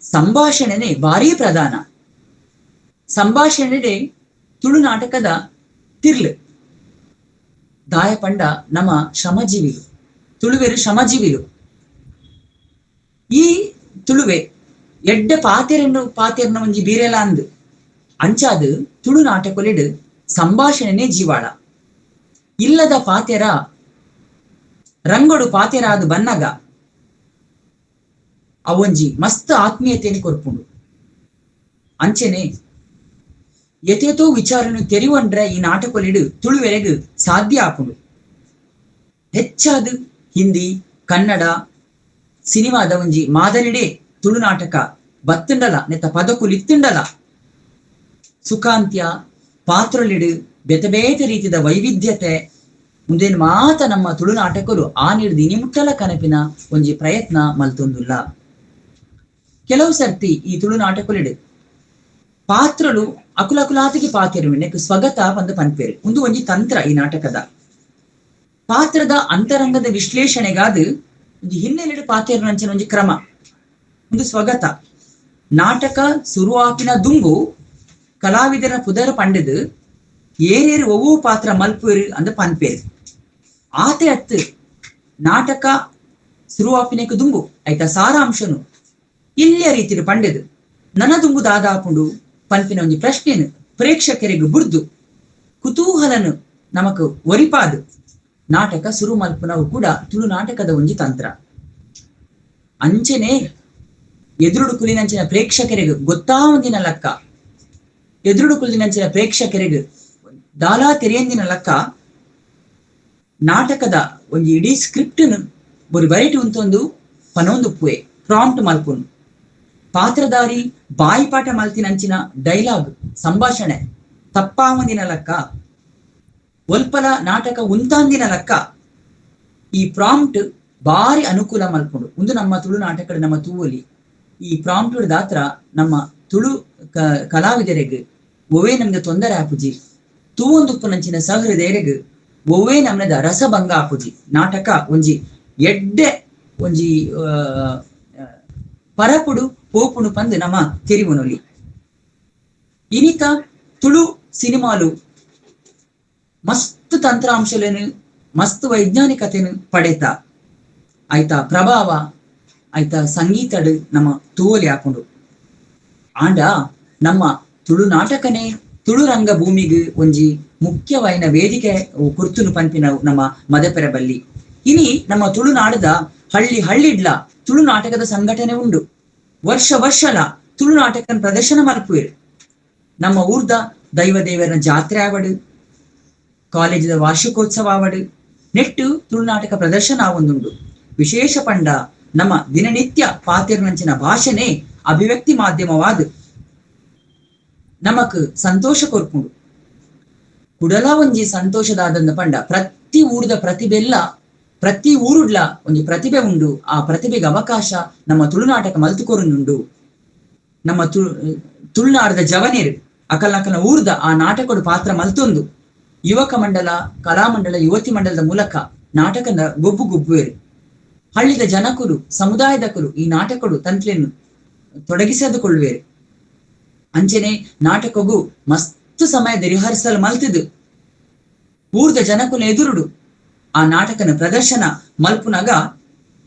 ಸಂಭಾಷಣೆನೆ ಭಾರೀ ಪ್ರಧಾನ. ಸಂಭಾಷಣೆ ತುಳು ನಾಟಕದ ತಿರ್ಲು. ದಾಯ ಪಂಡ ನಮ್ಮ ಶ್ರಮಜೀವಿಲು, ತುಳುವೆರು ಶ್ರಮಜೀವಿಲು. ಈ ತುಳುವೆ ಎಡ್ಡೆ ಪಾತೆರನ್ನು ಪಾತೆರ್ನ ಒಂಜಿ ಬೀರೆಲ ಅಂದ್ ಅಂಚಾದ್ ತುಳು ನಾಟಕೊಲಿಡ್ ಸಂಭಾಷಣೆನೇ ಜೀವಾಳ. ಇಲ್ಲದ ಪಾತೆರ ರಂಗೋಡು ಪಾತೆರಾದು ಬನ್ನಗ ಅವೊಂಜಿ ಮಸ್ತ್ ಆತ್ಮೀಯತೆಯನ್ನು ಕೊರ್ಪುಂಡು. ಅಂಚೆನೆ ಎತೇತೋ ವಿಚಾರನು ತೆರಿವಂಡ್ರೆ ಈ ನಾಟಕೊಲಿಡು ತುಳುವೆರೆಗ್ ಸಾಧ್ಯ ಆಪುಂಡು. ಹೆಚ್ಚಾದ ಹಿಂದಿ ಕನ್ನಡ ಸಿನಿಮಾದ ಒಂಜಿ ಮಾದರಿಡೇ ತುಳು ನಾಟಕ ಬತ್ತುಂಡಲ ನೆತ್ತ ಪದಕುಲು ಇತ್ತುಂಡಲ ಸುಖಾಂತ್ಯ ಪಾತ್ರಲಿಡು ಬೇತೆ ಬೇತೆ ರೀತಿಯ ವೈವಿಧ್ಯತೆ ಮುಂದೇನು ಮಾತ ನಮ್ಮ ತುಳು ನಾಟಕಲು ಆ ನೀಡು ಇನಿಮುಟ್ಟಲ ಕನಪಿನ ಒಂಜಿ ಪ್ರಯತ್ನ ಮಲ್ತೊಂದುಲ್ಲ. ಕೆಲವು ಸರ್ತಿ ಈ ತುಳು ನಾಟಕಲಿಡು ಪಾತ್ರಲು ಅಕುಲಕುಲಾತಿಗೆ ಪಾತೆರು ನೆಕ್ ಸ್ವಗತ ಒಂದು ಪನ್ಪೇರು. ಒಂದು ಒಂಜಿ ತಂತ್ರ ಈ ನಾಟಕದ ಪಾತ್ರದ ಅಂತರಂಗದ ವಿಶ್ಲೇಷಣೆಗಾದ ಒಂಜಿ ಹಿನ್ನೆಲೆಡು ಪಾತೆರುನಂಚಿನ ಒಂಜಿ ಕ್ರಮ ಒಂದು ಸ್ವಗತ. ನಾಟಕ ಸುರುವಾಪಿನ ದುಂಬು ಕಲಾವಿದರ ಪುದರ ಪಂಡದು ಏರೇರು ಒವ್ವು ಪಾತ್ರ ಮಲ್ಪೇರು ಅಂದ ಪನ್ಪೇರು. ಆತೆ ಅತ್ತು ನಾಟಕ ಸುರುವಾಪಿನಕ್ಕೆ ದುಂಬು ಆಯ್ತಾ ಸಾರಾಂಶನು ಇಲ್ಲಿಯ ರೀತಿಯ ಪಂಡದು ನನ ದುಂಬು ದಾದಾಪುಂಡು ಪನ್ಪಿನ ಒಂಜಿ ಪ್ರಶ್ನೆನು ಪ್ರೇಕ್ಷಕರಿಗೆ ಬುರ್ದು ಕುತೂಹಲನು ನಮಕ್ ಒರಿಪಾದು ನಾಟಕ ಸುರು ಮಲ್ಪುನವು ಕೂಡ ತುಳು ನಾಟಕದ ಒಂಜಿ ತಂತ್ರ. ಅಂಚೆನೆ ಎದುರುಡು ಕುಲಿನಂಚಿನ ಪ್ರೇಕ್ಷಕರಿಗೆ ಗೊತ್ತಾವಂದಿನ ಲಕ್ಕ, ಎದುರುಡು ಕುಲಿನಂಚಿನ ಪ್ರೇಕ್ಷಕರಿಗೆ ದಾಲಾ ತೆರೆಯಂದಿನ ಲಕ್ಕ ನಾಟಕದ ಒಂಜಿ ಇಡೀ ಸ್ಕ್ರಿಪ್ಟ್ ಬರಿ ಬರಿಟು ಉಂತೊಂದು ಪನೊಂದು ಪುವೆ ಪ್ರಾಂಪ್ಟ್ ಮಲ್ಪುನು. ಪಾತ್ರಧಾರಿ ಬಾಯಿಪಾಠ ಮಲ್ತಿನಂಚಿನ ಡೈಲಾಗ್ ಸಂಭಾಷಣೆ ತಪ್ಪಾವಂದಿನ ಲಕ್ಕ, ಒಲ್ಪಲ ನಾಟಕ ಉಂತಾಂದಿನ ಲಕ್ಕ ಈ ಪ್ರಾಂಪ್ಟ್ ಬಾರಿ ಅನುಕೂಲ ಮಲ್ಪುಂಡು. ಒಂದು ನಮ್ಮ ತುಳು ನಾಟಕದ ನಮ್ಮ ತೂವಲಿ ಈ ಪ್ರಾಂಪ್ಟ್ ದಾತ್ರ ನಮ್ಮ ತುಳು ಕಲಾವಿದರಿಗೆ ಒವೇ ನಮ್ಗೆ ತೊಂದರೆ ಆಪುಜಿ, ತೂವೊಂದುಪ್ಪುನಂಚಿನ ಸಹೃದಯರಿಗೆ ಒವೇ ನಮ್ನದ ರಸಭಂಗ ಆಪುಜಿ. ನಾಟಕ ಒಂಜಿ ಎಡ್ಡೆ ಒಂಜಿ ಪರಪುಡು ಪೋಪುಡು ಪಂದು ನಮ್ಮ ತೆರಿವುನೊಲಿ. ಇನಿತ ತುಳು ಸಿನಿಮಾಲು ಮಸ್ತ್ ತಂತ್ರಾಂಶಲೇನು ಮಸ್ತ್ ವೈಜ್ಞಾನಿಕತೆನು ಪಡೆತ ಆಯ್ತಾ ಪ್ರಭಾವ ಆಯ್ತಾ ಸಂಗೀತಡು ನಮ್ಮ ತೂವಲಿ ಹಾಕೊಂಡು. ಆಂಡ ನಮ್ಮ ತುಳು ನಾಟಕನೇ ತುಳು ರಂಗಭೂಮಿಗೆ ಒಂಜಿ ಮುಖ್ಯವಾಯಿನ ವೇದಿಕೆ ಕುರ್ತುನು ಪನ್ಪಿನ ನಮ್ಮ ಮದಪೆರ ಬಲ್ಲಿ. ಇನಿ ನಮ್ಮ ತುಳುನಾಡದ ಹಳ್ಳಿ ಹಳ್ಳಿಡ್ಲ ತುಳು ನಾಟಕದ ಸಂಘಟನೆ ಉಂಡು. ವರ್ಷ ವರ್ಷಲ ತುಳು ನಾಟಕನ ಪ್ರದರ್ಶನ ಮಲ್ಪುವೆರು. ನಮ್ಮ ಊರ್ದ ದೈವ ದೇವರ ಜಾತ್ರೆ ಆವಡು, ಕಾಲೇಜಿದ ವಾರ್ಷಿಕೋತ್ಸವ ಆವಡು, ನೆಟ್ಟು ತುಳು ನಾಟಕ ಪ್ರದರ್ಶನ ಆವೊಂದುಂಡು. ವಿಶೇಷ ಪಂಡ ನಮ್ಮ ದಿನನಿತ್ಯ ಪಾತೆರ್ನಂಚಿನ ಭಾಷೆನೇ ಅಭಿವ್ಯಕ್ತಿ ಮಾಧ್ಯಮವಾದ ನಮಕ್ ಸಂತೋಷ ಕೊರ್ಪುಂಡು. ಕುಡಲ ಒಂಜಿ ಸಂತೋಷದಾದಂದ ಪಂಡ ಪ್ರತಿ ಊರ್ದ ಪ್ರತಿಭೆಲ್ಲ ಪ್ರತಿ ಊರುಡ್ಲ ಒಂಜಿ ಪ್ರತಿಭೆ ಉಂಡು. ಆ ಪ್ರತಿಭೆಗೆ ಅವಕಾಶ ನಮ್ಮ ತುಳುನಾಟಕ ಮಲ್ತುಕೊರುನುಂಡು. ನಮ್ಮ ತುಳುನಾಡದ ಜವನೇರು ಅಕಲ್ನಕಲ್ನ ಊರ್ದ ಆ ನಾಟಕಡು ಪಾತ್ರ ಮಲ್ತೊಂದು ಯುವಕ ಮಂಡಲ, ಕಲಾಮಂಡಲ, ಯುವತಿ ಮಂಡಲದ ಮೂಲಕ ನಾಟಕದ ಗೊಬ್ಬು ಗೊಬ್ಬುವೇರು. ಹಳ್ಳಿದ ಜನಕರು, ಸಮುದಾಯದಕರು ಈ ನಾಟಕಡು ತಂತ್ಲೆಯನ್ನು ತೊಡಗಿಸದುಕೊಳ್ಳುವೇರು. ಅಂಚೆನೆ ನಾಟಕಗೂ ಮಸ್ತ್ ಸಮಯದ ರಿಹರ್ಸಲ್ ಮಲ್ತಿದ್ದು ಊರ್ದ ಜನಕುಲ ಎದುರುಡು ಆ ನಾಟಕನ ಪ್ರದರ್ಶನ ಮಲ್ಪುನಗ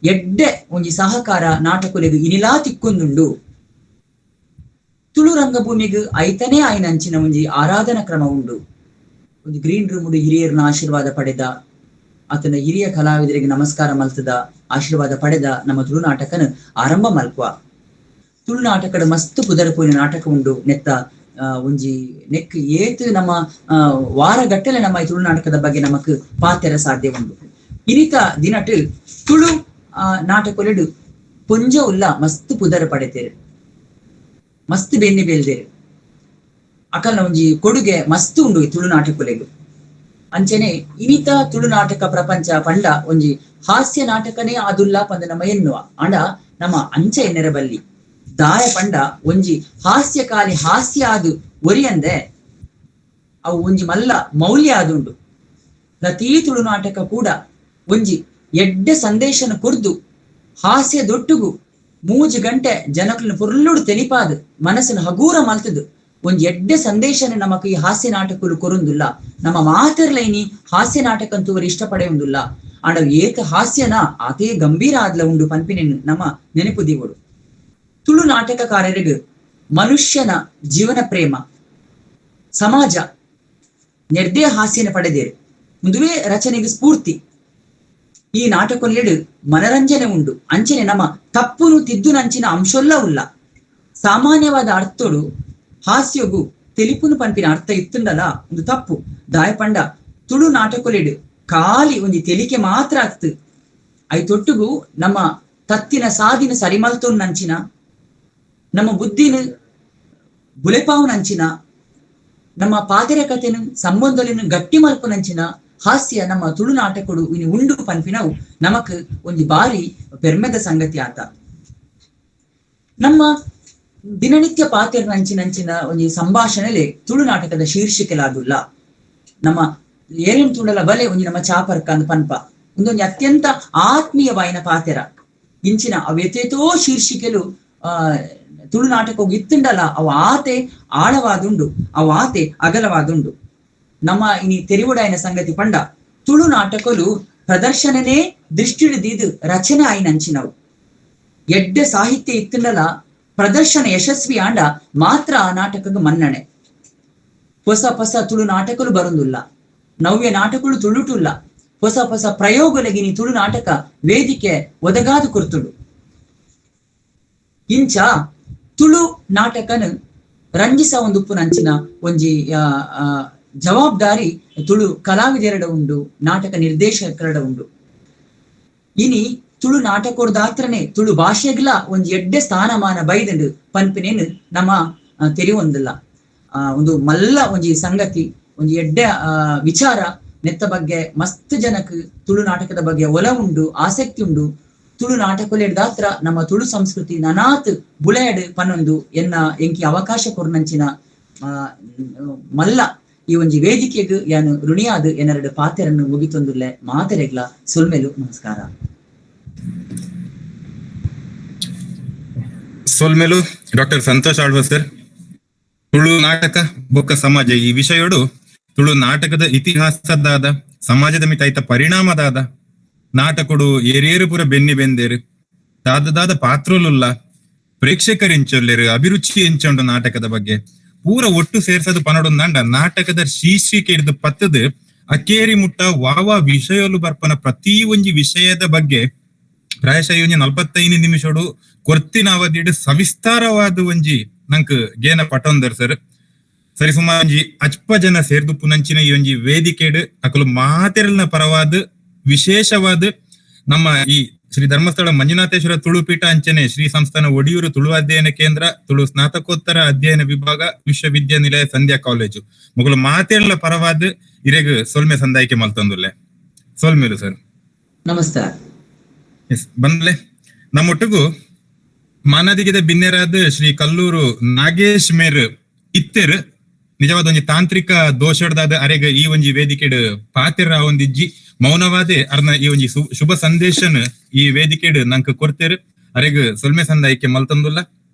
ಎಡ್ಡೆ ಒಂಜಿ ಸಹಕಾರ ನಾಟಕುಲೆಗ್ ಇನಿಲಾ ತಿಕ್ಕೊಂದುಂಡು. ತುಳು ರಂಗಭೂಮಿಗೆ ಐತನೇ ಆಯ್ನಂಚಿನ ಒಂಜಿ ಆರಾಧನಾ ಕ್ರಮ ಉಂಡು. ಒಂದು ಗ್ರೀನ್ ರೂಮ್ ಹಿರಿಯರನ್ನ ಆಶೀರ್ವಾದ ಪಡೆದ, ಆತನ ಹಿರಿಯ ಕಲಾವಿದರಿಗೆ ನಮಸ್ಕಾರ ಮಲ್ತದ ಆಶೀರ್ವಾದ ಪಡೆದ ನಮ್ಮ ತುಳು ನಾಟಕನ ಆರಂಭ ಮಲ್ಪುವ. ತುಳು ನಾಟಕದ ಮಸ್ತ್ ಪುದರ್ ಪೋಯಿನ ನಾಟಕ ಉಂಡು. ನೆತ್ತ ಒಂಜಿ ನೆಕ್ ಏತ್ ನಮ್ಮ ವಾರಗಟ್ಟಲೆ ನಮ್ಮ ಈ ತುಳು ನಾಟಕದ ಬಗ್ಗೆ ನಮಕ್ ಪಾತೆರ ಸಾಧ್ಯ ಉಂಡು. ಇನಿತ ದಿನಟ್ ತುಳು ನಾಟಕೊಲೆಡು ಪೊಂಜ ಉಲ್ಲ ಮಸ್ತ್ ಪುದರ್ ಪಡೆತೇರು, ಮಸ್ತ್ ಬೆನ್ನಿ ಬೆಲ್ದೇರು. ಅಕಲ್ನ ಒಂಜಿ ಕೊಡುಗೆ ಮಸ್ತ್ ಉಂಡು ಈ ತುಳು ನಾಟಕೊಲೆಗ್. ಅಂಚನೆ ಇನಿತ ತುಳು ನಾಟಕ ಪ್ರಪಂಚ ಪಂಡ ಒಂಜಿ ಹಾಸ್ಯ ನಾಟಕನೇ ಆದುಲ್ಲ ಪಂದ ನಮ್ಮ ಎನ್ನುವ ಆಂಡ ನಮ್ಮ ಅಂಚೆ ನೆರಬಲ್ಲಿ ದಾಯ ಪಂಡ ಒಂಜಿ ಹಾಸ್ಯ ಕಾಲಿ ಹಾಸ್ಯ ಅದು ಒರಿಯಂದೆ ಅವು ಒಂಜಿ ಮಲ್ಲ ಮೌಲ್ಯ ಆದುಂಡು. ಪ್ರತಿ ತುಳು ನಾಟಕ ಕೂಡ ಒಂಜಿ ಎಡ್ಡೆ ಸಂದೇಶನ ಕೊರ್ದು ಹಾಸ್ಯ ದೊಟ್ಟುಗು 3 ಗಂಟೆ ಜನಕುలను ಪೊರ್ಲುಡು ತೆಲಿಪಾದು ಮನಸ್ಸನ್ನು ಹಗೂರ ಮಲ್ತದು ಒಂಜಿ ಎಡ್ಡೆ ಸಂದೇಶನ ನಮಕ್ ಈ ಹಾಸ್ಯ ನಾಟಕಲು ಕೊರುಂದುಲ್ಲ. ನಮ್ಮ ಮಾತರ್ಲೈನಿ ಹಾಸ್ಯ ನಾಟಕ ಅಂತೂ ಇಷ್ಟಪಡೆಯುಂದುಲ್ಲ. ಆಂಡ ಏಕ ಹಾಸ್ಯನ ಆತೇ ಗಂಭೀರ ಆದ್ಲ ಉಂಡು ಪನ್ಪಿನ ನಮ್ಮ ನೆನಪು ದೀವಡು. ತುಳು ನಾಟಕಕಾರರಿಗೆ ಮನುಷ್ಯನ ಜೀವನ ಪ್ರೇಮ, ಸಮಾಜ, ನೆರ್ದೇ ಹಾಸ್ಯನ ಪಡೆದೇರು. ಮುಂದುವೇ ರಚನೆಗೆ ಸ್ಫೂರ್ತಿ. ಈ ನಾಟಕೊಲ್ಲೆಡು ಮನರಂಜನೆ ಉಂಡು. ಅಂಚನೆ ನಮ್ಮ ತಪ್ಪುನು ತಿದ್ದುನಂಚಿನ ಅಂಶೊಲ್ಲ ಉಲ್ಲ. ಸಾಮಾನ್ಯವಾದ ಅರ್ಥೋಡು ಹಾಸ್ಯಗು ತೆಲಿಪುನು ಪನ್ಪಿನ ಅರ್ಥ ಇತ್ತುಂಡಲ ಒಂದು ತಪ್ಪು. ದಾಯಪಂಡ ತುಳು ನಾಟಕೊಲೆಡು ಖಾಲಿ ಒಂಜಿ ತೆಲಿಕೆ ಮಾತ್ರ ಆಗ್ತು. I ತೊಟ್ಟುಗು ನಮ್ಮ ತತ್ತಿನ ಸಾದಿನ ಸರಿಮಲ್ತೊನ್ನಂಚಿನ, ನಮ್ಮ ಬುದ್ಧಿನ ಬುಲೆಪಾವುನಂಚಿನ, ನಮ್ಮ ಪಾತೆರ ಕಥೆನು ಸಂಬಂಧಲಿನ ಗಟ್ಟಿ ಮಲ್ಪುನಂಚಿನ ಹಾಸ್ಯ ನಮ್ಮ ತುಳು ನಾಟಕಡು ಇನ್ನು ಉಂಡು ಪನ್ಪಿನವು ನಮಕ್ ಒಂಜಿ ಬಾರಿ ಪೆರ್ಮೆದ ಸಂಗತಿ ಆತ. ನಮ್ಮ ದಿನನಿತ್ಯ ಪಾತೆರನಂಚಿನಂಚಿನ ಒಂಜಿ ಸಂಭಾಷಣೆಲೆ ತುಳು ನಾಟಕದ ಶೀರ್ಷಿಕೆಲಾದುಲ್ಲ. ನಮ್ಮ ಏನೇನು ತುಳಲ ಬಲೆ ಒಂಜಿ ನಮ್ಮ ಚಾಪರ್ಕ ಅಂದ್ ಪನ್ಪ ಒಂದೊಂಜಿ ಅತ್ಯಂತ ಆತ್ಮೀಯವಾಯಿನ ಪಾತೆರ. ಇಂಚಿನ ಅವೆತೇತೋ ಶೀರ್ಷಿಕೆಲು ತುಳು ನಾಟಕ ಇತ್ತುಂಡಲ ಅವು ಆತೆ ಆಳವಾದುಂಡು, ಅವು ಆತೆ ಅಗಲವಾದುಂಡು. ನಮ್ಮ ಇನಿ ತೆರಿವುಡಾಯಿನ ಸಂಗತಿ ಪಂಡ ತುಳು ನಾಟಕಲು ಪ್ರದರ್ಶನನೇ ದೃಷ್ಟಿಡಿದೀದು ರಚನೆ ಆಯಿನಂಚಿನವು. ಎಡ್ಡೆ ಸಾಹಿತ್ಯ ಇತ್ತುಂಡಲ ಪ್ರದರ್ಶನ ಯಶಸ್ವಿ ಆಂಡ ಮಾತ್ರ ಆ ನಾಟಕಕ್ಕೆ ಮನ್ನಣೆ. ಹೊಸ ಹೊಸ ತುಳು ನಾಟಕಲು ಬರುಂದುಲ್ಲ, ನವ್ಯ ನಾಟಕಗಳು ತುಳುಟುಲ್ಲ, ಹೊಸ ಹೊಸ ಪ್ರಯೋಗಲೆಗಿನಿ ತುಳು ನಾಟಕ ವೇದಿಕೆ ಒದಗಾದು ಕೊರ್ತುಡು. ಇಂಚ ತುಳು ನಾಟಕನ ರಂಜಿಸ ಒಂದು ಉಪ್ಪುನಂಚಿನ ಒಂಜಿ ಜವಾಬ್ದಾರಿ ತುಳು ಕಲಾವಿದೆರಡ ಉಂಡು, ನಾಟಕ ನಿರ್ದೇಶಕರಡ ಉಂಡು. ಇನಿ ತುಳು ನಾಟಕೋರ್ದಾತ್ರನೆ ತುಳು ಭಾಷೆಗ್ಲ ಒಂಜಿ ಎಡ್ಡೆ ಸ್ಥಾನಮಾನ ಬೈದಂಡು ಪನ್ಪಿನೇನು ನಮ್ಮ ತೆರಿವೊಂದಿಲ್ಲ. ಒಂದು ಮಲ್ಲ ಒಂಜಿ ಸಂಗತಿ, ಒಂಜಿ ಎಡ್ಡೆ ವಿಚಾರ. ನೆತ್ತ ಬಗ್ಗೆ ಮಸ್ತ್ ಜನಕ್ ತುಳು ನಾಟಕದ ಬಗ್ಗೆ ಒಲ ಉಂಡು, ಆಸಕ್ತಿ ಉಂಡು. ತುಳು ನಾಟಕೊಲೆಡ್ದಾತ್ರ ನಮ್ಮ ತುಳು ಸಂಸ್ಕೃತಿ ನನಾತ್ ಬುಳೆಯಡ್ ಪನ್ನೊಂದು ಎನ್ನ ಎಂಕಿ ಅವಕಾಶ ಕೊರ್ನಂಚಿನ ಮಲ್ಲ ಈ ಒಂಜಿ ವೇದಿಕೆಗ್ ಯಾನು ಋಣಿಯಾದ ಎನ್ನೆರಡು ಪಾತೆರನ್ನು ಮುಗಿತೊಂದುಲ್ಲೆ. ಮಾತೆರೆಗ್ಲ ಸೊಲ್ಮೆಲು ನಮಸ್ಕಾರ. ಸೊಲ್ಮೆಲು ಡಾಕ್ಟರ್ ಸಂತೋಷ್ ಆಳ್ವ ಸರ್. ತುಳು ನಾಟಕ ಬೊಕ್ಕ ಸಮಾಜ ಈ ವಿಷಯೋಡು ತುಳು ನಾಟಕದ ಇತಿಹಾಸದಾದ, ಸಮಾಜದ ಮಿತಾಯ್ತ ಪರಿಣಾಮದಾದ, ನಾಟಕಡು ಏರೇರು ಪೂರ ಬೆನ್ನಿ ಬೆಂದೇರು, ದಾದ ಪಾತ್ರಲುಲ್ಲ, ಪ್ರೇಕ್ಷಕರು ಎಂಚೊಲ್ಲೇರು, ಅಭಿರುಚಿ ಎಂಚೊಂಡು ನಾಟಕದ ಬಗ್ಗೆ ಪೂರ ಒಟ್ಟು ಸೇರ್ಸದು ಪನಡೊಂದಾಂಡ ನಾಟಕದ ಶೀರ್ಷಿಕೆ ಹಿಡಿದು ಪತ್ತದು ಅಕೇರಿ ಮುಟ್ಟ ವಾವ ವಿಷಯಲು ಬರ್ಪನ ಪ್ರತಿ ಒಂಜಿ ವಿಷಯದ ಬಗ್ಗೆ ಪ್ರಾಯಶಃ ಈ ಒಂಜಿ 45 ನಿಮಿಷಡು ಕೊರ್ತಿನ ಅವಧಿಡ್ ಸವಿಸ್ತಾರವಾದ ಒಂಜಿ ನಂಕ್ ಗೇನ ಪಟೊಂದರ್ ಸರ್. ಸರಿ ಸುಮಾರು ಒಂಜಿ ಅಚ್ಪ ಜನ ಸೇರ್ದು ಪುನಂಚಿನ ಈ ಒಂಜಿ ವೇದಿಕೆಡ್ ಅಕಲು ಮಾತೆರಲ್ನ ಪರವಾದ ವಿಶೇಷವಾದ ನಮ್ಮ ಈ ಶ್ರೀ ಧರ್ಮಸ್ಥಳ ಮಂಜುನಾಥೇಶ್ವರ ತುಳುಪೀಠ ಅಂಚನೆ ಶ್ರೀ ಸಂಸ್ಥಾನ ಒಡಿಯೂರು ತುಳು ಅಧ್ಯಯನ ಕೇಂದ್ರ, ತುಳು ಸ್ನಾತಕೋತ್ತರ ಅಧ್ಯಯನ ವಿಭಾಗ, ವಿಶ್ವವಿದ್ಯಾನಿಲಯ ಸಂಧ್ಯಾ ಕಾಲೇಜು ಮೊಗಲು ಮಾತೆರಲ ಪರವಾದ ಇರೆಗ್ ಸೊಲ್ಮೆ ಸಂದಾಯಿಕೆ ಮಲ್ತಂದುಲ್ಲೆ. ಸೊಲ್ಮೆಲು ಸರ್. ನಮಸ್ಕಾರ. ಎಸ್ ಬಂದ್ಲೆ ನಮ್ಮೊಟ್ಟಿಗೂ ಮಾನದಿಗದ ಬಿನ್ನೆರಾದ ಶ್ರೀ ಕಲ್ಲೂರು ನಾಗೇಶ್ ಮೇರ್ ಇತ್ತೆರ್. ನಿಜವಾದ ಒಂಜಿ ತಾಂತ್ರಿಕ ದೋಷಡ್ದಾದ ಅರೆಗ ಈ ಒಂಜಿ ವೇದಿಕೆಡ್ ಪಾತೆರ ಒಂದಿಜ್ಜಿ ಮೌನವಾದೆ ಅರ್ನ ಈ ಒಂಜಿ ಶುಭ ಸಂದೇಶನ್ ಈ ವೇದಿಕೆಡ್ ನಂಕ್ ಕೊರ್ತೆರ್. ಅರೆಗ್ ಸೊಲ್ಮೆ ಸಂದಾಯಿಕೆ ಮಲ್ತಂದುಲ್ಲ.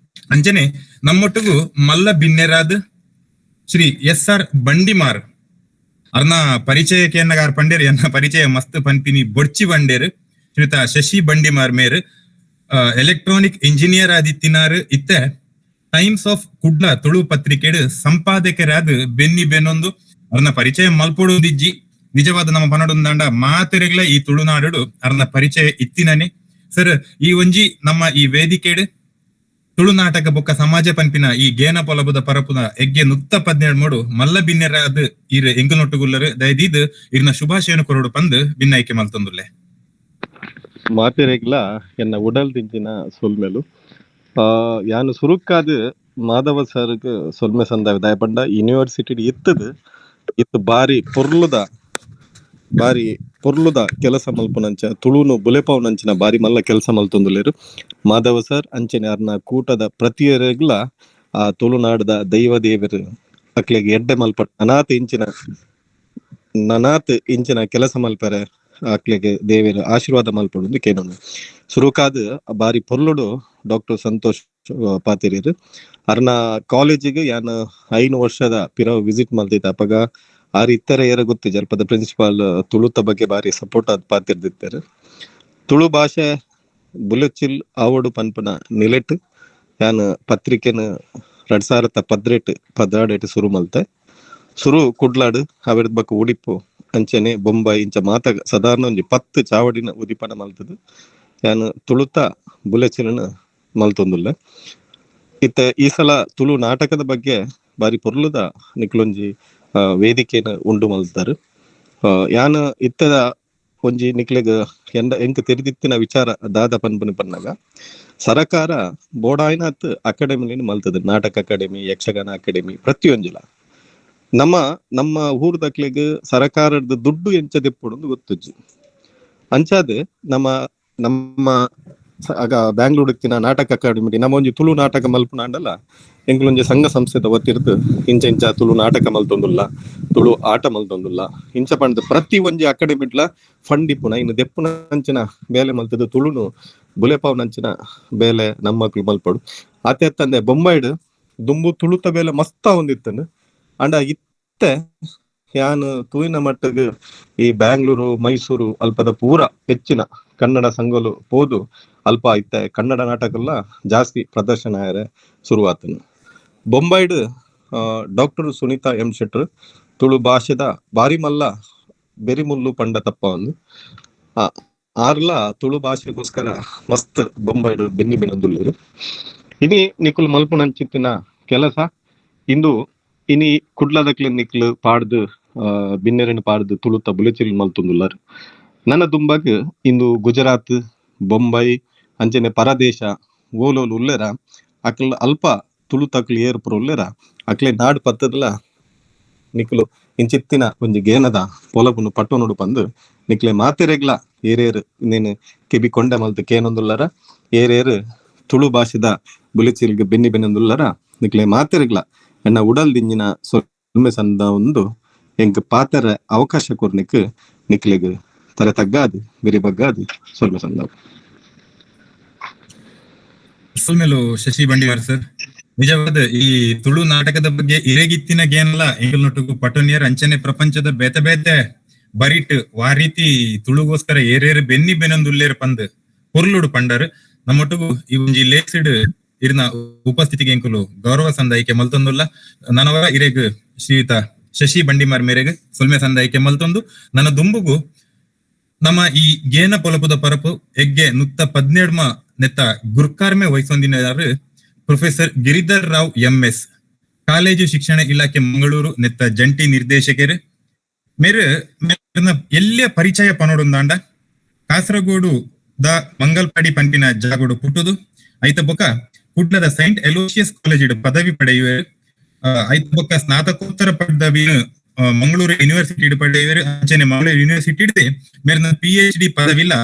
ಅಂಚನೆ ನಮ್ಮೊಟ್ಟಿಗೂ ಮಲ್ಲ ಬಿನ್ನೆರಾದ ಶ್ರೀ ಎಸ್ ಆರ್ ಬಂಡಿಮಾರ್ ಅರ್ನ ಪರಿಚಯಕ್ಕೆ ಎನ್ನಗಾರ್ ಪಂಡೇರ್, ಎನ್ನ ಪರಿಚಯ ಮಸ್ತ್ ಪನ್ಪಿನಿ ಬೊಡ್ಚಿ ಬಂಡೇರ್. ಶ್ರೀತ ಶಶಿ ಬಂಡಿಮಾರ್ ಮೇರ್ ಎಲೆಕ್ಟ್ರಾನಿಕ್ ಇಂಜಿನಿಯರ್ ಆದಿತ್ತಿನಾರ್. ಇತ್ತೆ ಟೈಮ್ಸ್ ಆಫ್ ಕುಡ್ಲ ತುಳು ಪತ್ರಿಕೆಡ್ ಸಂಪಾದಕರಾದ ಬೆನ್ನಿ ಬೆನ್ನೊಂದು ಅರ್ನ ಪರಿಚಯ ಮಲ್ಪೊಡುದಿಜ್ಜಿ. ನಿಜವಾದ ನಮ್ಮ ಪನಡುಂದಾಂಡ ಮಾತೆರೆಗ್ಲ ಈ ತುಳುನಾಡು ಅರ್ನ ಪರಿಚಯ ಇತ್ತಿನನೆ. ಸರ್, ಈ ಒಂಜಿ ನಮ್ಮ ಈ ವೇದಿಕೆಡ್ ತುಳುನಾಟಕ ಬೊಕ್ಕ ಸಮಾಜ ಪನ್ಪಿನ ಈ ಗೇನ ಪೊಲಬುದ ಪರಪುನ ಎಗ್ಗೆ ನುತ್ತ 17 ಮೂಡು ಮಲ್ಲ ಬಿನ್ನೆರಾದ ಈರ್ ಎಂಗುನೊಟ್ಟುಗುಲ್ಲರು ದಯದೀದ್ ಇರ್ನ ಶುಭಾಶಯನ ಕೊರಡು ಪಂದ್ ಬಿನ್ನಾಯ್ಕೆ ಮಲ್ತೊಂದುಲ್ಲೆ. ಮಾತೆರೆಗ್ಲ ಎನ್ನ ಉಡಲ್ ದಿಂಜಿನ ಸೊಲ್ಮೆಲು. ಯಾನು ಸುರುಕಾದ್ ಮಾಧವ ಸರ್ಗ್ ಸೊಲ್ಮೆ ಸಂದಾಯ ದಾಯಪಂಡ ಯೂನಿವರ್ಸಿಟಿ ಇತ್ತದು ಇತ್ತು ಬಾರಿ ಪೊರ್ಲುದ ಕೆಲಸ ಮಲ್ಪುನಂಚ ತುಳುನು ಬುಲೆಪಾವುನಂಚಿನ ಬಾರಿ ಮಲ್ಲ ಕೆಲಸ ಮಲ್ತೊಂದುಲ್ಲೆರ್ ಮಾಧವ ಸರ್. ಅಂಚನೆ ಅರ್ನ ಕೂಟದ ಪ್ರತಿಯೊರೆಗ್ಲ ಆ ತುಳುನಾಡದ ದೈವ ದೇವರು ಅಕ್ಲೆಗ್ ಎಡ್ಡೆ ಮಲ್ಪ ನನಾತ್ ಇಂಚಿನ ಕೆಲಸ ಮಲ್ಪರೆ ಅಕ್ಲೆಗ್ ದೇವೆರ್ ಆಶೀರ್ವಾದ ಮಲ್ಪೊಡು ಕೇನೊಂದು. ಸುರುಕಾದ್ ಬಾರಿ ಪೊರ್ಲುಡು ಡಾಕ್ಟರ್ ಸಂತೋಷ್ ಪಾತೆರಿಯರು. ಅರ್ನ ಕಾಲೇಜಿಗೆ ಯಾನ್ 5 ವರ್ಷದ ಪಿರವು ವಿಸಿಟ್ ಮಲ್ತಿದ್ದೆ. ಅಪಗ ಆರ್ ಇತ್ತರ ಏರ ಗೊತ್ತು ಜಲ್ಪದ ಪ್ರಿನ್ಸಿಪಾಲ್ ತುಳುತ ಬಗ್ಗೆ ಬಾರಿ ಸಪೋರ್ಟ್ ಆದ್ ಪಾತಿರ್ದಿತ್ತಾರೆ. ತುಳು ಭಾಷೆ ಬುಲೆಚಿಲ್ ಆವಡು ಪನ್ಪನ ನಿಲೆಟ್ ಯಾನ್ ಪತ್ರಿಕೆನ 2012 ಶುರು ಮಲ್ತೆ. ಸುರು ಕುಡ್ಲಾಡು ಅವೆರ್ದ್ ಬೊಕ್ಕ ಉಡಿಪು ಅಂಚನೆ ಬೊಂಬಾಯಿ ಇಂಚ ಮಾತ ಸಾಧಾರಣ ಒಂಜಿ 10 ಚಾವಡಿನ ಉದಿಪನ ಮಲ್ತದು ಯಾನ್ ತುಳುತ ಬುಲೆಚಿಲನ ಮಲ್ತೊಂದುಲ್ಲೆ. ಇತ್ತೆ ಈ ಸಲ ತುಳು ನಾಟಕದ ಬಗ್ಗೆ ಬಾರಿ ಪೊರ್ಲುದ ನಿಕ್ಲೊಂಜಿ ವೇದಿಕೆನ ಉಂಡು ಮಲ್ತಾರು. ಯಾನ್ ಇತ್ತದ ಒಂಜಿ ನಿಕ್ಲೆಗ್ ಎಂಕ್ ತೆರಿದಿತ್ತಿನ ವಿಚಾರ ದಾದ ಪನ್ಪುನ ಪನ್ನಗ ಸರಕಾರ ಬೋಡಾಯ್ನಾತ್ ಅಕಾಡೆಮಿಲಿನ ಮಲ್ತದ, ನಾಟಕ ಅಕಾಡೆಮಿ, ಯಕ್ಷಗಾನ ಅಕಾಡೆಮಿ ಪ್ರತಿಯೊಂಜಿಲ. ನಮ್ಮ ನಮ್ಮ ಊರ್ದಕ್ಲೆಗ್ ಸರಕಾರದ ದುಡ್ಡು ಎಂಚ ದೆಪ್ಪುಡು ಗೊತ್ತುಜ್ಜಿ. ಅಂಚಾದ್ ನಮ್ಮ ನಮ್ಮ ಆಗ ಬ್ಯಾಂಗ್ಳೂರ್ ಇತ್ತಿನ ನಾಟಕ ಅಕಾಡೆಮಿ ನಮ್ಮ ಒಂಜಿ ತುಳು ನಾಟಕ ಮಲ್ಪುನಾಂಡಲ ಎಂಕುಲೊಂಜಿ ಸಂಘ ಸಂಸ್ಥೆದ ವತಿರ್ದು ಇಂಚ ಇಂಚ ತುಳು ನಾಟಕ ಮಲ್ತೊಂದುಲ್ಲ, ತುಳು ಆಟ ಮಲ್ತೊಂದುಲ್ಲ ಇಂಚ ಪಂಡ್ ಪ್ರತಿ ಒಂಜಿ ಅಕಾಡೆಮಿಡ್ಲ ಫಂಡ್ ಇಪ್ಪುನ ಇನ್ನು ದೆಪ್ಪುನ ಅಂಚಿನ ಬೇಲೆ ಮಲ್ತದ ತುಳುನು ಬುಲೆಪಾವ್ನಂಚಿನ ಬೇಲೆ ನಮ್ಮಕ್ಲು ಮಲ್ಪಡು. ಆತೆ ಅತ್ತಂದೆ ಬೊಂಬಾಯ್ಡ್ ದುಂಬು ತುಳುತ ಬೇಲೆ ಮಸ್ತ ಒಂದಿತ್ತನು. ಅಂಡ ಇತ್ತೆ ಯಾನ್ ತೂಯಿನ ಮಟ್ಟಗ್ ಈ ಬ್ಯಾಂಗ್ಳೂರು ಮೈಸೂರು ಅಲ್ಪದ ಪೂರ ಹೆಚ್ಚಿನ ಕನ್ನಡ ಸಂಘಲು ಪೋದು ಅಲ್ಪ ಇತ್ತೆ ಕನ್ನಡ ನಾಟಕಲ್ಲ ಜಾಸ್ತಿ ಪ್ರದರ್ಶನ ಆಯರೆ ಶುರುವಾತನು. ಬೊಂಬಾಯ್ಡ್ ಡಾಕ್ಟರ್ ಸುನೀತಾ ಎಂ ಶೆಟ್ರು ತುಳು ಭಾಷೆದ ಬಾರಿ ಮಲ್ಲ ಬೆರಿಮುಲ್ಲು ಪಂಡ ತಪ್ಪ ಒಂದು ಆರ್ಲ ತುಳು ಭಾಷೆಗೋಸ್ಕರ ಮಸ್ತ್ ಬೊಂಬಾಯ್ಡ್ ಬೆನ್ನಿ ಬೆನೊಂದುಲ್ಲೆರ್. ಇನಿ ನಿಕುಲು ಮಲ್ಪುನಂಚಿತ್ತಿನ ಕೆಲಸ ಇಂದು ಇನಿ ಕುಡ್ಲದಕ್ಲೆ ನಿಕ್ಲು ಪಾಡ್ದು ಬಿನ್ನೆರೆನ್ ಪಾಡ್ದು ತುಳುತ ಬುಲೆಚಿಲ್ ಮಲ್ತೊಂದುಲ್ಲರ್. ನನ್ನ ದುಂಬಗ್ ಇಂದು ಗುಜರಾತ್ ಬೊಂಬೈ ಅಂಚನೆ ಪರದೇಶ ಓಲೋಲು ಉಲ್ಲೆರ ಅಕ್ಲ ಅಲ್ಪ ತುಳುತಕ್ಲು ಏರ್ಪುರ ಉಲ್ಲೆರ ಅಕ್ಲೆ ನಾಡ್ ಪತ್ತದಲ ನಿಕ್ಲು ಇಂಚಿತ್ತಿನ ಒಂಜಿ ಗೇನದ ಪೊಲಬುನು ಪಟ್ಟೊನುಡು ಪಂದು ನಿಕ್ಲೆ ಮಾತೆರೆಗ್ಲ ಏರೇರು ಇನ್ನೇನು ಕೆಬಿ ಕೊಂಡೆ ಮಲ್ತು ಕೇನೊಂದುಲ್ಲರ ಏರೇರು ತುಳು ಭಾಷೆದ ಬುಲೆಚಿಲ್ಗ್ ಬೆನ್ನಿ ಬೆನ್ನೊಂದುಲ್ಲರ ನಿಕ್ಲೆ ಮಾತೆರೆಗ್ಲ ಎನ್ನ ಉಡಲ್ ದಿಂಜಿನ ಸೊಲ್ಮೆ ಸಂದ ಒಂದು ಎಂಕ್ ಪಾತರ ಅವಕಾಶ ಕೊರ್ನಿಕ್ ನಿಕ್ಲೆಗ್ ತರೆ ತಗ್ಗಾದು ಬೆರಿ ಬಗ್ಗಾದು ಸೊಲ್ಮೆ ಸಂದ. ಸೊಲ್ಮೆಲು ಶಶಿ ಬಂಡಿವಾರ್ ಸರ್. ನಿಜವಾದ ಈ ತುಳು ನಾಟಕದ ಬಗ್ಗೆ ಇರೆಗಿತ್ತಿನ ಗೇನಲ ಎಂಕಲ್ನೊಟ್ಟುಗು ಪಟೋನಿಯರ್ ಅಂಚನೆ ಪ್ರಪಂಚದ ಬೇತೆ ಬೇತೆ ಬರಿಟ್ ವಾ ರೀತಿ ತುಳುಗೋಸ್ಕರ ಏರೇರು ಬೆನ್ನಿ ಬೆನೊಂದುಲ್ಲೇರ್ ಪಂದ್ ಪೊರ್ಲುಡು ಪಂಡರ್. ನಮ್ಮೊಟ್ಟುಗು ಈ ಒಂಜಿ ಲೇಸಿಡ್ ಇರ್ನ ಉಪಸ್ಥಿತಿಗೆ ಎಂಕುಲು ಗೌರವ ಸಂದಾಯಿಕೆ ಮಲ್ತೊಂದುಲ್ಲ. ನನವರ ಇರೆಗ್ ಶ್ರೀಯುತ ಶಶಿ ಬಂಡಿಮಾರ್ ಮೇರೆಗ್ ಸೊಲ್ಮೆ ಸಂದಾಯಿಕೆ ಮಲ್ತೊಂದು ನನ್ನ ದುಂಬುಗು ನಮ್ಮ ಈ ಗೇನ ಪೊಲಪುದ ಪರಪು ಎಗ್ಗೆ ನುತ್ತ 17 ನೆತ್ತ ಗುರ್ಕಾರ್ಮೆ ವಹಿಸೊಂದಿನಾರು professor Giridhar Rao MS, college ಶಿಕ್ಷಣ ಇಲಾಖೆ ಮಂಗಳೂರು ನೆತ್ತ ಜಂಟಿ ನಿರ್ದೇಶಕರು. ಮೇರು ಮೇರ್ನ ಎಲ್ಲಿಯ ಪರಿಚಯ ಪನೋಡುಂದಾಂಡ ಕಾಸರಗೋಡು the Mangalpady ಪನ್ಪಿನ ಜಾಗೋಡು ಪುಟ್ಟುದು ಐತ ಬೊಕ್ಕ ಕುಡ್ಲದ Saint Aloysius college ಪದವಿ ಪಡೆಯುವರು. ಐತ ಬೊಕ್ಕ ಸ್ನಾತಕೋತ್ತರ ಪದವಿನ ಮಂಗಳೂರು ಯೂನಿವರ್ಸಿಟಿ ಪಡೆಯುವರು. ಅಂಚನೆ ಮಂಗಳೂರು ಯೂನಿವರ್ಸಿಟಿ ಮೇರ್ನ PhD ಪದವಿಲ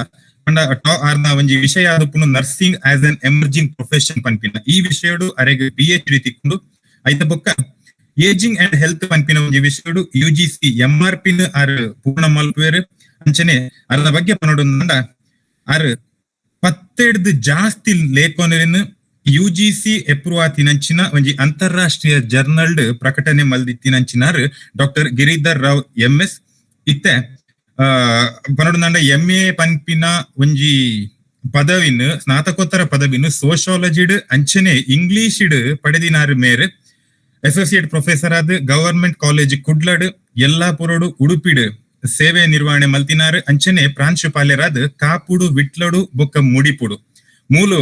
ಪಂಡ ಆರ್ನ ಒಂಜಿ ವಿಷಯ ಆದುಪ್ಪುನು nursing as an emerging profession ಪನ್ಪಿನ ಈ ವಿಷಯಡು ಅರೆಗ್ PhD ತಿಕ್ಕೊಂಡು ಐತ ಬೊಕ್ಕ ageing and health ಪನ್ಪಿನ ಒಂಜಿ ವಿಷಯಡು UGC MRP R ಪೂರ್ಣ ಮಲ್ಪುವೆರ್. ಅಂಚನೆ ಅರ್ನ ಬಗ್ಗೆ ಪನೋಡುಂಡ ಆರ್ 10 ಜಾಸ್ತಿ ಲೇಖನರಿನ್ UGC approve ಆತಿನಂಚಿನ ಒಂಜಿ ಅಂತಾರಾಷ್ಟ್ರೀಯ ಜರ್ನಲ್ ಪ್ರಕಟಣೆ ಮಲ್ದಿತ್ತಿನಂಚಿನಾರ್ ಡಾಕ್ಟರ್ ಗಿರಿಧರ್ ರಾವ್ MS. ಇತ್ತೆ ಪನೋಡುಂಡ MA ಪನ್ಪಿನ ಒಂಜಿ ಪದವಿನ ಸ್ನಾತಕೋತ್ತರ ಪದವಿನ ಸೋಶಿಯಾಲಜಿಡ್ ಅಂಚನೆ ಇಂಗ್ಲಿಷ್ ಪಡೆದಿನಾರು ಮೇರ್. ಅಸೋಸಿಯೇಟ್ ಪ್ರೊಫೆಸರ್ ಆದ ಗವರ್ಮೆಂಟ್ ಕಾಲೇಜ್ ಕುಡ್ಲಡ್, ಯಲ್ಲಾಪುರಡು, ಉಡುಪಿಡ್ ಸೇವೆ ನಿರ್ವಹಣೆ ಮಲ್ತಿನಾರು. ಅಂಚನೆ ಪ್ರಾಂಶುಪಾಲರಾದ ಕಾಪುಡು, ವಿಟ್ಲಡು ಬೊಕ್ಕ ಮುಡಿಪುಡು ಮೂಲು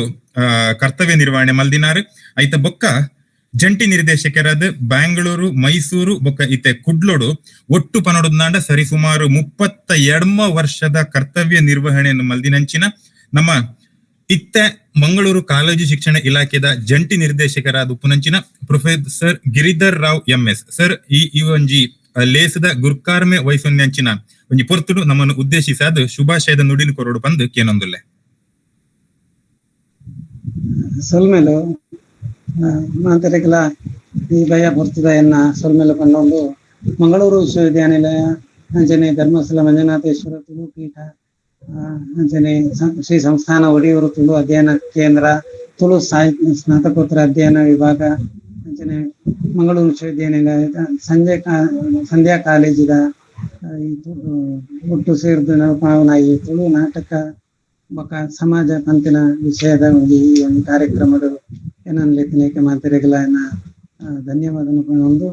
ಕರ್ತವ್ಯ ನಿರ್ವಹಣೆ ಮಲ್ದಿನಾರು. ಐತ ಬೊಕ್ಕ ಜಂಟಿ ನಿರ್ದೇಶಕರಾದ ಬ್ಯಾಂಗ್ಳೂರು, ಮೈಸೂರು ಬೊಕ್ಕ ಇತ್ತೆ ಕುಡ್ಲೋಡು ಒಟ್ಟು ಪನೊಡುಂದಾಂಡ ಸರಿಸುಮಾರು 32 ವರ್ಷದ ಕರ್ತವ್ಯ ನಿರ್ವಹಣೆಯನ್ನು ಮಲ್ದಿನಂಚಿನ ನಮ್ಮ ಇತ್ತೆ ಮಂಗಳೂರು ಕಾಲೇಜು ಶಿಕ್ಷಣ ಇಲಾಖೆದ ಜಂಟಿ ನಿರ್ದೇಶಕರಾದ ಉಪ್ಪುನಂಚಿನ professor Giridhar Rao MS sir ಈ ಒಂಜಿ ಲೇಸದ ಗುರ್ಕಾರ್ಮೆ ವಹಿಸೊಂದಂಚಿನ ಒಂಜಿ ಪೊರ್ತುಡು ನಮ್ಮನ್ನು ಉದ್ದೇಶಿಸಾದ ಶುಭಾಶಯದ ನುಡಿನ ಕೊರಡು ಬಂದು ಕೇನೊಂದುಲ್ಲೆ. ಸೊಲ್ಮೆಲು ಮಾಂತರಿಕಲ ಈ ಭಯ ಪೊರ್ತುದ ಎನ್ನ ಸೊಲ್ಮೆಲು ಪಂಡೊಂದು ಮಂಗಳೂರು ವಿಶ್ವವಿದ್ಯಾನಿಲಯ ಅಂಚನೆ ಧರ್ಮಸ್ಥಳ ಮಂಜುನಾಥೇಶ್ವರ ತುಳು ಪೀಠ ಅಂಚನೆ ಶ್ರೀ ಸಂಸ್ಥಾನ ಒಡಿಯೂರು ತುಳು ಅಧ್ಯಯನ ಕೇಂದ್ರ ತುಳು ಸಾಹಿತ್ಯ ಸ್ನಾತಕೋತ್ತರ ಅಧ್ಯಯನ ವಿಭಾಗ ಅಂಚನೆ ಮಂಗಳೂರು ವಿಶ್ವವಿದ್ಯಾನಿಲಯದ ಸಂಜೆ ಸಂಧ್ಯಾ ಕಾಲೇಜಿದ ಒಟ್ಟು ಸೇರ್ದು ಈ ತುಳು ನಾಟಕ ಬೊಕ ಸಮಾಜ ಪಂತಿನ ವಿಷಯದ ಒಂಜಿ ಈ ಒಂದು ಕಾರ್ಯಕ್ರಮದ ಏನನ್ಲೇಖ ಮಾತೆರೆಗ್ಲ ಧನ್ಯವಾದ ಒಂದು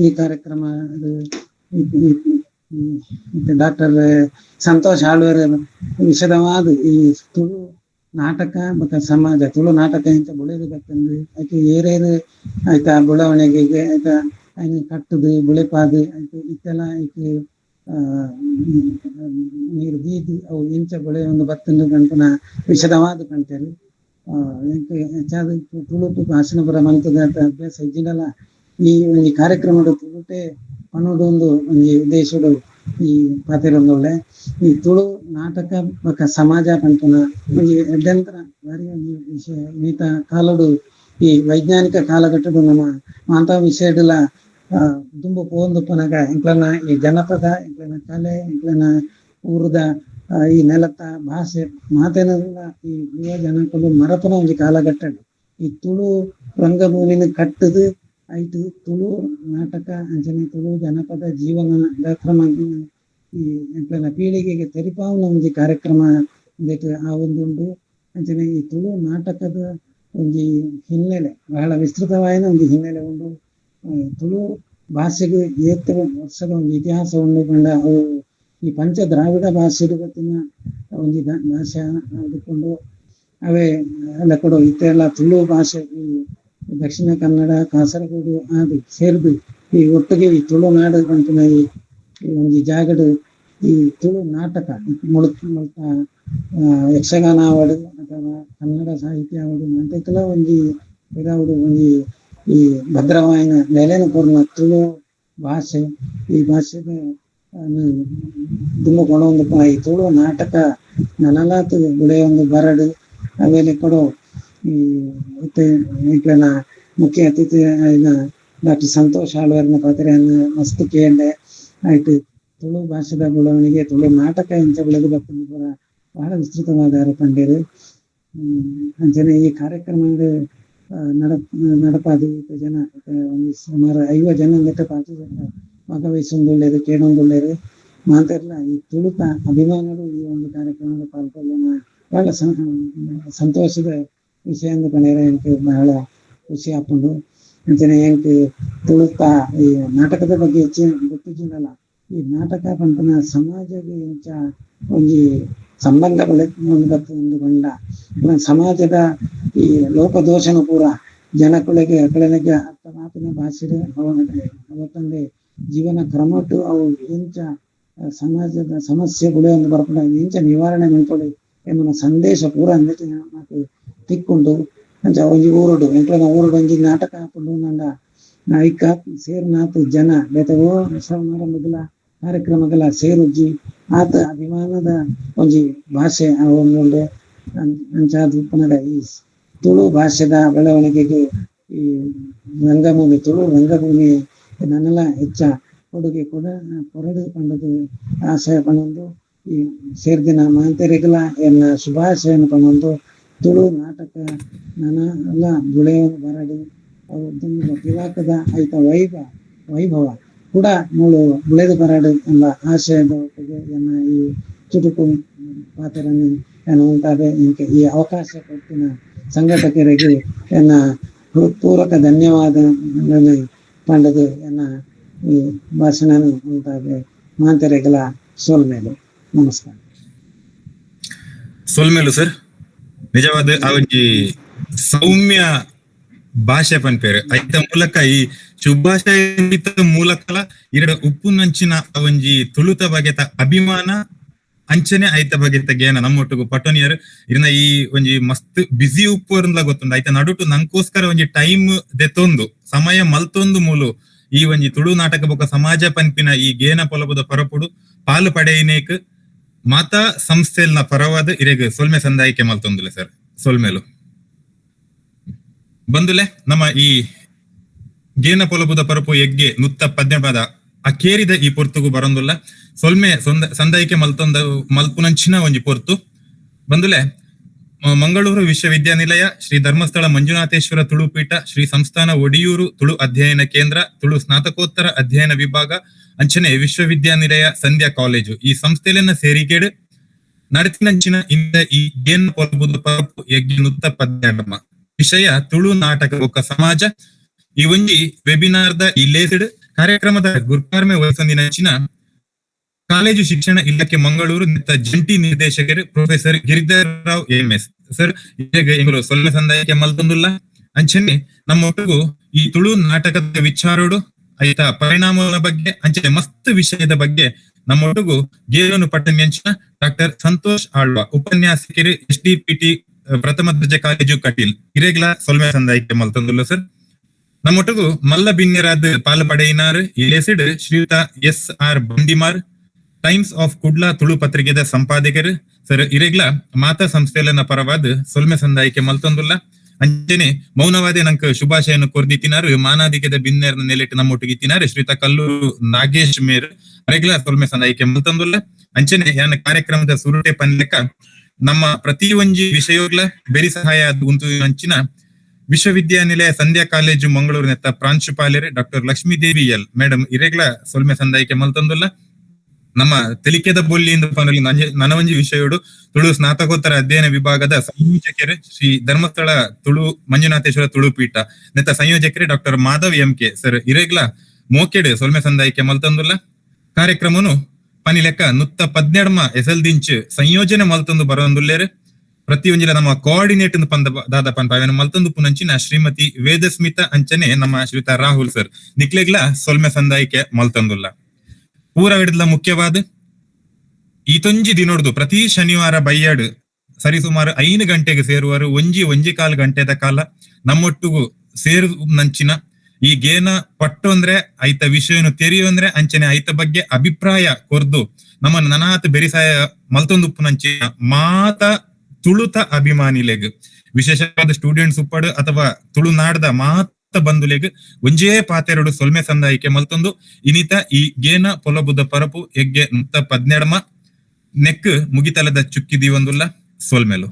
ಈ ಕಾರ್ಯಕ್ರಮ ಡಾಕ್ಟರ್ ಸಂತೋಷ್ ಆಳ್ವರ್ ವಿಶದವಾದ ಈ ತುಳು ನಾಟಕ ಬೊಕ ಸಮಾಜ, ತುಳು ನಾಟಕ ಇಂಚ ಬುಳೆದು ಬತ್ತಂದು ಐತೆ ಏರೇರು ಆಯ್ತಾ ಬೆಳವಣಿಗೆಗೆ ಆಯ್ತಾ ಐನ್ ಕಟ್ಟುದು ಬುಳೆಪಾದು ಆಯ್ತು ಇತ್ತೆಲ್ಲ ಐಕ್ ನೀರು ದೀದು ಅವು ಇಂಚ ಬುಳೆಯೊಂದು ಬತ್ತಂದು ಪನ್ಪುನ ವಿಶದವಾದ ಪಂತೇರು. ಎಂಕ್ ಹೆಚ್ಚಾದ್ ತುಳುಟು ಭಾಷಣ ಪೂರ ಮಲ್ತುದು ಅಭ್ಯಾಸ ಇಜ್ಜಿಂಡಲ ಈ ಒಂಜಿ ಕಾರ್ಯಕ್ರಮಡ್ ತುಳುಟೆ ಪನೊಡು ಒಂದು ಒಂಜಿ ಉದ್ದೇಶಡು ಈ ಪಾತೆರೊಂದುಲ್ಲೆ. ಈ ತುಳು ನಾಟಕ ಬೊಕ ಸಮಾಜ ಪನ್ಪುನ ಒಂಜಿ ಎಡ್ಡೆಂತರ ಬಾರಿ ಒಂಜಿ ವಿಷಯ. ಇನಿತ ಕಾಲಡು ಈ ವೈಜ್ಞಾನಿಕ ಕಾಲಘಟ್ಟಡು ನಮ್ಮ ಮಾತಾ ವಿಷಯಡುಲ ದುಂಬು ಪೋವೊಂದುಪ್ಪುನಗ ಎಂಕ್ಲೆನ ಈ ಜನಪದ, ಎಂಕ್ಲೆನ ಕಲೆ, ಎಂಕ್ಲೆನ ಊರುದ ಈ ನೆಲತ ಭಾಷೆ ಮಾತೆನಲ ಈ ಯುವ ಜನಕುಲು ಮರಪುನ ಒಂಜಿ ಕಾಲಘಟ್ಟಡು ಈ ತುಳು ರಂಗಭೂಮಿನ ಕಟ್ಟುದು ಐಟ್ ತುಳು ನಾಟಕ ಅಂಚನೆ ತುಳು ಜನಪದ ಜೀವನ ಕ್ರಮ ಈ ಎಂಕ್ಲೆನ ಪೀಳಿಗೆಗೆ ತೆರಿಪಾವುನ ಒಂಜಿ ಕಾರ್ಯಕ್ರಮ ಉಂದೆಟ್ ಆವೊಂದುಂಡು. ಅಂಚನೆ ಈ ತುಳು ನಾಟಕದ ಒಂಜಿ ಹಿನ್ನೆಲೆ ಬಹಳ ವಿಸ್ತೃತವಾಯಿನ ಒಂಜಿ ಹಿನ್ನೆಲೆ ಉಂಡು. ತುಳು ಭಾಷೆಗೆ ಏತ್ ವರ್ಷದ ಒಂಜಿ ಇತಿಹಾಸ ಉಂಡು ಪಂಡ ಅವು ಈ ಪಂಚ ದ್ರಾವಿಡ ಭಾಷೆಡ್ ಬತ್ತಿನ ಒಂಜಿ ಭಾಷೆ ಆದಿಪ್ಪುಂಡು. ಅವೇ ಲೆಕ್ಕಡು ಇತ್ತೆಲ್ಲ ತುಳು ಭಾಷೆ ಈ ದಕ್ಷಿಣ ಕನ್ನಡ, ಕಾಸರಗೋಡು ಆದ್ ಸೇರ್ದು ಈ ಒಟ್ಟಿಗೆ ಈ ತುಳುನಾಡು ಪನ್ಪಿನ ಈ ಒಂಜಿ ಜಾಗಡ್ ಈ ತುಳು ನಾಟಕ ಮುಳ್ತ ಮುಳ್ತ ಯಕ್ಷಗಾನ ಆವಡ್ ಅಥವಾ ಕನ್ನಡ ಸಾಹಿತ್ಯ ಆವಡ್ ಮಾತಕ್ಕೆಲ ಒಂಜಿ ಪಿರಾವುಡು ಒಂಜಿ ಈ ಭದ್ರವಾಯಿನ ನೆಲೆನ ಕೊರ್ನ ತುಳು ಭಾಷೆ. ಈ ಭಾಷೆದ ದುಂಬು ಕೊನೊಂದುಪ್ಪುನ ಈ ತುಳು ನಾಟಕ ನನಲಾತ್ ಬುಳೆಯೊಂದು ಬರಡ್. ಅವೇಲೆ ಕೊಡೋ ಈ ಇತ್ತೆ ಎಂಕ್ಲೆನ ಮುಖ್ಯ ಅತಿಥಿ ಆಯಿನ ಡಾಕ್ಟರ್ ಸಂತೋಷ್ ಆಳ್ವರ್ನ ಪಾತೆರನ್ ಮಸ್ತ್ ಕೇಂಡೆ. ಐಟ್ ತುಳು ಭಾಷೆದ ಬೆಳವಣಿಗೆ, ತುಳು ನಾಟಕ ಇಂಚ ಬೆಳೆದು ಬತ್ತುಂಡು ಪೂರ ಬಹಳ ವಿಸ್ತೃತವಾದ ಪಂಡೆರ್. ಅಂಚನೆ ಈ ಕಾರ್ಯಕ್ರಮಡ್ ನಡಪಾದ್ ಜನ ಒಂಜಿ ಸುಮಾರು 50 ಜನ ಲೆಕ್ಕ ಭಾಗವಹಿಸೊಂದುಲ್ಲೆರ್, ಕೇನೊಂದುಲ್ಲೆರ್. ಮಾತೆರ್ಲ ಈ ತುಳುತ ಅಭಿಮಾನಿಲು ಈ ಒಂದು ಕಾರ್ಯಕ್ರಮದ ಪಾಲ್ಗೊಳ್ಳುನ ಬಹಳ ಸಂತೋಷದ ವಿಷಯ ಅಂದ್ ಪನೆರೆ ಎಂಕ್ ಬಹಳ ಖುಷಿ ಆಪುಂಡು. ಅಂಚನೆ ಎಂಕ್ ತುಳುತ ಈ ನಾಟಕದ ಬಗ್ಗೆ ಹೆಚ್ಚಿನ ಗೊತ್ತಿಜ್ಜಿಂಡಲ ಈ ನಾಟಕ ಪನ್ಪುನ ಸಮಾಜಗ್ ಇಂಚ ಒಂಜಿ ಸಂಬಂಧ ಬತ್ತುಂಡು ಪಂಡ ಸಮಾಜದ ಈ ಲೋಪದೋಷನು ಪೂರ ಜನಕುಲೆಗ್ ಅಕಲೆಗ್ ಅರ್ಥವಾಪಿನ ಭಾಷೆಡ್ ಅವತ್ತಂದೆ ಜೀವನ ಕ್ರಮಟ್ ಅವು ಎಂಚ ಸಮಾಜದ ಸಮಸ್ಯೆ ಬುಳೆಯೊಂದು ಬರ್ಪುಂಡು ಎಂಚ ನಿವಾರಣೆ ಮನ್ಪೊಡು ಎನ್ನುವ ಸಂದೇಶ ಪೂರ ಅಂದೆಟ್ ನಮಕ್ ತಿಕ್ಕುಂಡು. ಅಂಚ ಒಂಜಿ ಊರುಡು ಎಂಕ್ಲೆನ ಊರುಡು ಒಂಜಿ ನಾಟಕ ಆಪುಂಡು ಪಂಡ ಐಕ್ ಸೇರುನಾತ್ ಜನ ಬೇತೆ ಓ ಸಮಾರಂಭಗಳ ಕಾರ್ಯಕ್ರಮಗಳ ಸೇರುಜ್ಜಿ ಆತ ಅಭಿಮಾನದ ಒಂಜಿ ಭಾಷೆ ಉಂಡು. ಅಂಚಾದ್ ಉಪ್ಪುನಗ ಈ ತುಳು ಭಾಷೆದ ಬೆಳವಣಿಗೆಗೆ ಈ ರಂಗಭೂಮಿ, ತುಳು ರಂಗಭೂಮಿ ನನಲ ಹೆಚ್ಚ ಕೊಡುಗೆ ಕೊರಡು ಪಂಡುದು ಆಶಯ ಪನೊಂದು ಈ ಸೇರ್ದಿನ ಮಾಂತೆರೆಗ್ಲ ಎನ್ನ ಶುಭಾಶಯನ ಪನೊಂದು ತುಳು ನಾಟಕ ನನಲ ಬುಳೆಯೊಂದು ಬರಡು ಅವು ದುಂಬು ಪಿರಾಕದ ಐತ ವೈಭವ ಕೂಡ ಮೂಲು ಬುಳೆದು ಬರಡು ಎಂಬ ಆಶಯದ ಒಟ್ಟಿಗೆ ಎನ್ನ ಈ ಚುಟುಕು ಪಾತೆರನ್ ಯಾನ್ ಉಂತಾದೆ. ಎಂಕ್ ಈ ಅವಕಾಶ ಕೊರ್ತಿನ ಸಂಘಟಕರಿಗೆ ಎನ್ನ ಹೃತ್ಪೂರ್ವಕ ಧನ್ಯವಾದ ಪಂಡುದು ಎನ್ನ ಈ ಭಾಷಣ ಉಂತಾದೆ. ಮಾಂತೆರೆಗ್ಲ ಸೊಲ್ಮೆಲು, ನಮಸ್ಕಾರ. ಸೊಲ್ಮೆಲು ಸರ್. ನಿಜವಾದ ಆ ಒಂಜಿ ಸೌಮ್ಯ ಭಾಷೆ ಪನ್ಪೇರು ಐತ ಮೂಲಕ ಈ ಶುಭಾಶಯ ಮೂಲಕಲ ಇರಡ ಉಪ್ಪುನಂಚಿನ ಆ ಒಂಜಿ ತುಳುತ ಬಗೆತ ಅಭಿಮಾನ ಅಂಚನೆ ಐತ ಬಗೆತ ಗೇನ ನಮ್ಮೊಟ್ಟುಗು ಪಟೋನಿಯರ್ ಇರ್ನ ಈ ಒಂಜಿ ಮಸ್ತ್ ಬಿಸಿ ಉಪ್ಪುವರ್ನ್ಲ ಗೊತ್ತುಂಡು. ಐತ ನಡುಟು ನಂಕೋಸ್ಕರ ಒಂಜಿ ಟೈಮ್ ದೆತ್ತೊಂದು ಸಮಯ ಮಲ್ತೊಂದು ಮೂಲು ಈ ಒಂಜಿ ತುಳು ನಾಟಕ ಬೊಕ ಸಮಾಜ ಪನ್ಪಿನ ಈ ಗೇನ ಪೊಲಬುದ ಪರಪುಡು ಪಾಲು ಪಡೆಯಿನೇಕ್ ಮಾತಾ ಸಂಸ್ಥೆಲ್ನ ಪರವಾದ ಇರೆಗ್ ಸೊಲ್ಮೆ ಸಂದಾಯಿಕೆ ಮಲ್ತೊಂದುಲೆ ಸರ್, ಸೊಲ್ಮೆಲು. ಬಂದುಲೆ ನಮ್ಮ ಈ ಗೇನ ಪೊಲಬುದ ಪರಪು ಎಗ್ಗೆ ನುತ್ತ ಪದ್ಯಪದ ಅಕೇರಿದ ಈ ಪೊರ್ತುಗು ಬರಂದುಲ್ಲ ಸೊಲ್ಮೆ ಸಂದಾಯಿಕೆ ಮಲ್ತೊಂದ ಮಲ್ಪುನಂಚಿನ ಒಂಜಿ ಪೊರ್ತು. ಬಂದುಲೆ ಮಂಗಳೂರು ವಿಶ್ವವಿದ್ಯಾನಿಲಯ, ಶ್ರೀ ಧರ್ಮಸ್ಥಳ ಮಂಜುನಾಥೇಶ್ವರ ತುಳುಪೀಠ, ಶ್ರೀ ಸಂಸ್ಥಾನ ಒಡಿಯೂರು ತುಳು ಅಧ್ಯಯನ ಕೇಂದ್ರ, ತುಳು ಸ್ನಾತಕೋತ್ತರ ಅಧ್ಯಯನ ವಿಭಾಗ, ಅಂಚನೆ ವಿಶ್ವವಿದ್ಯಾನಿಲಯ ಸಂಧ್ಯಾ ಕಾಲೇಜು ಈ ಸಂಸ್ಥೆಲೆನ ಸೇರಿಗೆಡ್ ನಡತಿನಂಚಿನ ಇಂದ ಈ ಗೇನ ಪೊಲಬುದ ಪರಪು ಯಜ್ಞ ನುತ್ತ ಪದ್ಯಮ ವಿಷಯ ತುಳು ನಾಟಕ ಬೊಕ್ಕ ಸಮಾಜ ಈ ಒಂಜಿ ವೆಬಿನಾರ್ದ ಈ ಲೇಸ್ಡ್ ಕಾರ್ಯಕ್ರಮದ ಗುರ್ಕಾರ್ಮೆ ವಹಿಸೊಂದಿನಂಚಿನ ಕಾಲೇಜು ಶಿಕ್ಷಣ ಇಲಾಖೆ ಮಂಗಳೂರು ನಿತ್ತ ಜಂಟಿ ನಿರ್ದೇಶಕರು professor Giridhar Rao M S sir ಈಗ ಎಂಗುಲು ಸೊಲ್ಮೆ ಸಂದಾಯಕ್ಕೆ ಮಲ್ತೊಂದುಲ್ಲ. ಅಂಚನೆ ನಮ್ಮೊಟ್ಟಿಗೂ ಈ ತುಳು ನಾಟಕದ ವಿಚಾರೋಡು, ಐತ ಪರಿಣಾಮದ ಬಗ್ಗೆ, ಅಂಚನೆ ಮಸ್ತ್ ವಿಷಯದ ಬಗ್ಗೆ ನಮ್ಮೊಟ್ಟಿಗೂ ಗೇಲನು ಪಟ್ಟಣ್ಯಂಚಿನ ಡಾಕ್ಟರ್ ಸಂತೋಷ್ ಆಳ್ವ, ಉಪನ್ಯಾಸಕರು, ಎಸ್ಡಿಪಿಟಿ ಪ್ರಥಮ ದರ್ಜೆ ಕಾಲೇಜು ಕಟೀಲ್, ಇರೆಗ್ಲ ಸೊಲ್ಮೆ ಸಂದಾಯಕ್ಕೆ ಮಲ್ತೊಂದುಲ್ಲ ಸರ್. ನಮ್ಮೊಟ್ಟಿಗೂ ಮಲ್ಲ ಬಿನ್ಯರಾದ ಪಾಲು ಪಡೆಯಿನಾರ್ ಇಲೇಸಿಡ್ ಶ್ರೀಯುತ S R Bandimar, Times of Kudla Tulu ಪತ್ರಿಕೆದ ಸಂಪಾದಕರು ಸರ್, ಇರೆಗ್ಲ ಮಾತಾ ಸಂಸ್ಥೆಲನ ಪರವಾದ ಸೊಲ್ಮೆ ಸಂದಾಯಿಕೆ ಮಲ್ತೊಂದುಲ್ಲ. ಅಂಚನೆ ಮೌನವಾದೆ ನಂಕ್ ಶುಭಾಶಯನ ಕೊರ್ದಿತ್ತಿನಾರು ಮಾನಾದಿಕೆದ ಬಿನ್ನೆರ್ನ ನೆಲೆಟ್ ನಮ್ಮೊಟ್ಟಿಗೆ ಇತ್ತಿನಾರು ಶ್ರೀಯುತ ಕಲ್ಲೂರು ನಾಗೇಶ್ ಮೇರ್, ಅರೆಗ್ಲ ಸೊಲ್ಮೆ ಸಂದಾಯಿಕೆ ಮಲ್ತೊಂದುಲ್ಲ. ಅಂಚನೆ ಯಾನ ಕಾರ್ಯಕ್ರಮದ ಸುರುಟೆ ಪನ್ಲೆಕ್ಕ ನಮ್ಮ ಪ್ರತಿ ಒಂಜಿ ವಿಷಯೋಗ್ಲ ಬೆರಿ ಸಹಾಯ ಉಂತು ಅಂಚಿನ ವಿಶ್ವವಿದ್ಯಾನಿಲಯ ಸಂಧ್ಯಾ ಕಾಲೇಜು ಮಂಗಳೂರು ನೆತ್ತ ಪ್ರಾಂಶುಪಾಲರು ಡಾಕ್ಟರ್ ಲಕ್ಷ್ಮೀದೇವಿ ಎಲ್ ಮೇಡಮ್, ಇರೆಗ್ಲ ಸೊಲ್ಮೆ ಸಂದಾಯಿಕೆ ಮಲ್ತೊಂದುಲ್ಲ. ನಮ್ಮ ತೆಲಿಕೆದ ಬೊಲ್ಲಿಯಿಂದ ಪನೊಲಿ ನನವಂಜಿ ವಿಷಯೋಡು ತುಳು ಸ್ನಾತಕೋತ್ತರ ಅಧ್ಯಯನ ವಿಭಾಗದ ಸಂಯೋಜಕರು, ಶ್ರೀ ಧರ್ಮಸ್ಥಳ ತುಳು ಮಂಜುನಾಥೇಶ್ವರ ತುಳು ಪೀಠ ನೆತ್ತ ಸಂಯೋಜಕರು doctor Madhav M K sir, ಇರೆಗ್ಲ ಮೋಕೆಡ್ ಸೊಲ್ಮೆ ಸಂದಾಯಿಕೆ ಮಲ್ತೊಂದುಲ್ಲ. ಕಾರ್ಯಕ್ರಮನು ಪನಿಲೆಕ್ಕ ನುತ್ತ ಪದ್ನೆಡ್ಮ ಎಸಲ್ ದಿಂಚ್ ಸಂಯೋಜನೆ ಮಲ್ತೊಂದು ಬರೊಂದುಲ್ಲೇರು ಪ್ರತಿಯೊಂಜಿಲ ನಮ್ಮ ಕೋಆರ್ಡಿನೇಟ್ ಪಂದ ದಾದ ಪನ್ಪ ಅವೆನ ಮಲ್ತೊಂದು ಪುನಂಚಿನ ಶ್ರೀಮತಿ ವೇದಸ್ಮಿತ, ಅಂಚನೆ ನಮ್ಮ ಶ್ರೀಯುತ ರಾಹುಲ್ ಸರ್, ನಿಕ್ಲೆಗ್ಲ ಸೊಲ್ಮೆ ಸಂದಾಯಿಕೆ ಮಲ್ತೊಂದುಲ್ಲ. ಪೂರ ಹಿಡಿದ್ಲ ಮುಖ್ಯವಾದ ಈತೊಂಜಿ ದಿನೊಡ್ದು ಪ್ರತಿ ಶನಿವಾರ ಬಯ್ಯಾಡು ಸರಿಸುಮಾರು 5 ಗಂಟೆಗೆ ಸೇರುವರು ಒಂಜಿ ಒಂಜಿ ಕಾಲು ಗಂಟೆದ ಕಾಲ ನಮ್ಮೊಟ್ಟಿಗೂ ಸೇರು ನಂಚಿನ ಈ ಗೇನ ಪಟ್ಟು ಅಂದ್ರೆ ಐತ ವಿಷಯನು ತೆರಿಯೊಂದ್ರೆ ಅಂಚನೆ ಐತ ಬಗ್ಗೆ ಅಭಿಪ್ರಾಯ ಕೊರ್ದು ನಮ್ಮ ನನಾತ್ ಬೆರಿಸಾಯ ಮಲ್ತೊಂದುಪ್ಪು ನಂಚಿನ ಮಾತ ತುಳುತ ಅಭಿಮಾನಿಲೆಗ್, ವಿಶೇಷವಾದ ಸ್ಟೂಡೆಂಟ್ಸ್ ಉಪ್ಪಡು ಅಥವಾ ತುಳುನಾಡ್ದ ಮಾತ ಬಂಧುಲೆಗ್ ಒಂಜೇ ಪಾತೆರಡು ಸೊಲ್ಮೆ ಸಂದಾಯಿಕೆ ಮಲ್ತೊಂದು ಇನಿತ ಈ ಗೇನ ಪೊಲಬುದ ಪರಪು ಎಗ್ಗೆ ನುತ್ತ ಪದ್ನೆಡ್ಮ ನೆಕ್ ಮುಗಿತಲದ ಚುಕ್ಕಿ ದೀವೊಂದುಲ್ಲ. ಸೊಲ್ಮೆಲು.